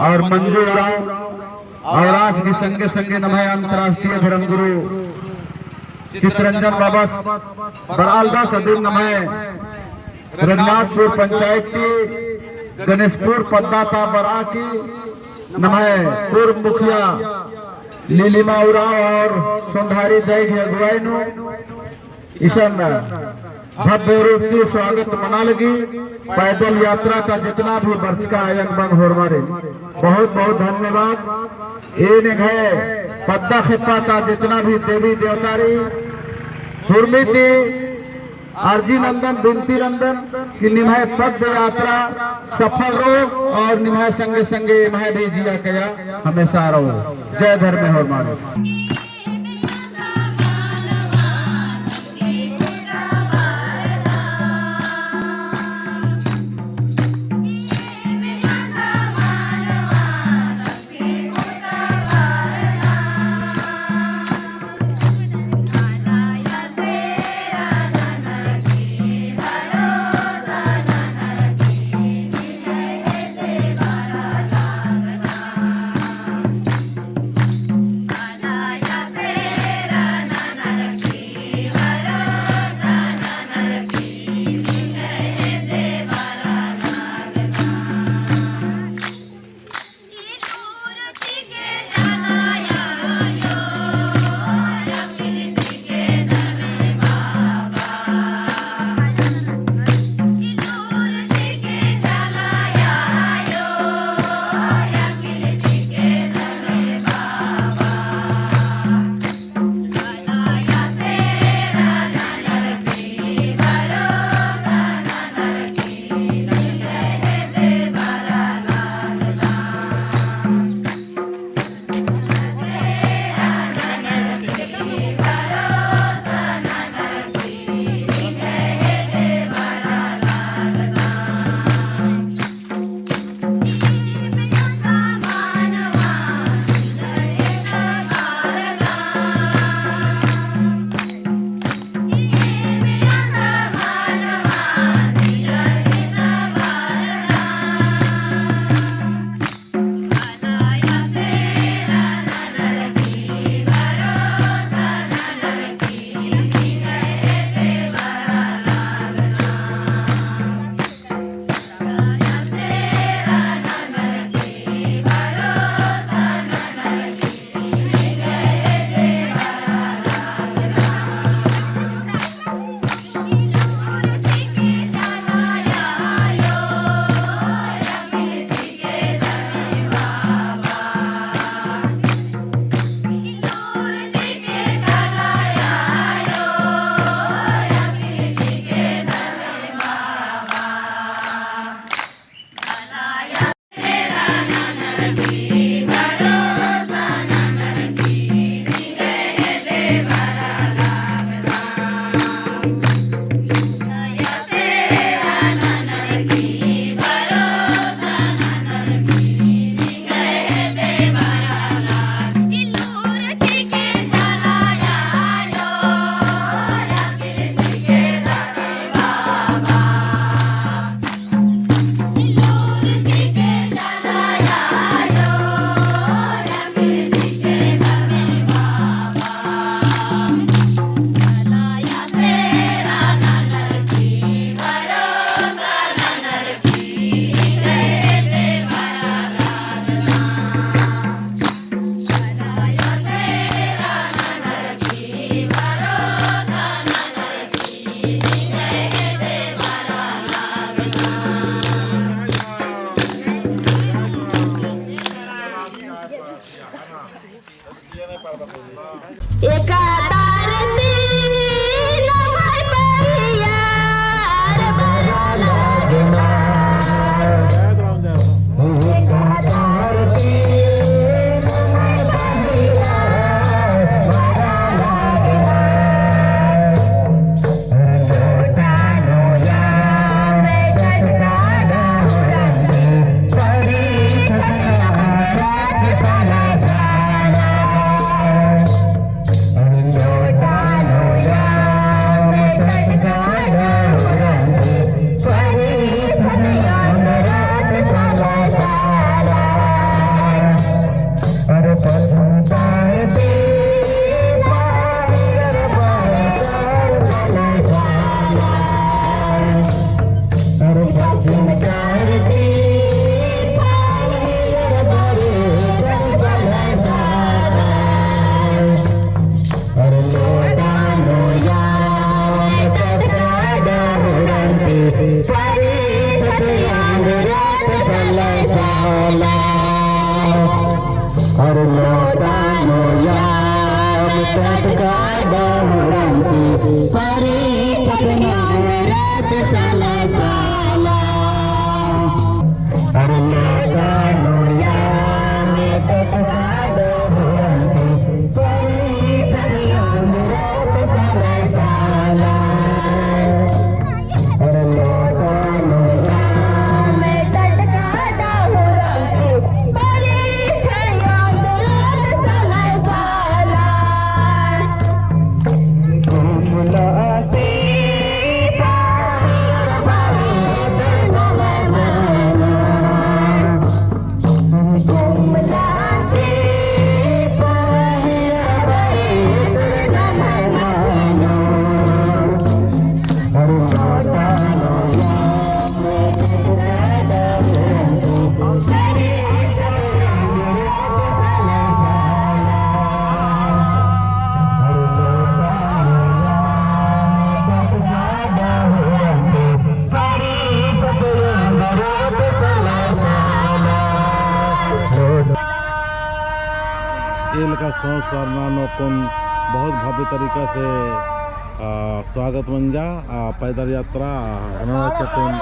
और मंजू उराँव और आस गही संगे संगे नम्है अंतर्राष्ट्रीय धर्मगुरु चितरंजन बाबस बरआलदस अदिन नम्है रघुनाथपुर पंचायत ती गणेशपुर पद्दा ता बरआ की नम्है पूर्व मुखिया लीलिमा उराँव और सोंधारी दई गही अगुवाई नू इसन भव्य रूप ती स्वागत मना लगी। पैदल यात्रा ता जितना भी बरचका अयंग बंग होरमारिन बहुत बहुत धन्यवाद। एन एंग्है पद्दा खेप्पा ता जितना भी देवी देवता रई, हुरमी ती अर्जी नन्दन, बिनती नन्दन कि निम्है पद यात्रा सफल रओ और निम्है संगे संगे एम्है भी जिया कया हमेशा रओ। जय धर्मे होरमारिन। हर लोटा नू याम टटका डहुरंती, परिछत नंदरत साला साला। हर लोटा नू याम टटका डहुरंती, परिछत नंदरत साला साला। एलका सौंस सरना नू अक्कुन बहुत भव्य तरीका से, आ, स्वागत मंजा, आ, पैदल यात्रा, आ, हनवा चकुन।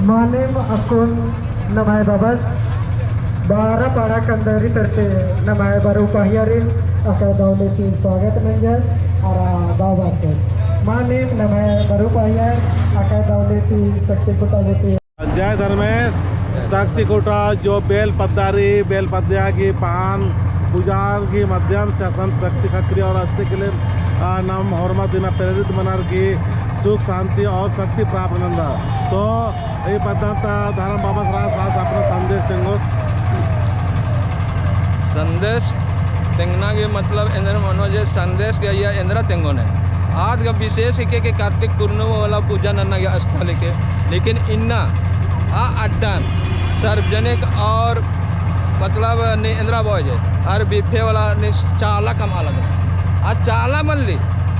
मानिम अक्कुन नम्है बबस बारा पाड़ा कंदरी तरती नम्है बरऊ पहियारिन अकय दवले ती स्वागत नंजस अरा दव बाचस। मानिम नम्है बरऊ पहियार अकय दवले ती शक्ति खुटा गूटी। जय धर्मेस। शक्ति खुटा जो बेल पद्दा रई, बेल पद्दा की पान पूजार की माध्यम से असन शक्ति खक्खरी और अस्ते के लिए, आ, नम होरमा दिना प्रेरित मनर की सुख शांति और शक्ति प्राप्त नंदा। तो ई पद्दा ता धर्म बाबस रअस, आस अपना संदेश तेंगोस। संदेश तेंगना गे मतलब एन्देर मनो जे संदेश गे अइय्या एन्देरा तेंगोन है। आद गा विशेष हिके कि कार्तिक पूर्णिमा वाला पूजा नन्ना गे स्थल हिके, लेकिन इन्ना आ अड्डन सार्वजनिक और मतलब ने एन्देरा बओय जे हर बिफे वाला ने चाला कमआ लगनर। आ चाला मल्ली,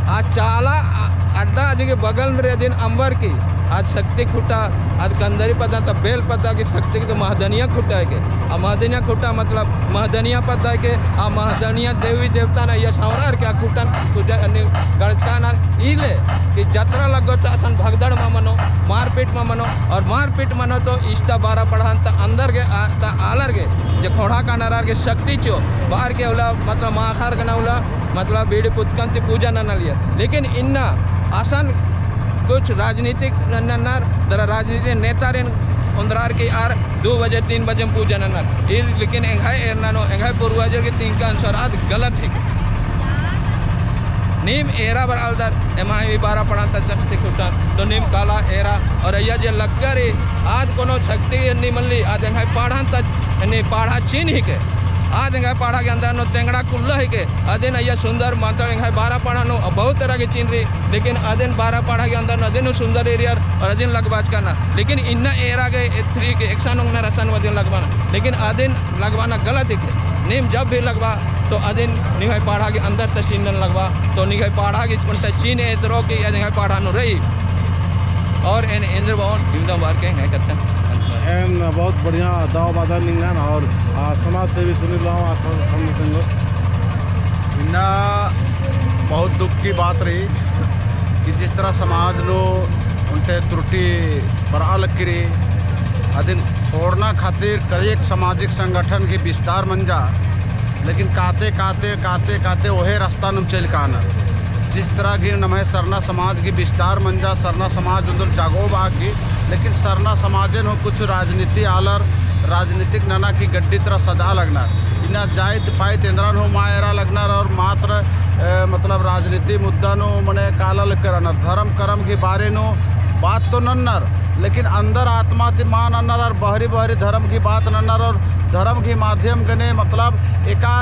आ चाला आ अड्डा अदिगे बगल में रई अदिन अम्बर की, आद शक्ति खुटा, आद कंदरी पद्दा ता बेल पद्दा की शक्ति की तो महदनिया खुटा हिके। आ महदनिया खुटा मतलब महदनिया पद्दा हिके, आ महदनिया देवी देवता ना या सावरार के आ खुटन पूजा अन्य गड़चका ना इले कि जतरा लगो तो असन भगदड़ मा मनो, मारपीट मा मनो, और मारपीट मनो तो इस्ता बारा पड़हन ता अंदर गे आ, ता आलर गे, जे खोंड़ा कानर आर गे शक्ति चिओ, बार के उला मतलब माखर गना उला मतलब बीड़ी पुतकन ती पूजा नना लिया। लेकिन इन्ना असन कुछ राजनीतिक नन्नर, दरा राजनीतिक नेतारिन ओन्द्रर की आर दो बजे, तीन बजे में पूजा नन्नर। ई लेकिन एंग्है एरना नू, एंग्है पूर्वजर के तिंका अनुसार आद गलत हिके। नीम एरा बरआलदर, एम्है ई बारा पड़हन ता शक्ति खुटन, तो नीम काला एरा, और अइय्या जे लग्गर ई, आद कोनो शक्ति नी मल्ली, आद एंग्है पाड़हन ता, नी पाड़ा चिन्ह हिके। आद एंग्है पाड़ा के अंदर नू तेंगड़ा कुल्ला हिके, अदिन अइय्या सुंदर मतलब एंग्है बारा पाड़ा नू बहुत तरह के चिन्ह रई, लेकिन अदिन बारा पाड़ा के अंदर नू अदिन नू सुंदर एरियर और अदिन लगबाचका ना। लेकिन इन्ना एरा गे ए थ्री के एकसन उंगनर असन अदिन लगबाना। लेकिन अदिन लगबाना गलत हिके। नीम जब भी लगबा तो अदिन निंग्है पाड़ा के अंदर ता चिन्हन लगबा। तो निंग्है पाड़ा के ओन्टा चिन्ह एदरो के या निंग्है पाड़ा नू रई। और एन एन्देर बओन इवंदा बार के एंग्है कत्थन। एन बहुत बढ़िया दव बअदन निंगन और, आ, समाज सेवी सुनील राव आस संग संग। इन्ना बहुत दुख की बात रई कि जिस तरह समाज नू ओन्टे त्रुटि बरआ लगी रई, अदिन खोंड़ना खातिर कई एक सामाजिक संगठन की विस्तार मंजा, लेकिन काते, काते, काते, काते ओहे रस्ता नुम चइल कानर। जिस तरह की नम्है सरना समाज की विस्तार मंजा, सरना समाज उन्दुल जागो बाकी, लेकिन सरना समाजेन हूँ कुछ राजनीति आलर, राजनीतिक नना की गड्डी तरह सजआ लगनर। इन्ना जाइत पाइत एन्दरन हूँ मा एरा लगनर और मात्र, अ, मतलब राजनीति मुद्दा नू मने काला लगनर, धर्म करम की बारे नू बात तो नन्नर, लेकिन अंदर आत्मा ती मा नन्नर और बहरी बहरी धर्म की बात नन्नर और धर्म की माध्यम गने मतलब एका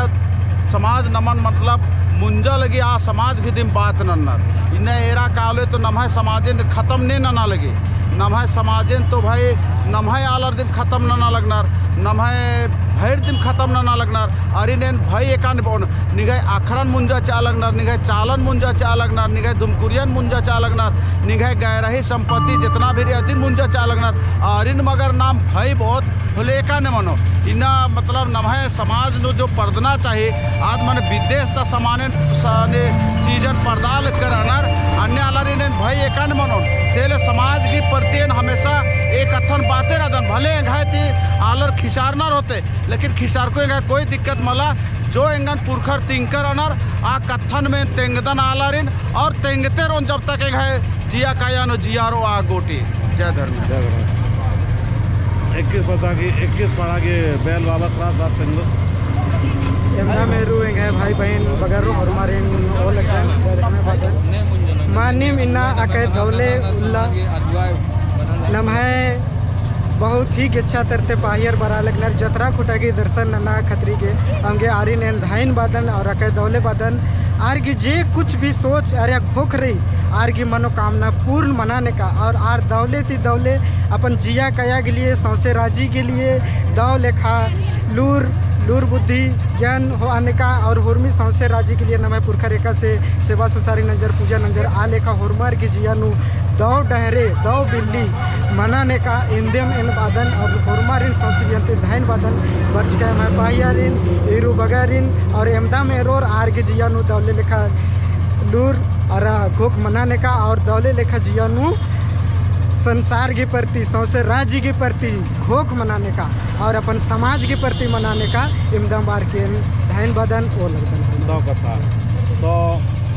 समाज नमन मतलब मुंजा लगी आ समाज की दिम बात नन्नर। इन्ना एरा काले तो नम्है समाजेन खतम ने नना लगी। नम्है समाजेन तो भाई नम्है आलर दिम खतम नना लगनर, नम्है भैर दिम खतम नना लगनर। अरिन एन भाई एकान बओन, निंग्है अखरन मुंजा चिआ लगनर, निंग्है चालन मुंजा चिआ लगनर, निंग्है धुमकुरियन मुंजा चिआ लगनर, निंग्है गैरही संपत्ति जेतना भी रई अदिन मुंजा चिआ लगनर। अरिन मगर नाम भाई बओत होले एकाने मनो। इन्ना मतलब नम्है समाज नू जो परदना चाही, आद मने विदेश ता समानेन स-, ने चीजन परदा लगनर, अन्ने आलारिन एन भाई एकाने मनो। से ले समाज की प्रति एन हमेशा एक कत्थन बाते रअदन, भले एंग्है ती आलर खिसारनर होते, लेकिन खिसारको एंग्है कोई दिक्कत मला, जो एंगन पुरखर तिंकर रअनर, आ कत्थन में तेंगदन आलारिन, और तेंगते रओन जब तक एंग्है जिया काया नू जिया रओ आ गूटी। जय धर्मेस। जय धर्मेस। इक्कीस पद्दा की, इक्कीस पाड़ा की बेल बाबस रअस, रअस तेंगो। एमदा मेरू एंग्है भाई बहिन बगर होरमारिन ओ लगदन, जय धर्मेस बअदन। मानिम इन्ना अकय दवले उल्ला नम्है बहुत ही गेच्छा तरते पाहियर बरआ लगनर जतरा खुटा की दर्शन नना खतरी गे। अमगे आरिन एन धाइन बअदन और अकय दवले बअदन। आर गी जे कुछ भी सोच अरा घोख रई, आर गी मनोकामना पूर्ण मनाने का और आर दवले ती दवले अपन जिया काया के लिए, सौंसे राजी के लिए दव लेखा लूर, लूर बुद्धि ज्ञान होआने का और होरमी सौंसे राजी के लिए नम्है पुरखर एकासे सेवा सुसारी नंजर, पूजा नंजर, आ लेखा होरमर गे जिया नू दव डहरे, दव बिल्ली मनाने का इन्देम एन बअदन और होरमारिन सौंसे जिया ती धाइन बअदन। बरचका एम्है पाहियारिन, ईरू बगारिन और एमदा मेरोर आर गे जिया नू दवले लेखा लूर अरा घोख मनाने का और दवले लेखा जिया नू संसार के प्रति, सौंसे राज्य के प्रति घोख मनाने का और अपन समाज के प्रति मनाने का इमदम बार के धैन बदन ओ लगदन। दव कत्था। तो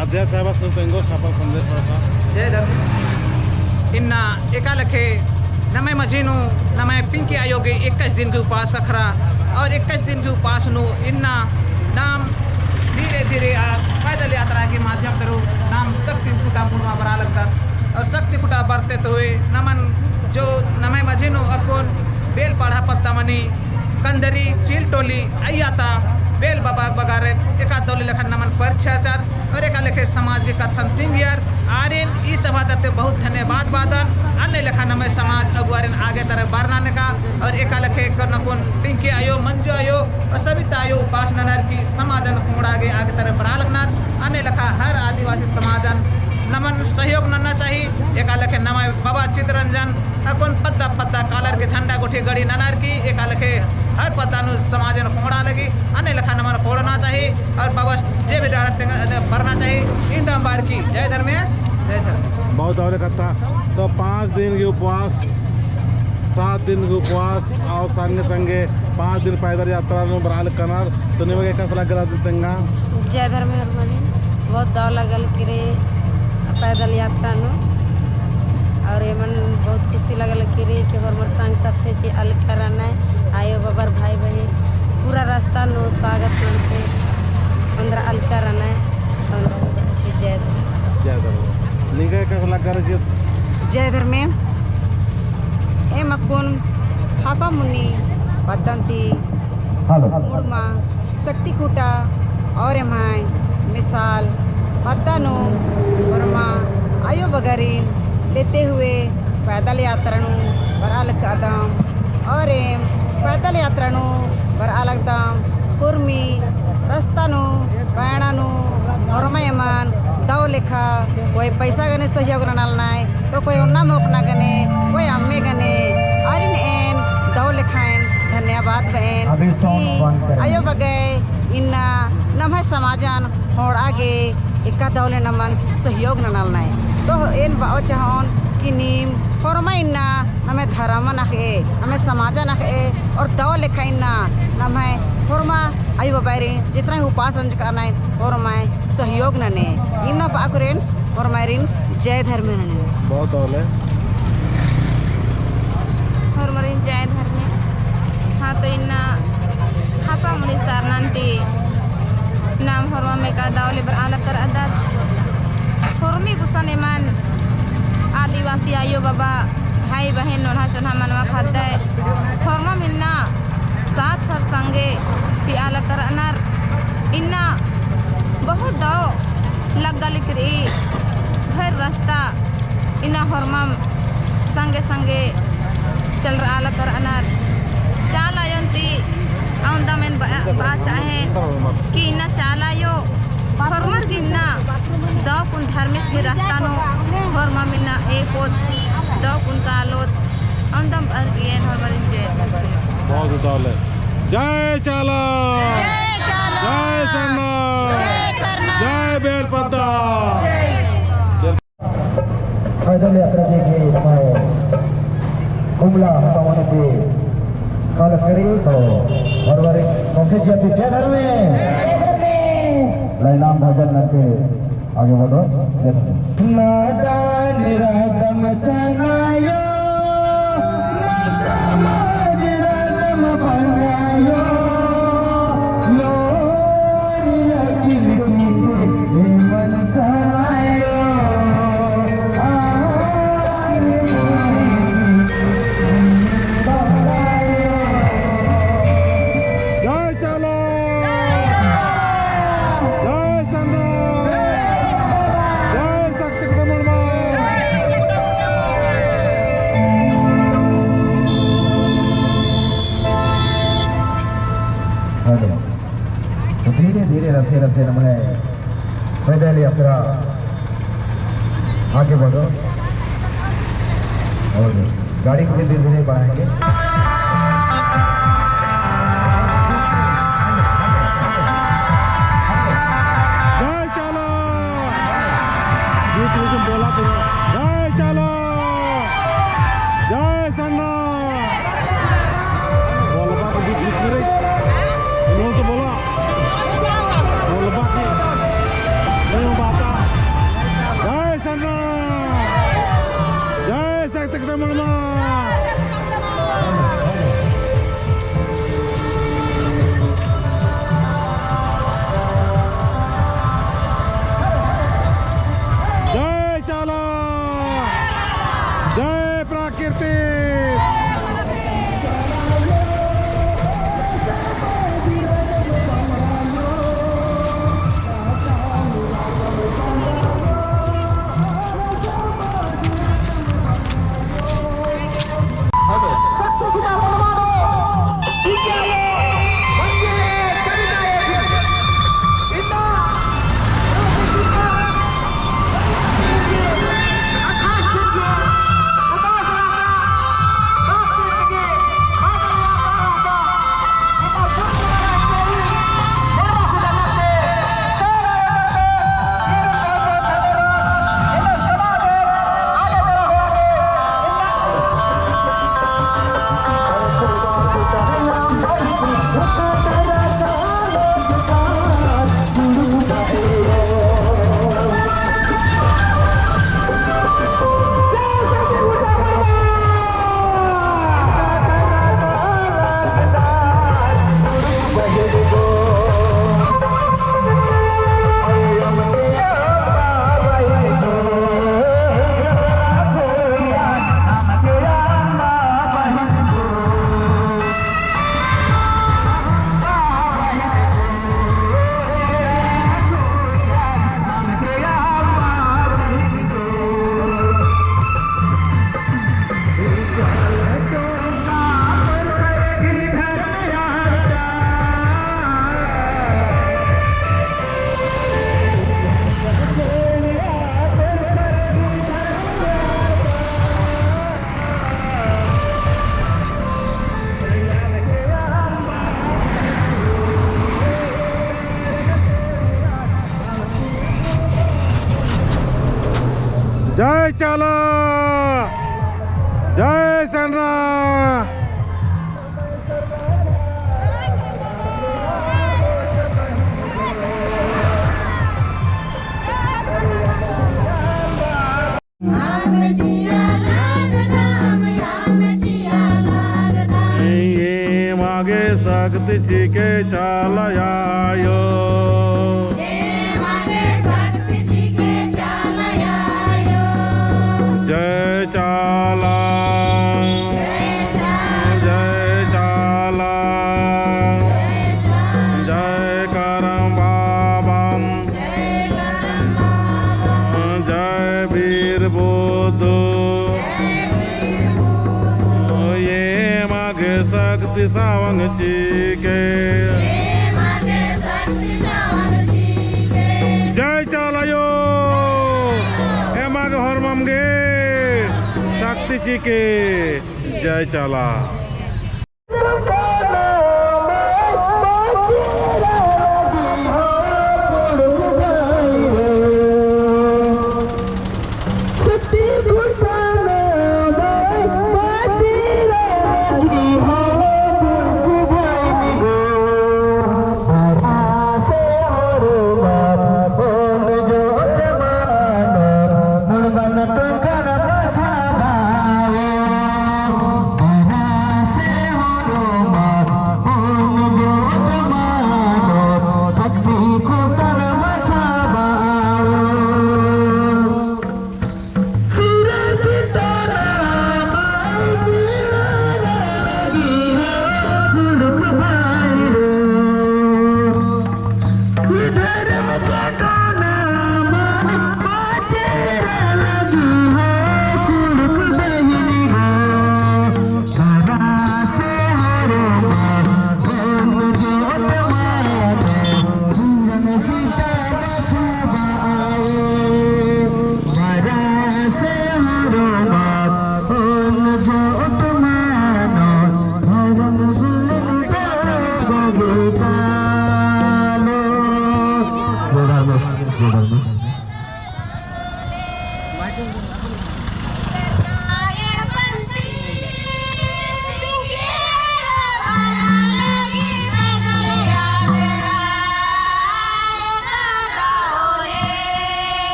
अध्यक्ष साहब, सुन तेंगो सफल संदेश रअसा। जय धर्म। इन्ना एका लेखे नम्है मझी नू नम्है पिंकी आयो गे इक्कीस दिन के उपास अखरा और इक्कीस दिन के उपास नू इन्ना नाम धीरे धीरे आ पैदल यात्रा के माध्यम तरू नाम शक्ति खुटा मुड़मा बरआ लगदत। और शक्ति खुटा बरते तो हुए नमन जो नम्है मझी नू अक्कुन बेल पड़हा पद्दा मनी कंदरी चील टोली अइय्या ता बेल बाबा बगारे एका दव ले लेखा नमन परिछा चार और एका लेखे समाज के कत्थन तिंगियर। आरिन ई सभा तरते बहुत धन्यवाद बअदन। अन्ने लेखा नम्है समाज अगुवारिन आगे तरह बरना नेका और एका लेखे कनकुन पिंकी आयो, मंजू आयो और सबिता आयो उपास ननर की समाजन खोंड़आ गे आगे तरह बरआ लगनर। अन्ने लेखा हर आदिवासी समाजन नमन सहयोग नन्ना चाही। एका लेखे नम्है बाबा चितरंजन अक्कुन पद्दा पद्दा कालर के झंडा गुट्ठी गड़ी ननर की एका लेखे हर पद्दा नू समाजन खोंड़आ लगी। अन्ने लेखा नमन खोंड़ना चाही और बाबा जे भी डहर तेंगा बरना चाही। इमदम बार की जय धर्मेस, जय धर्मेस। बहुत दव ले कत्था। तो पाँच दिन के उपवास, सात दिन के उपवास और संगे संगे पाँच दिन पैदल यात्रा नू बरआ लगनर। तो निमगे एकासे लग्गा रअदन तेंगा? जय धर्मेस मनी, बहुत दव लगल किरी पैदल यात्रा नू। और एमन बहुत खुशी लगल किरी कि होरमर संग साथे ची अलका रअनय, आयो बबर भाई बहिन पूरा रास्ता नू स्वागत ननके अंदर अलका रअनय। जय धर्म। जय धर्म। निंगा एकासे लग्गा रअदन? जय धर्मे। एम अक्कुन हापामुनी पद्दन ती हेलो। मुड़मा शक्ति खुटा और एम्है मिसाल पद्दा नू होरमा आयो बगरिन लेते हुए पैदल यात्रा नू बरआ लगदम। और एम पैदल यात्रा नू बरआ लगदम। उर्मी रस्ता नू, पैंड़ा नू, होरमा एमन दव लेखा कोई पैसा गने सहयोग ननालनय, तो कोई ओन्ना मोख़ना गने, कोई अम्मे गने, आरिन एन दव लेखा एन धन्यवाद बएन। अभी song कि बंद करें। आयो बगय इन्ना नम्है समाजन खोंड़आ गे एका दव ले नमन सहयोग ननालनय। तो एन बओ चाहोन कि नीम होरमा इन्ना नम्है धरमन अख़'ए, नम्है समाजन अख़'ए, और दव लेखा इन्ना नम्है होरमा आयो बबारिन जितना भी उपास रंजकनय होरमय सहयोग नने। इन्ना बआ कुरेन होरमारिन जय धर्मे नने। बहुत दव ले। होरमारिन जय धर्मे। हाँ, तो इन्ना हापामुनी सरना ती नाम होरमम एका दव ले बरआ लगदत। होरमी गुसन एमन आदिवासी आयो बाबा, भाई बहिन, नोल्हा चोल्हा मनवा ख़द्दय। होरमम इन्ना साथ और संगे चिआ लगदत रअनर। इन्ना बहुत दव लग्गा लिकरी भर रस्ता इन्ना होरमम संगे संगे चलरआ लगदत रअनर। चाला आयोन ती अवंदम एन बआ, बआ चाहेन कि इन्ना चाला आयो होरमर गे इन्ना दव कुन धर्मेस गही रस्ता नू होरमम इन्ना एक होत दव कुन कालोत। अवंदम अरगियन होरमारिन जय धर्मेस। बहुत उतावल है। जय चाला। जय चाला। जय सरना। जय सरना। जय बेल पद्दा। जय। पैदल यात्रा जे गे माय कुमला हतावन के काल करी तो हर बार कौन से जय धर्मे। जय धर्मे। लय नाम भजन नते आगे बढ़ो। जय धर्मे। नादान रअदम चनायो, ना समाज रअदम बनायो, लोरिया किलची मन चनायो। जय चाला। जय सरना। जय शक्ति कुटुंब मुड़मा। हेलो। तो धीरे धीरे रसे रसे नम्है पैदल यात्रा आगे बढ़ो और गाड़ी को भी धीरे धीरे बढ़ाएंगे। जय चाला। बीच बीच में बोला करो, जय चाला। चाला, जय सरना। एमा गे शक्ति चिके चाला आयो। एमा गे शक्ति चिके चाला आयो। जय चाला। जय चाला। जय चाला। जय चाला। जय करम बाबा। जय वीर बुद्धू। एमा गे शक्ति सवंग चिके। जय चाला आयो। एमा गे होरमम गे शक्ति चिके। जय चाला।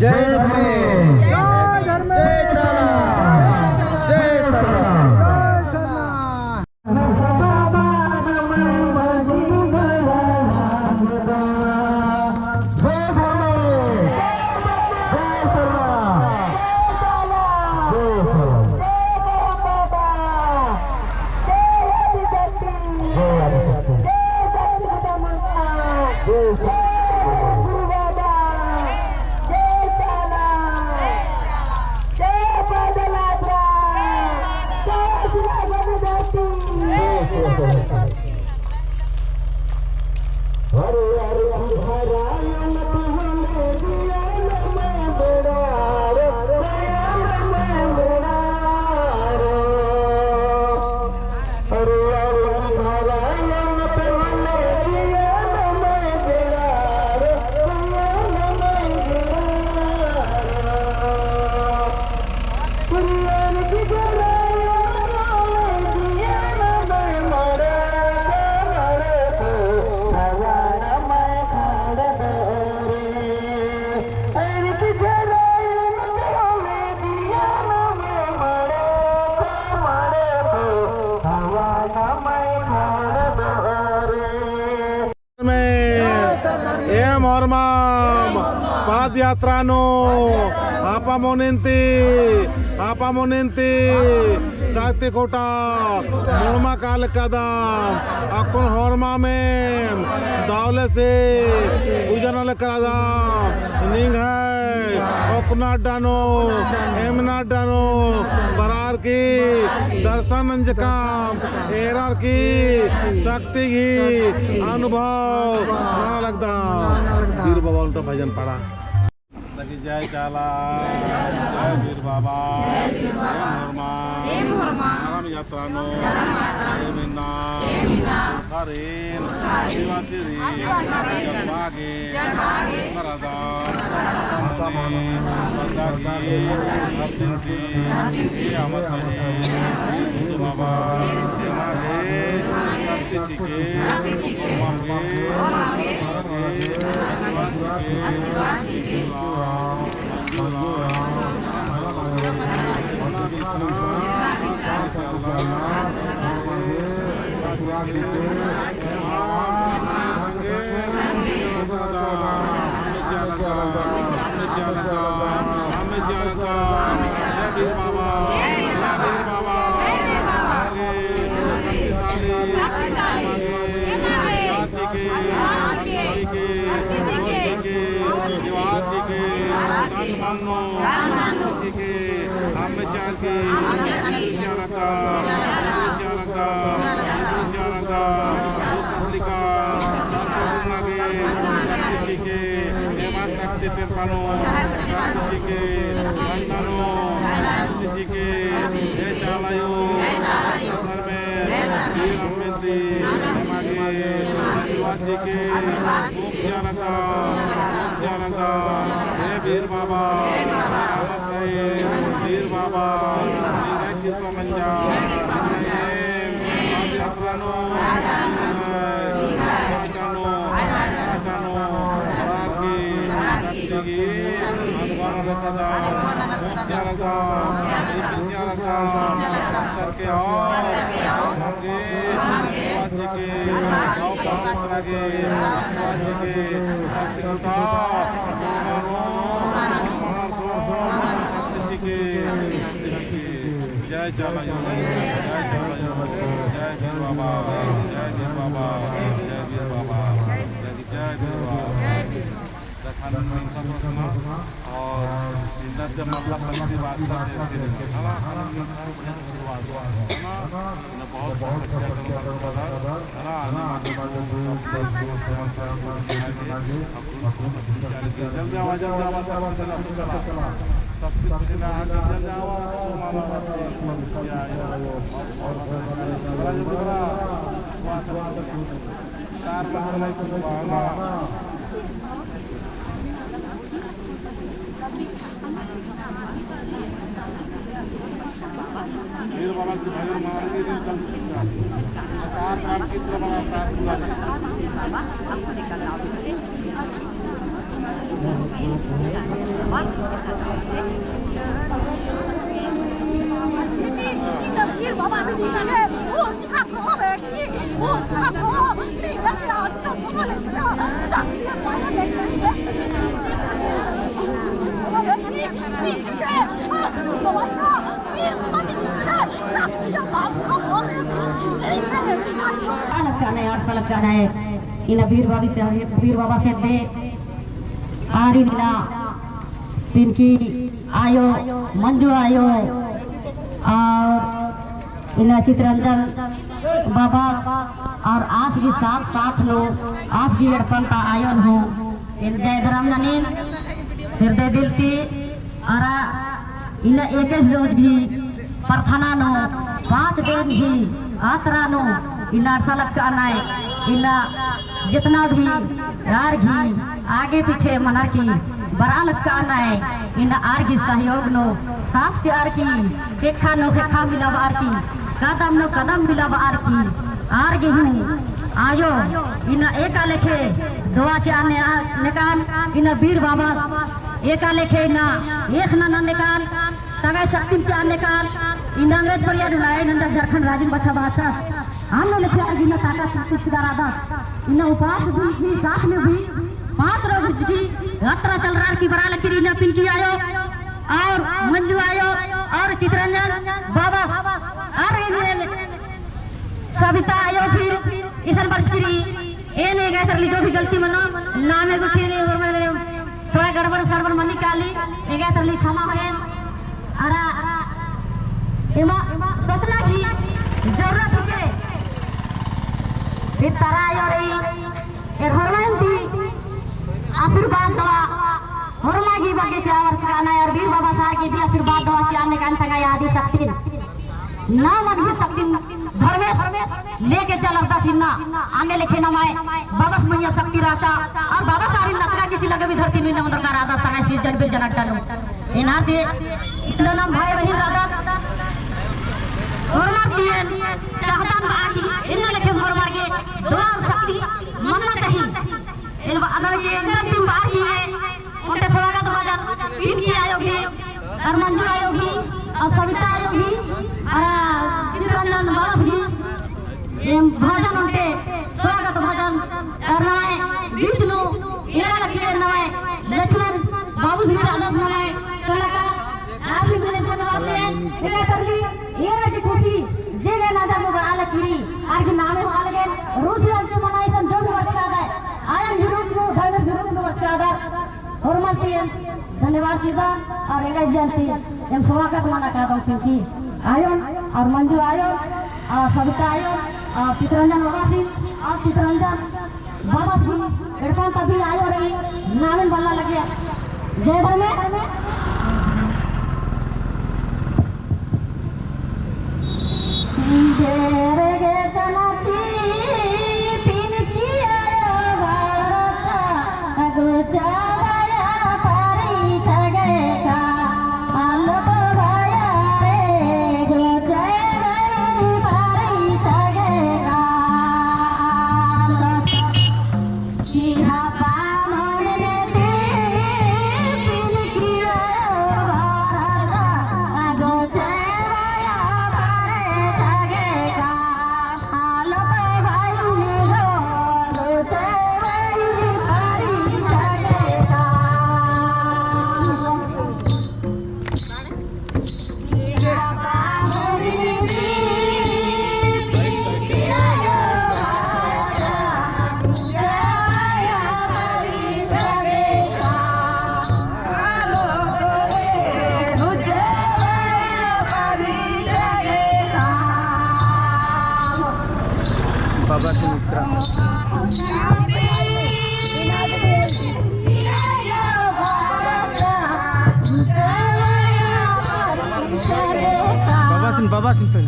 जय धर्मेश। जय धर्मेश। जय चाला। जय सरना। जय सरना। में एम होरमाम पद यात्रा नू हापामुनिन ती, हापामुनिन ती शक्ति खुटा मुड़मा कालकदम। अक्कुन होरमाम एम दव ले से पूजा नना लगदम। निंग्है ओक्कना अड्डा नू, एमना अड्डा नू बरअर की दर्शन नंजकम, एरअर की शक्ति गही अनुभव नना लगदम। बीर बाबा उल्टा भजन पाड़ा। जय चाला, जय बीर बाबा, जय होरमा, धर्म यात्रा नू, एम इन्ना, हरिन, आदिवासी री, जन्मागे, मरदा, मने, बंदागी, अतिथि, ये आमत है, ये बाबा, ये मागे, शक्ति चिके, मागे, मागे, आशीर्वाद चिके, बीर बाबा, बीर बाबा, कृपा मंजा, पद यात्रा नू, जय चाला यो, जय चाला यो, जय बीर बाबा, जय बीर बाबा, जय बीर बाबा, जय बीर बाबा। जय बीर बाबा। जय बीर बाबा। दखन मिंता तो सुना, और इधर जब मतलब शक्ति वास्ता देते हैं, है ना? हम मिंता तो बढ़िया से शुरुआत हुआ, है ना? इन्हें बहुत बहुत अच्छा काम करता है, है ना? आने वाले को जल्दी आवा, जल्दी आवा, सब कुछ चला, सब कुछ चला, जल्दी आवा, तो मामा बात है। या, या, और, और, और, लक्का नय, आठ सौ लक्का नय। इन्ना बीर बाबा से, बीर बाबा से दे आर इन्ना पिंकी आयो, मंजू आयो, और इन्ना चितरंजन बाबस और आस गही साथ साथ नू, आस गही एड़पन्ता आयोन हूँ एन जय धरम ननीन, हृदय दिल ती। अरा इन्ना इक्कीस रोज गही प्रार्थना नू, पाँच दिन गही यात्रा नू, इन्ना अरसा लक्का नय, इन्ना जितना भी आर गही आगे पीछे मनर की बरआ लक्का नय, इन्ना आर गही सहयोग नू साथ चिअर की, ख़ेक्खा नू ख़ेक्खा मिलाबअर की, कदम नू कदम मिलाबअर की, आर गही हूँ आयो इन्ना एका लेखे दुआ चिआ ने-, नेकान, इन्ना बीर बाबा एका लेखे इन्ना एख़ नना नेकान, तंग्है शक्तिन चिआ नेकान, इन्ना अंग्रेज परिया ढुलाए नंदस झारखंड राजिन बछाबाचस। अन्ने लेखे आर गही इन्ना ताकत चिच्चका रअदस। इन्ना उपास भी, भी साथ में भी पाँच रोज गही यात्रा चलरअर की बरआ लगी रई इन्ना पिंकी आयो और मंजू आयो और चितरंजन बाबस और इन्ने सविता आयो फिर इसन बरचकी रई। एन एंग्है तरली जो भी गलती मनो, नामे गुट्ठी ने होरमर थोड़ा गड़बड़ सड़बड़ मनी काली, एंग्है तरली क्षमा होएन। अरा एमा सोचना की जरूरत हिके। फिर तरा आयो रई, एन होरमर ती आशीर्वाद दवा, होरमा गही बग्गे चिआ बरचका नय, और बीर बाबा सार गही भी आशीर्वाद दवा चिआ नेकान तंग्है आदि शक्तिन। ना मन भी शक्तिन धर्मेस लेके चलरदस इन्ना, अन्ने लेखे नम्है बाबस मइय्याँ शक्ति रहचा, और बाबस आरिन नतगा किसी लगे भी धरती नू इन्ना ओन्दरका रअदस तंग्है सिरजन बिरजन अड्डा नू। एन्ने ती इतना नाम भाई बहिन रअदत, होरमर ती एन चाहतन बआ की इन्ना लेखे होरमर गे दुआ और शक्ति मन्ना चाही। एन बअदन के एकदम दिम बअर की ने ओन्टे स्वागत भजन पिंकी आयो गही, और मंजू आयो गही, और सविता आयो गही, और चितरंजन बाबस गही, एम भजन ओन्टे स्वागत भजन, और नम्है बीच नू एरा लगी रई नम्है लक्ष्मण बाबुस भी रअदस नम्है कलाकार, आसिन दिने धन्यवाद चिआ, एरा तरली, एरा की खुशी, जे गे नजर नू बरआ लगी रई, आर गही नामे होआ लगे, रूसी अंचु मना इसन जो भी बरचका रअदय, आयन गही रूप नू, धर्मेस गही रूप नू बरचका रअदय, होरमर ती एन धन्यवाद चिअदन, और एंग्है जल ती एम स्वागत मना कादन पिंकी आयोन, और मंजू आयोन, और सविता आयोन, और चितरंजन बाबस, और चितरंजन बाबस गही एड़पन्ता भी आयो रई, नामेन बल्ला लगे। जय धर्मे। बाबा के मित्र। बाबा सुन, बाबा सुन तो।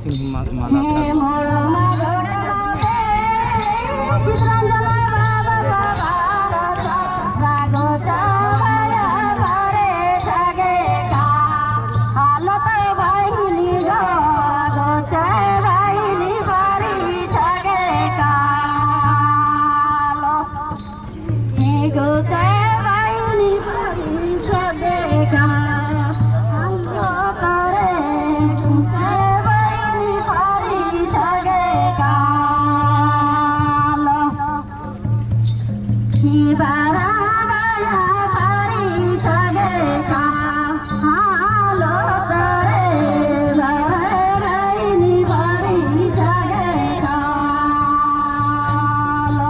सिंह मा-, माला हे मोर मागो डलो दे, चितरंजन बाबा सवार ता, सागो चावया परे छगे का, हालत बहिनी गो, गो चाय बहिनी परी छगे का। एगो चाय बहिनी परी छगे का, हमरो करे चाय बहिनी परी छगे का। लो, की बड़ा बड़ा परी छगे का, हाँ लो करे बड़ा बहिनी परी छगे का। लो,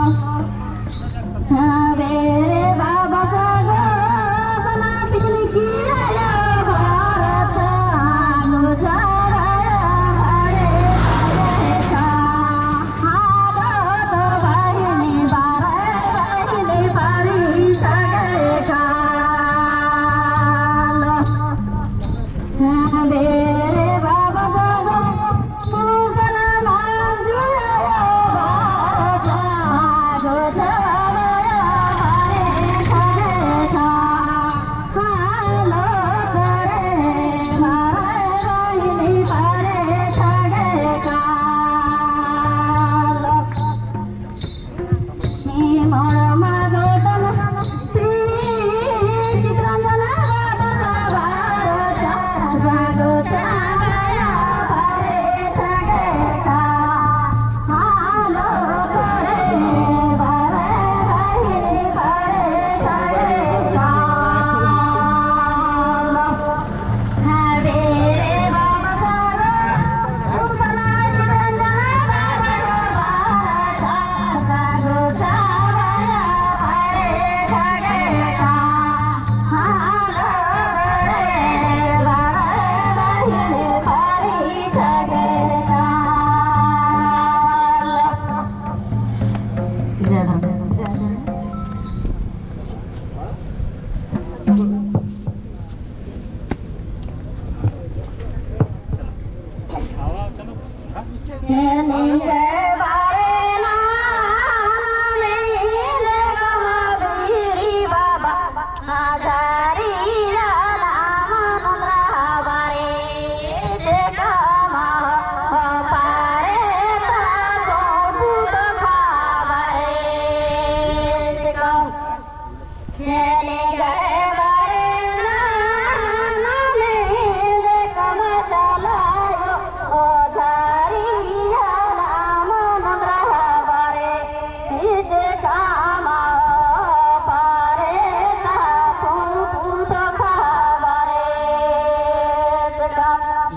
बेरे बाबा सागो सना पिकनिक आयो भारत, आलू चाराया भरे भरे का। हारो तो बहिनी बारे बहिनी परी छगे का। लो, बेरे बाबा सागो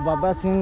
बाबा सिंह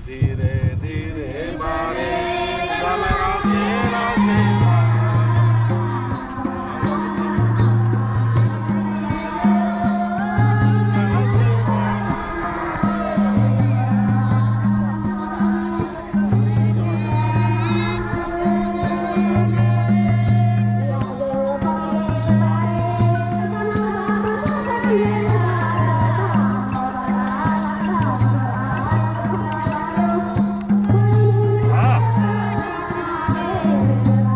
धीरे धीरे बारे, दलरा से रासे बारे। हाँ।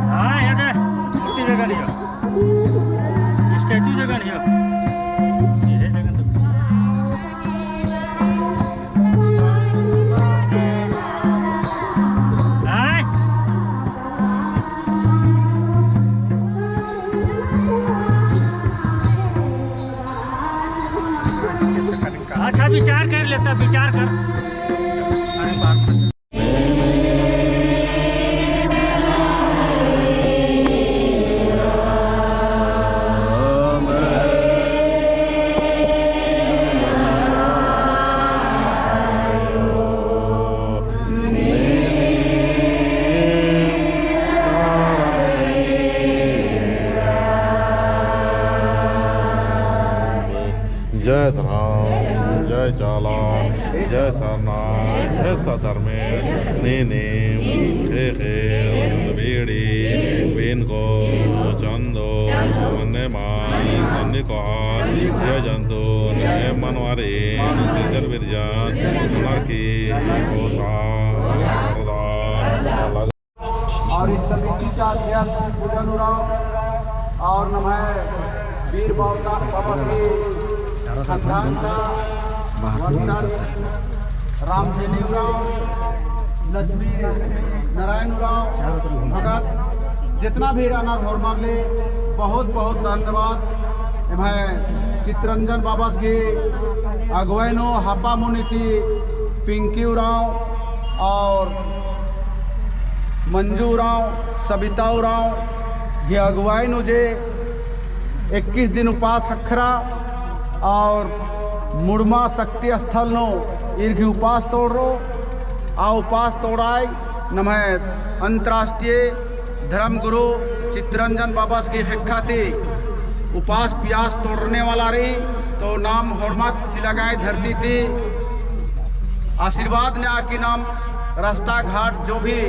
हाँ, यहाँ दे। मूर्ति जगह नहीं है। स्टैचू जगह नहीं है। ये जगह तो। आय। अच्छा, विचार कर लेता, विचार कर। जय धरम, जय चाला, जय सरना, जय सत धर्मेस, नीनिम, ख़ेख़ेल, बीड़ी, बीनको, चंदो, मन्नेमान, सन्नी कोहा, जय जंतु, नन्ने मनवारी, सिजर बिरजन, नरकी, कोसा, वरदा, और इस समिति का अध्यक्ष पूजन उराँव और नम्है बीर बाबा, बाबा के खानदान का वंशज रामधेनी उराँव, लक्ष्मी नारायण उराँव, भगत जितना भी रअनर होरमर ले बहुत बहुत धन्यवाद। एम्है चितरंजन बाबस गे अगुवाई नू हापामुनी ती पिंकी उराँव और मंजू उराँव, सबिता उराँव गे अगुवाई नू जे इक्कीस दिन उपास ख़क्खरा और मुड़मा शक्ति स्थल नू ईर गे उपास तोड़रो। आ उपास तोड़ाई नम्है अंतर्राष्ट्रीय धर्म गुरु चितरंजन बाबस गे ख़ेक्खा ती उपास पियास तोड़ने वाला रई, तो नाम होरमत सिलागाई धरती ती आशीर्वाद नेआ की नाम रास्ता घाट जो भी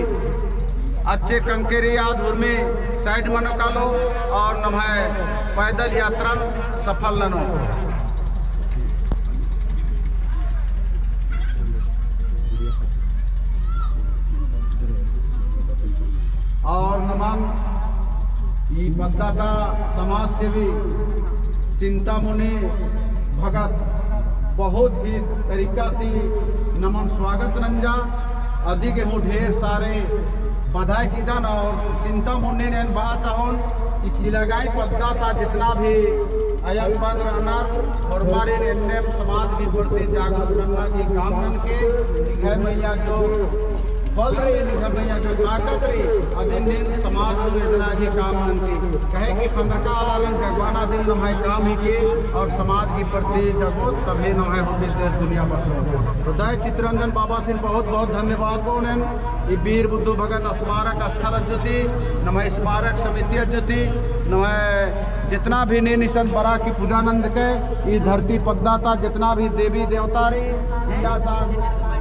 अच्छे कंकेरी आद हुरमी side मनो कालो और नम्है पैदल यात्रा सफल ननो। और नमन ई पद्दा ता समाज सेवी चिंतामणि भगत बहुत ही तरीका ती नमन स्वागत नंजा। अदी गे हूँ ढेर सारे बधाई चिदन और चिंतामणि ने एन बआ चाहोन कि सिलागाई पद्दा ता जितना भी अयंग बंग रअनर होरमारिन एन्नेम समाज के प्रति जागरूक नन्ना की काम ननके निंग्है मइय्याँ जो बल रई, निंग्है मइय्याँ जो ताकत रई, अदिन नीन समाज नू एदना की काम ननके। कहे कि खंदरका आलारिन जगवाना दिम नम्है काम हिके और समाज के प्रति जगोत तभे नम्है हुड्डी देश दुनिया बदलो। तो दाई चितरंजन बाबासिन बहुत बहुत धन्यवाद बओन एन। ई बीर बुद्धू भगत स्मारक स्थल अज्जो ती, नम्है स्मारक समिति अज्जो ती, नम्है जितना भी नीन इसन बरआ की पूजा नंजके, ई धरती पद्दा ता जितना भी देवी देवता रई, या ता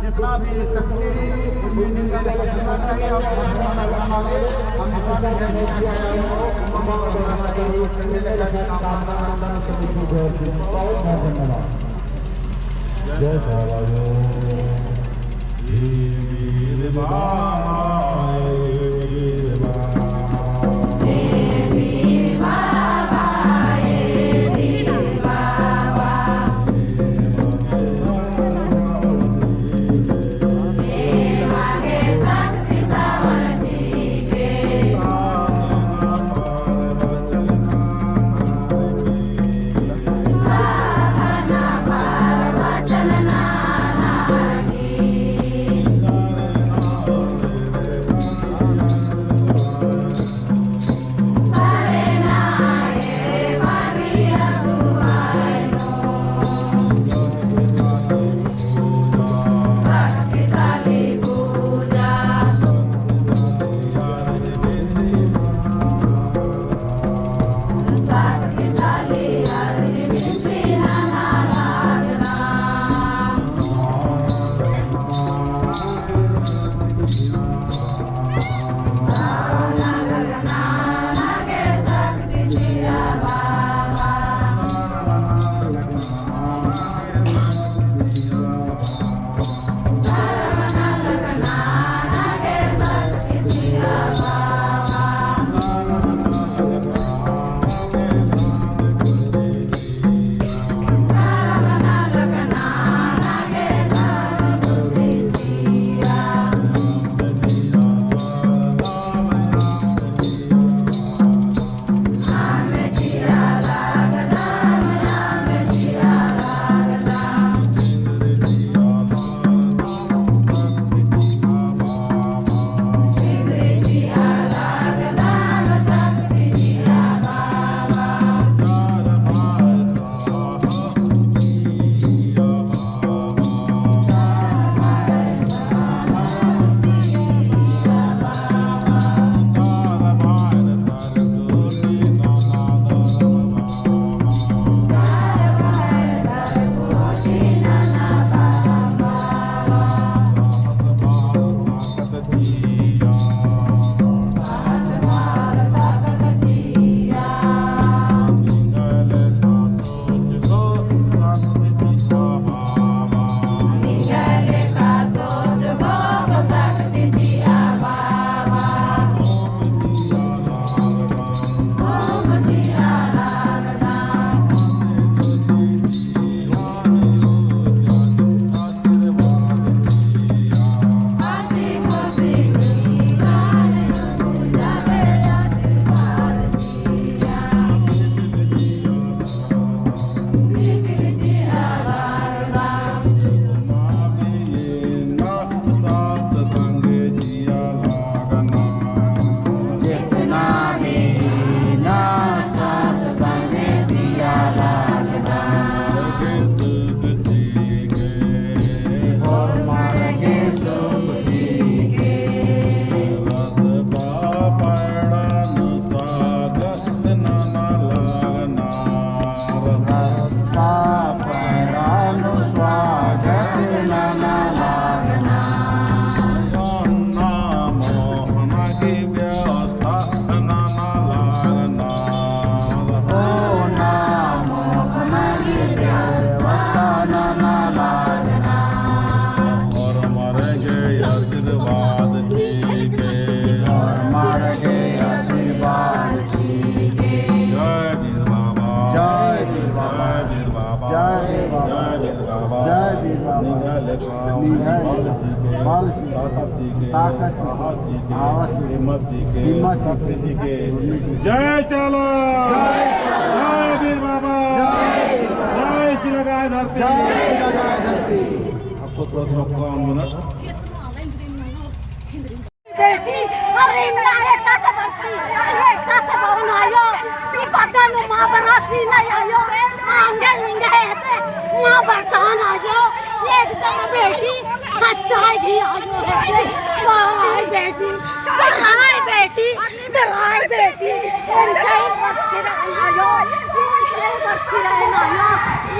जितना भी शक्ति रई, हम हमेशा से बहुत बहुत धन्यवाद। जय बाबा। आशीर्वाद चीके। और माँ गे आशीर्वाद चीके। जय बीर बाबा। जय बीर बाबा। जय बीर बाबा। जय बीर बाबा। जय बीर बाबा। जय बीर बाबा। निंग्है लेखा निंग्है लेखा बल चीके। ताकत चीके। ताकत चीके। साहस चीके। साहस चीके। हिम्मत चीके। शक्ति चीके। जय चाला। जय चाला। जय बीर बाबा। जय बीर बाबा। जय सिलगाय धरती। जय सिलगाय धरती। अब तो थोड़ा सा रुको, हम ना। बेटी, अरे इन्ना एकासे बरती, एकासे बरना आयो, ई पता नु माँ बरसी नहीं आयो, आंगे निंगे हेते, माँ बरसान आयो, एकदम बेटी, सच्चाई भी आयो हेते, वाह बेटी, वाह बेटी, वाह बेटी, एन चाहे बरती रहना आयो, एन चाहे बरती रहना आयो,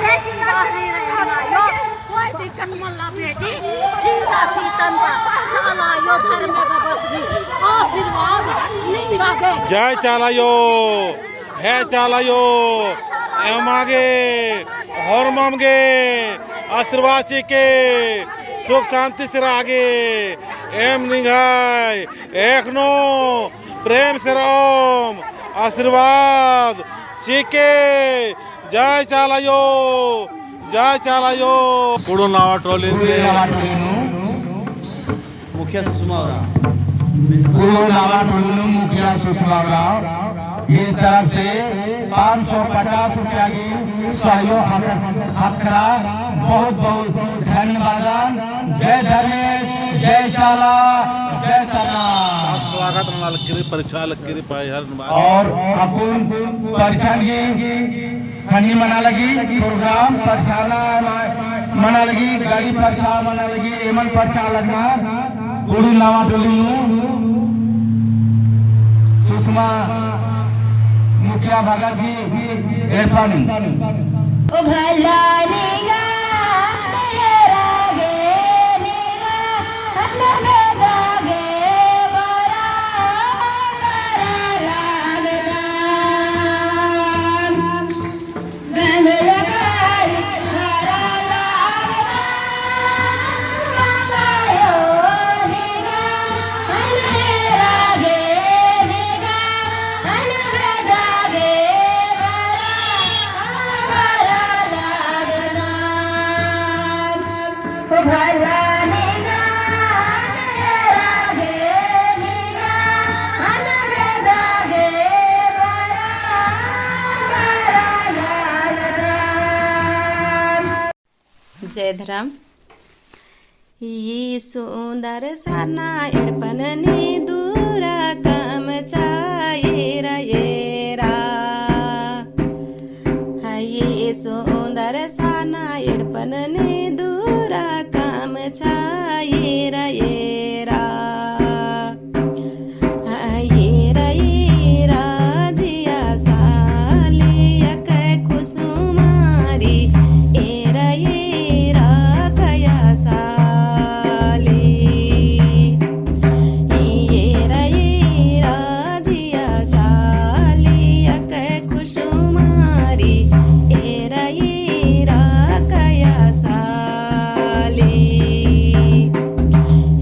लेकिन बाहरी रहना आयो। कोई दिक्कत मल्ला बेटी, सीधा सीतन बा, चाला आयो धर्मे बबस भी आशीर्वाद निंगा गे। जय चाला आयो, हे चाला आयो, एमा गे, होरमम गे, आशीर्वाद चिके, सुख शांति से रआ गे, एम निंग्है, एखनो प्रेम से रओम, आशीर्वाद चिके, जय चाला आयो, जय चाला आयो। कुड़ू नावा टोली कुड़ू नावा टोली नू मुखिया सुषमा उराँव। कुड़ू नावा टोली नू मुखिया सुषमा उराँव। ई तरफ से पाँच सौ पचास रुपया की सहयोग हक-, हकरा। बहुत बहुत धन्यवाद। जय धर्मेस, जय चाला, जय सरना। स्वागत नना लगी, परिछा लगी, भाई हर और अक्कुन परछा लगी, खनी मना लगी, program परछाना मना लगी, गाड़ी परछा मना लगी, एमन परछा लगना, कुड़ू नावा टोली नू, सुषमा मुखिया भगत जी, एड़पन। ओ भला निंगा, मेरा गे निंगा, जय धरम। यीशु दरसना एड़पन नी दूरा कम चाइर एरा। यीशु दरसना एड़पन नी दूरा कम चाइर एरा। एरा, एरा जिया साली अक्कय खुसुमारी, एरा, एरा कया साली। एरा, एरा जिया साली अक्कय खुसुमारी, एरा, एरा कया साली।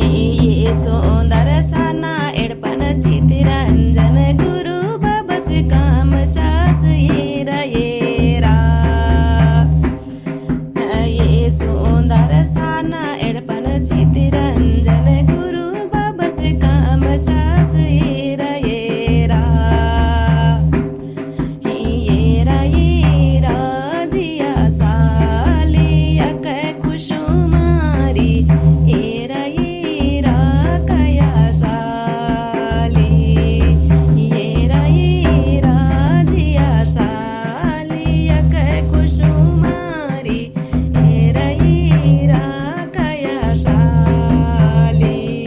यीशु दरसना एड़पन चितरंजन गुरु बबस कम चास एरा, एरा। यीशु दरसना एड़पन चितरंजन गुरु बबस कम चास एरा, एरा। एरा, एरा जिया साली अक्कय खुसुमारी, एरा, एरा कया साली। एरा, एरा जिया साली अक्कय खुसुमारी, एरा, एरा कया साली।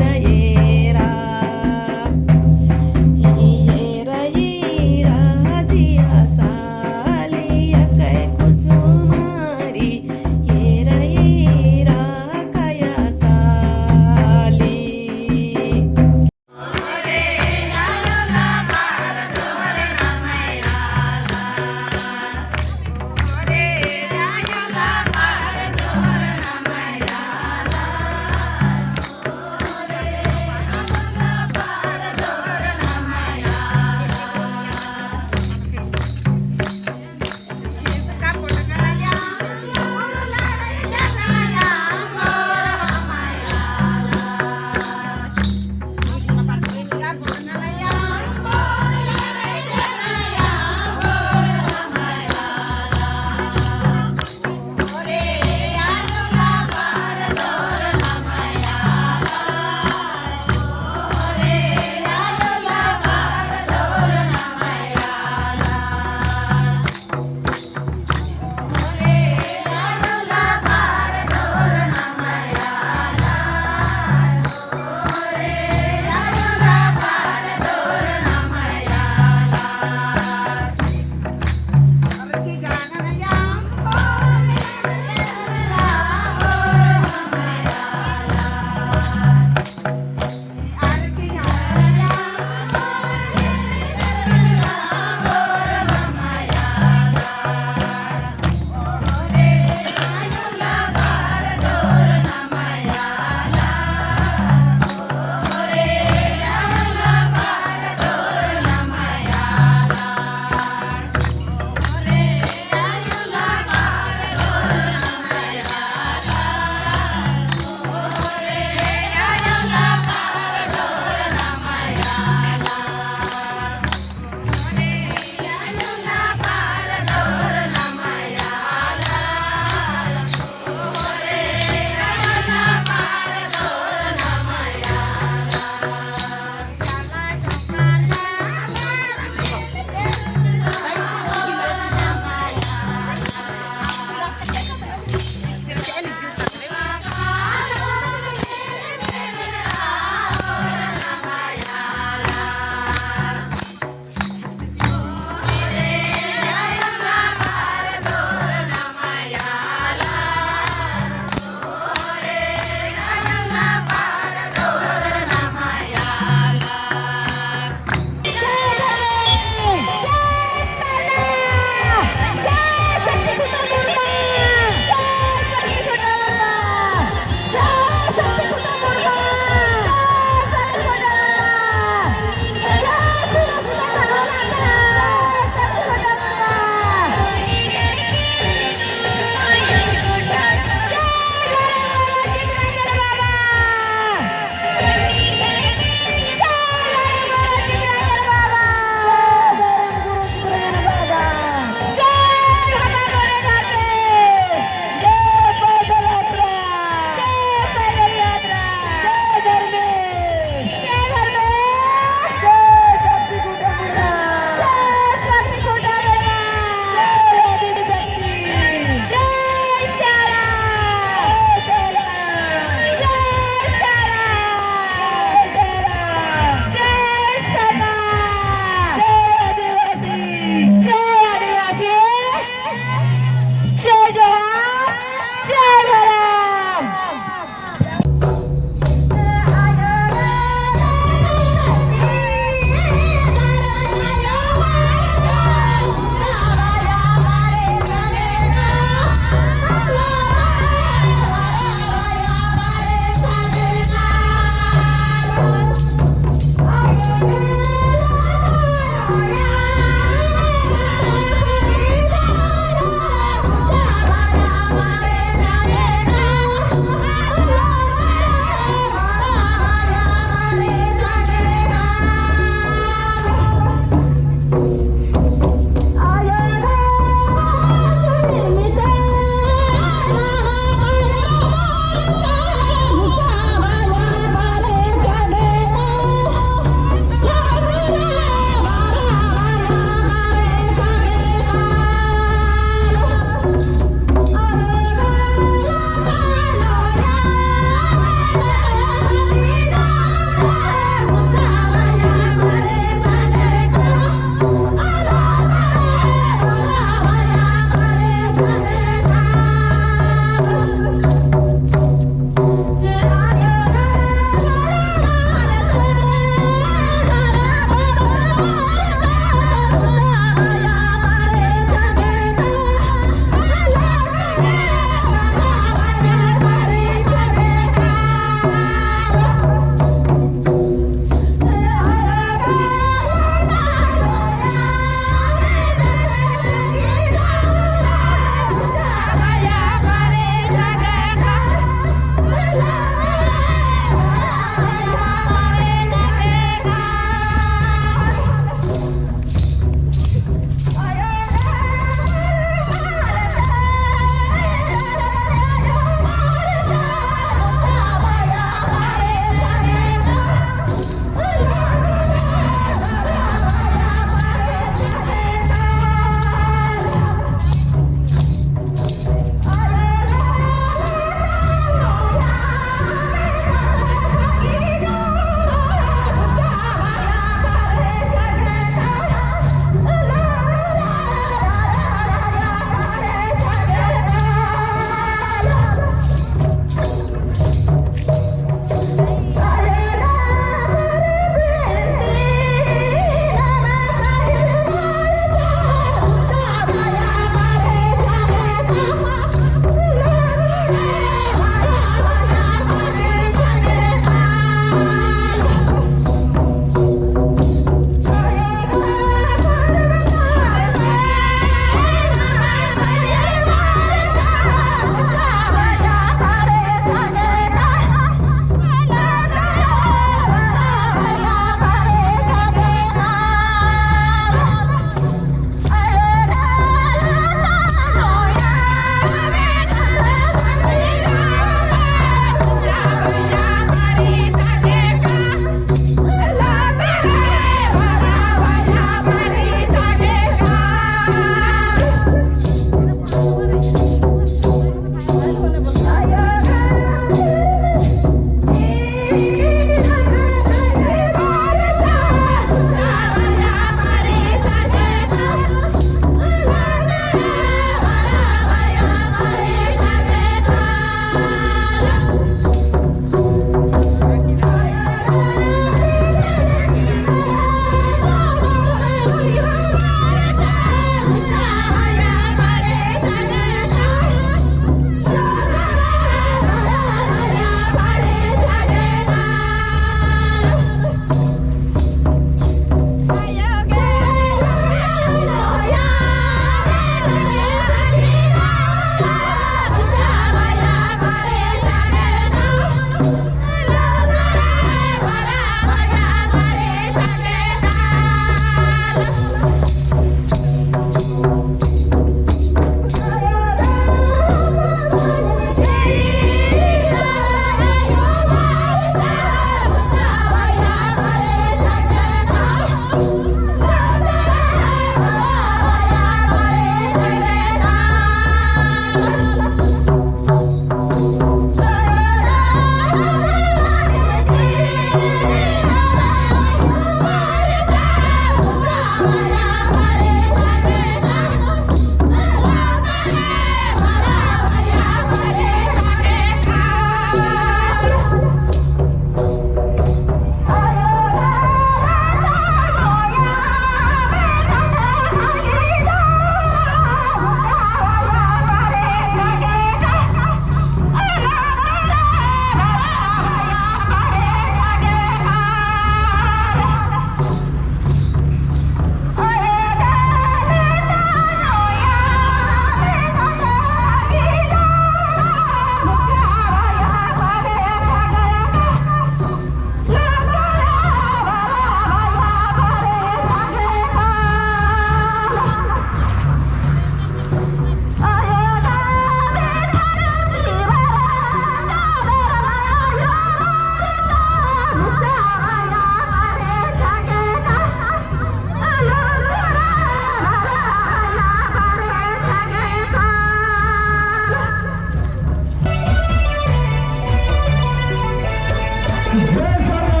जय सरना,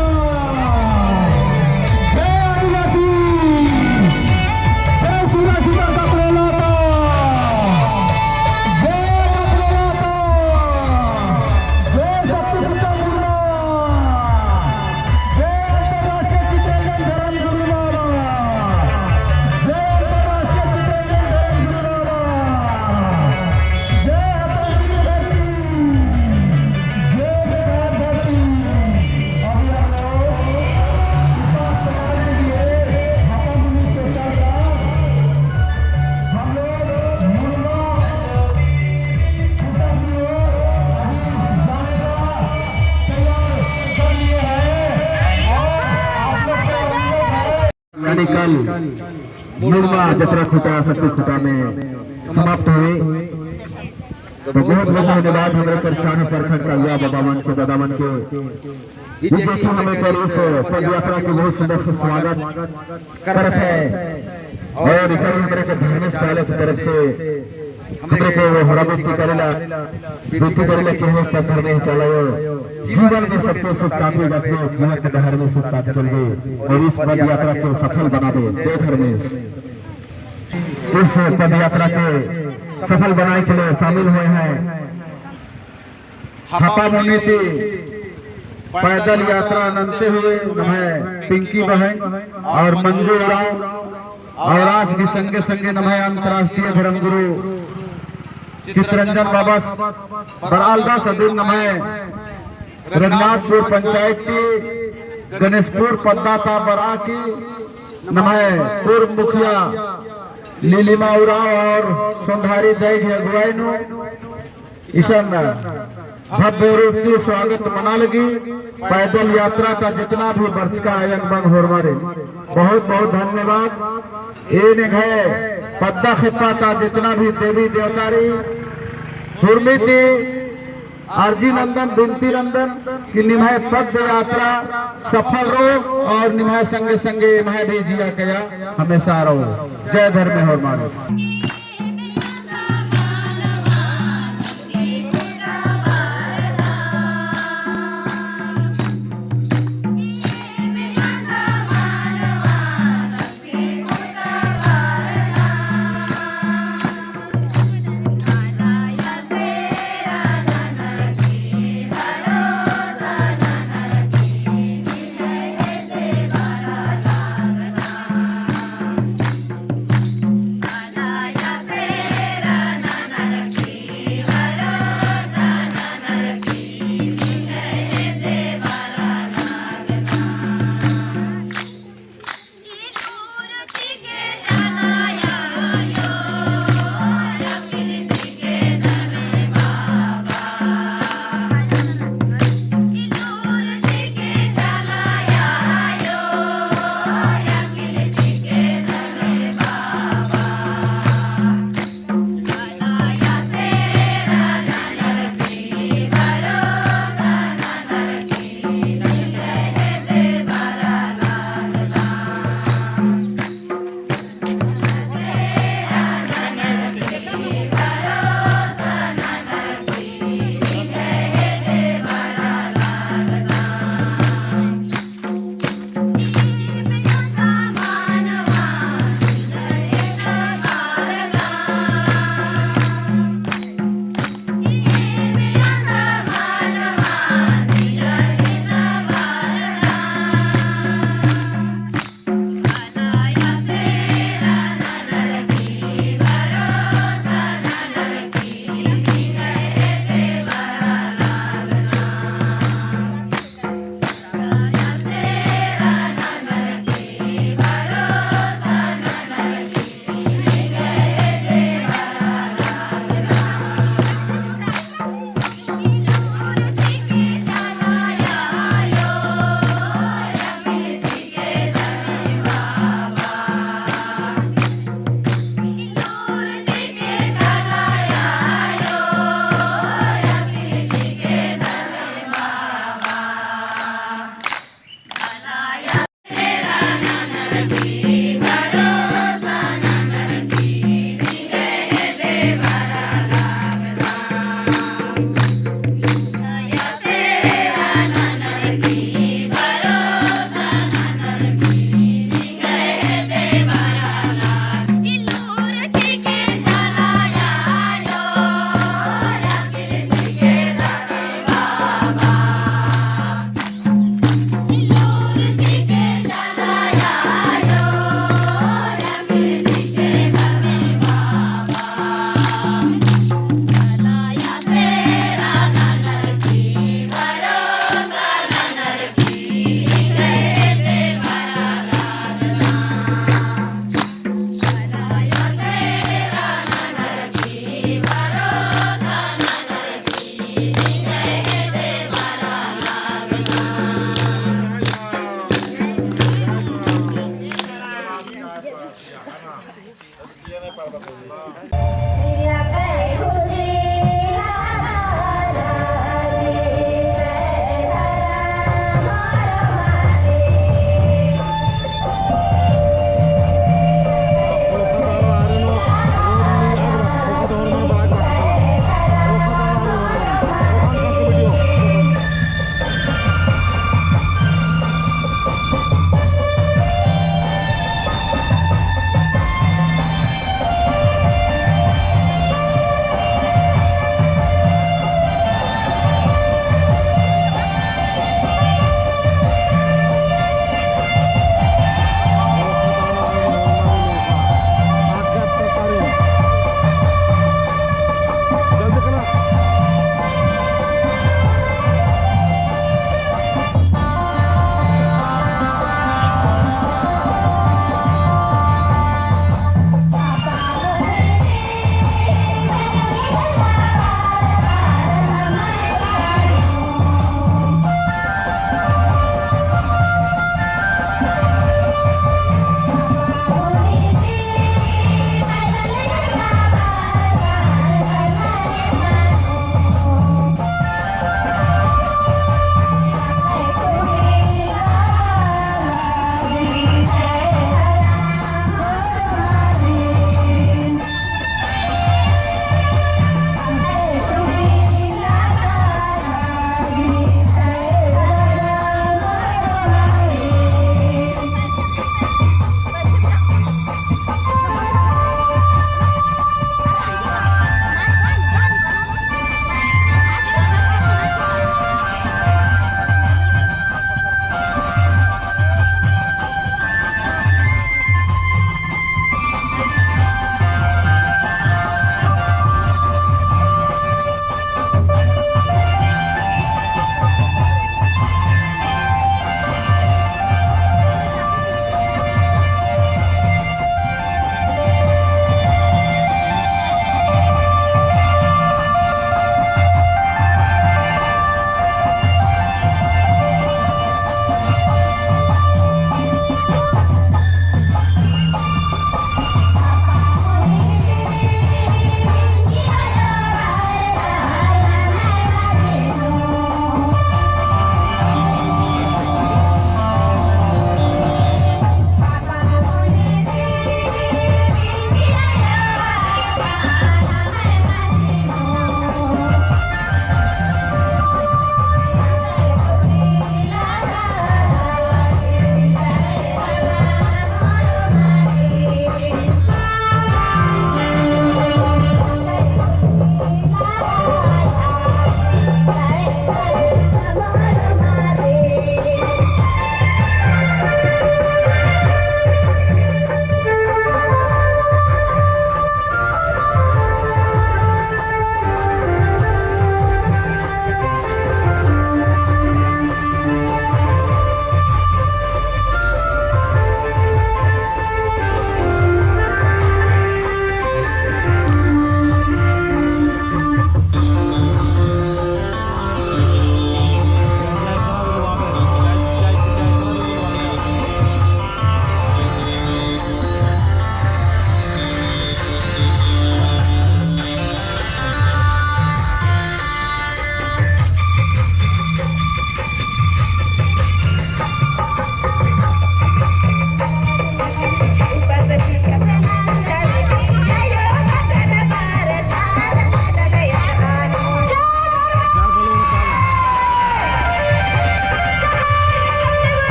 जय आदिवासी, जय सुरक्षित कपड़े लाता, जय कपड़े लाता, जय शक्ति खुटा मुर्गा, जय अंतर्राष्ट्रीय चितरंजन धर्म गुरु बाबा, जय अंतर्राष्ट्रीय चितरंजन धर्म गुरु बाबा, जय हतौनी धरती। यानी कल मुड़मा जतरा खुटा शक्ति खुटा में समाप्त हुई। तो बहुत बहुत धन्यवाद हमरे कर चान्हो प्रखंड का युवा बाबा मन के, दादा मन के, जे कि हमें कर इस पद यात्रा के बहुत सुंदर से स्वागत करत है और इधर हमरे के धर्मेश चाला की तरफ से हमरे के वो हरा बिनती करेला, बिनती करेला कि हे सब धर्मेश चाला हो, जीवन में सबके सुख शांति रखे, जीवन के डहर में सुख शांति चल गई और इस पद यात्रा को सफल बनावे। जय धर्मेश। इस पद यात्रा के सफल बनाए के लिए शामिल हुए हैं हापामुनी ती पैदल यात्रा नन्ते हुए नम्है पिंकी बहन और मंजू उराँव और आज भी संगे संगे नम्है अंतर्राष्ट्रीय धर्मगुरु चितरंजन बाबस बरआलदस अदिन नम्है रघुनाथपुर पंचायत ती गणेशपुर पद्दा ता बरआ की नम्है पूर्व मुखिया लीलिमा उराँव और सोंधारी दई की अगुवाई नू इसन भव्य रूप ती स्वागत मना लगी। पैदल यात्रा ता जितना भी बरचका अयंग बंग होरमारिन बहुत बहुत धन्यवाद। एन एंग्है पद्दा खेप्पा ता जितना भी देवी देवता रई हुरमी ती अर्जी नन्दन, बिनती नन्दन कि निम्है पद यात्रा सफल रओ और निम्है संगे संगे एम्है भी जिया कया हमेशा रओ। जय धर्मे होरमारिन।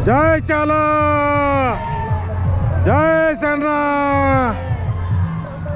जय चाला, जय सरना।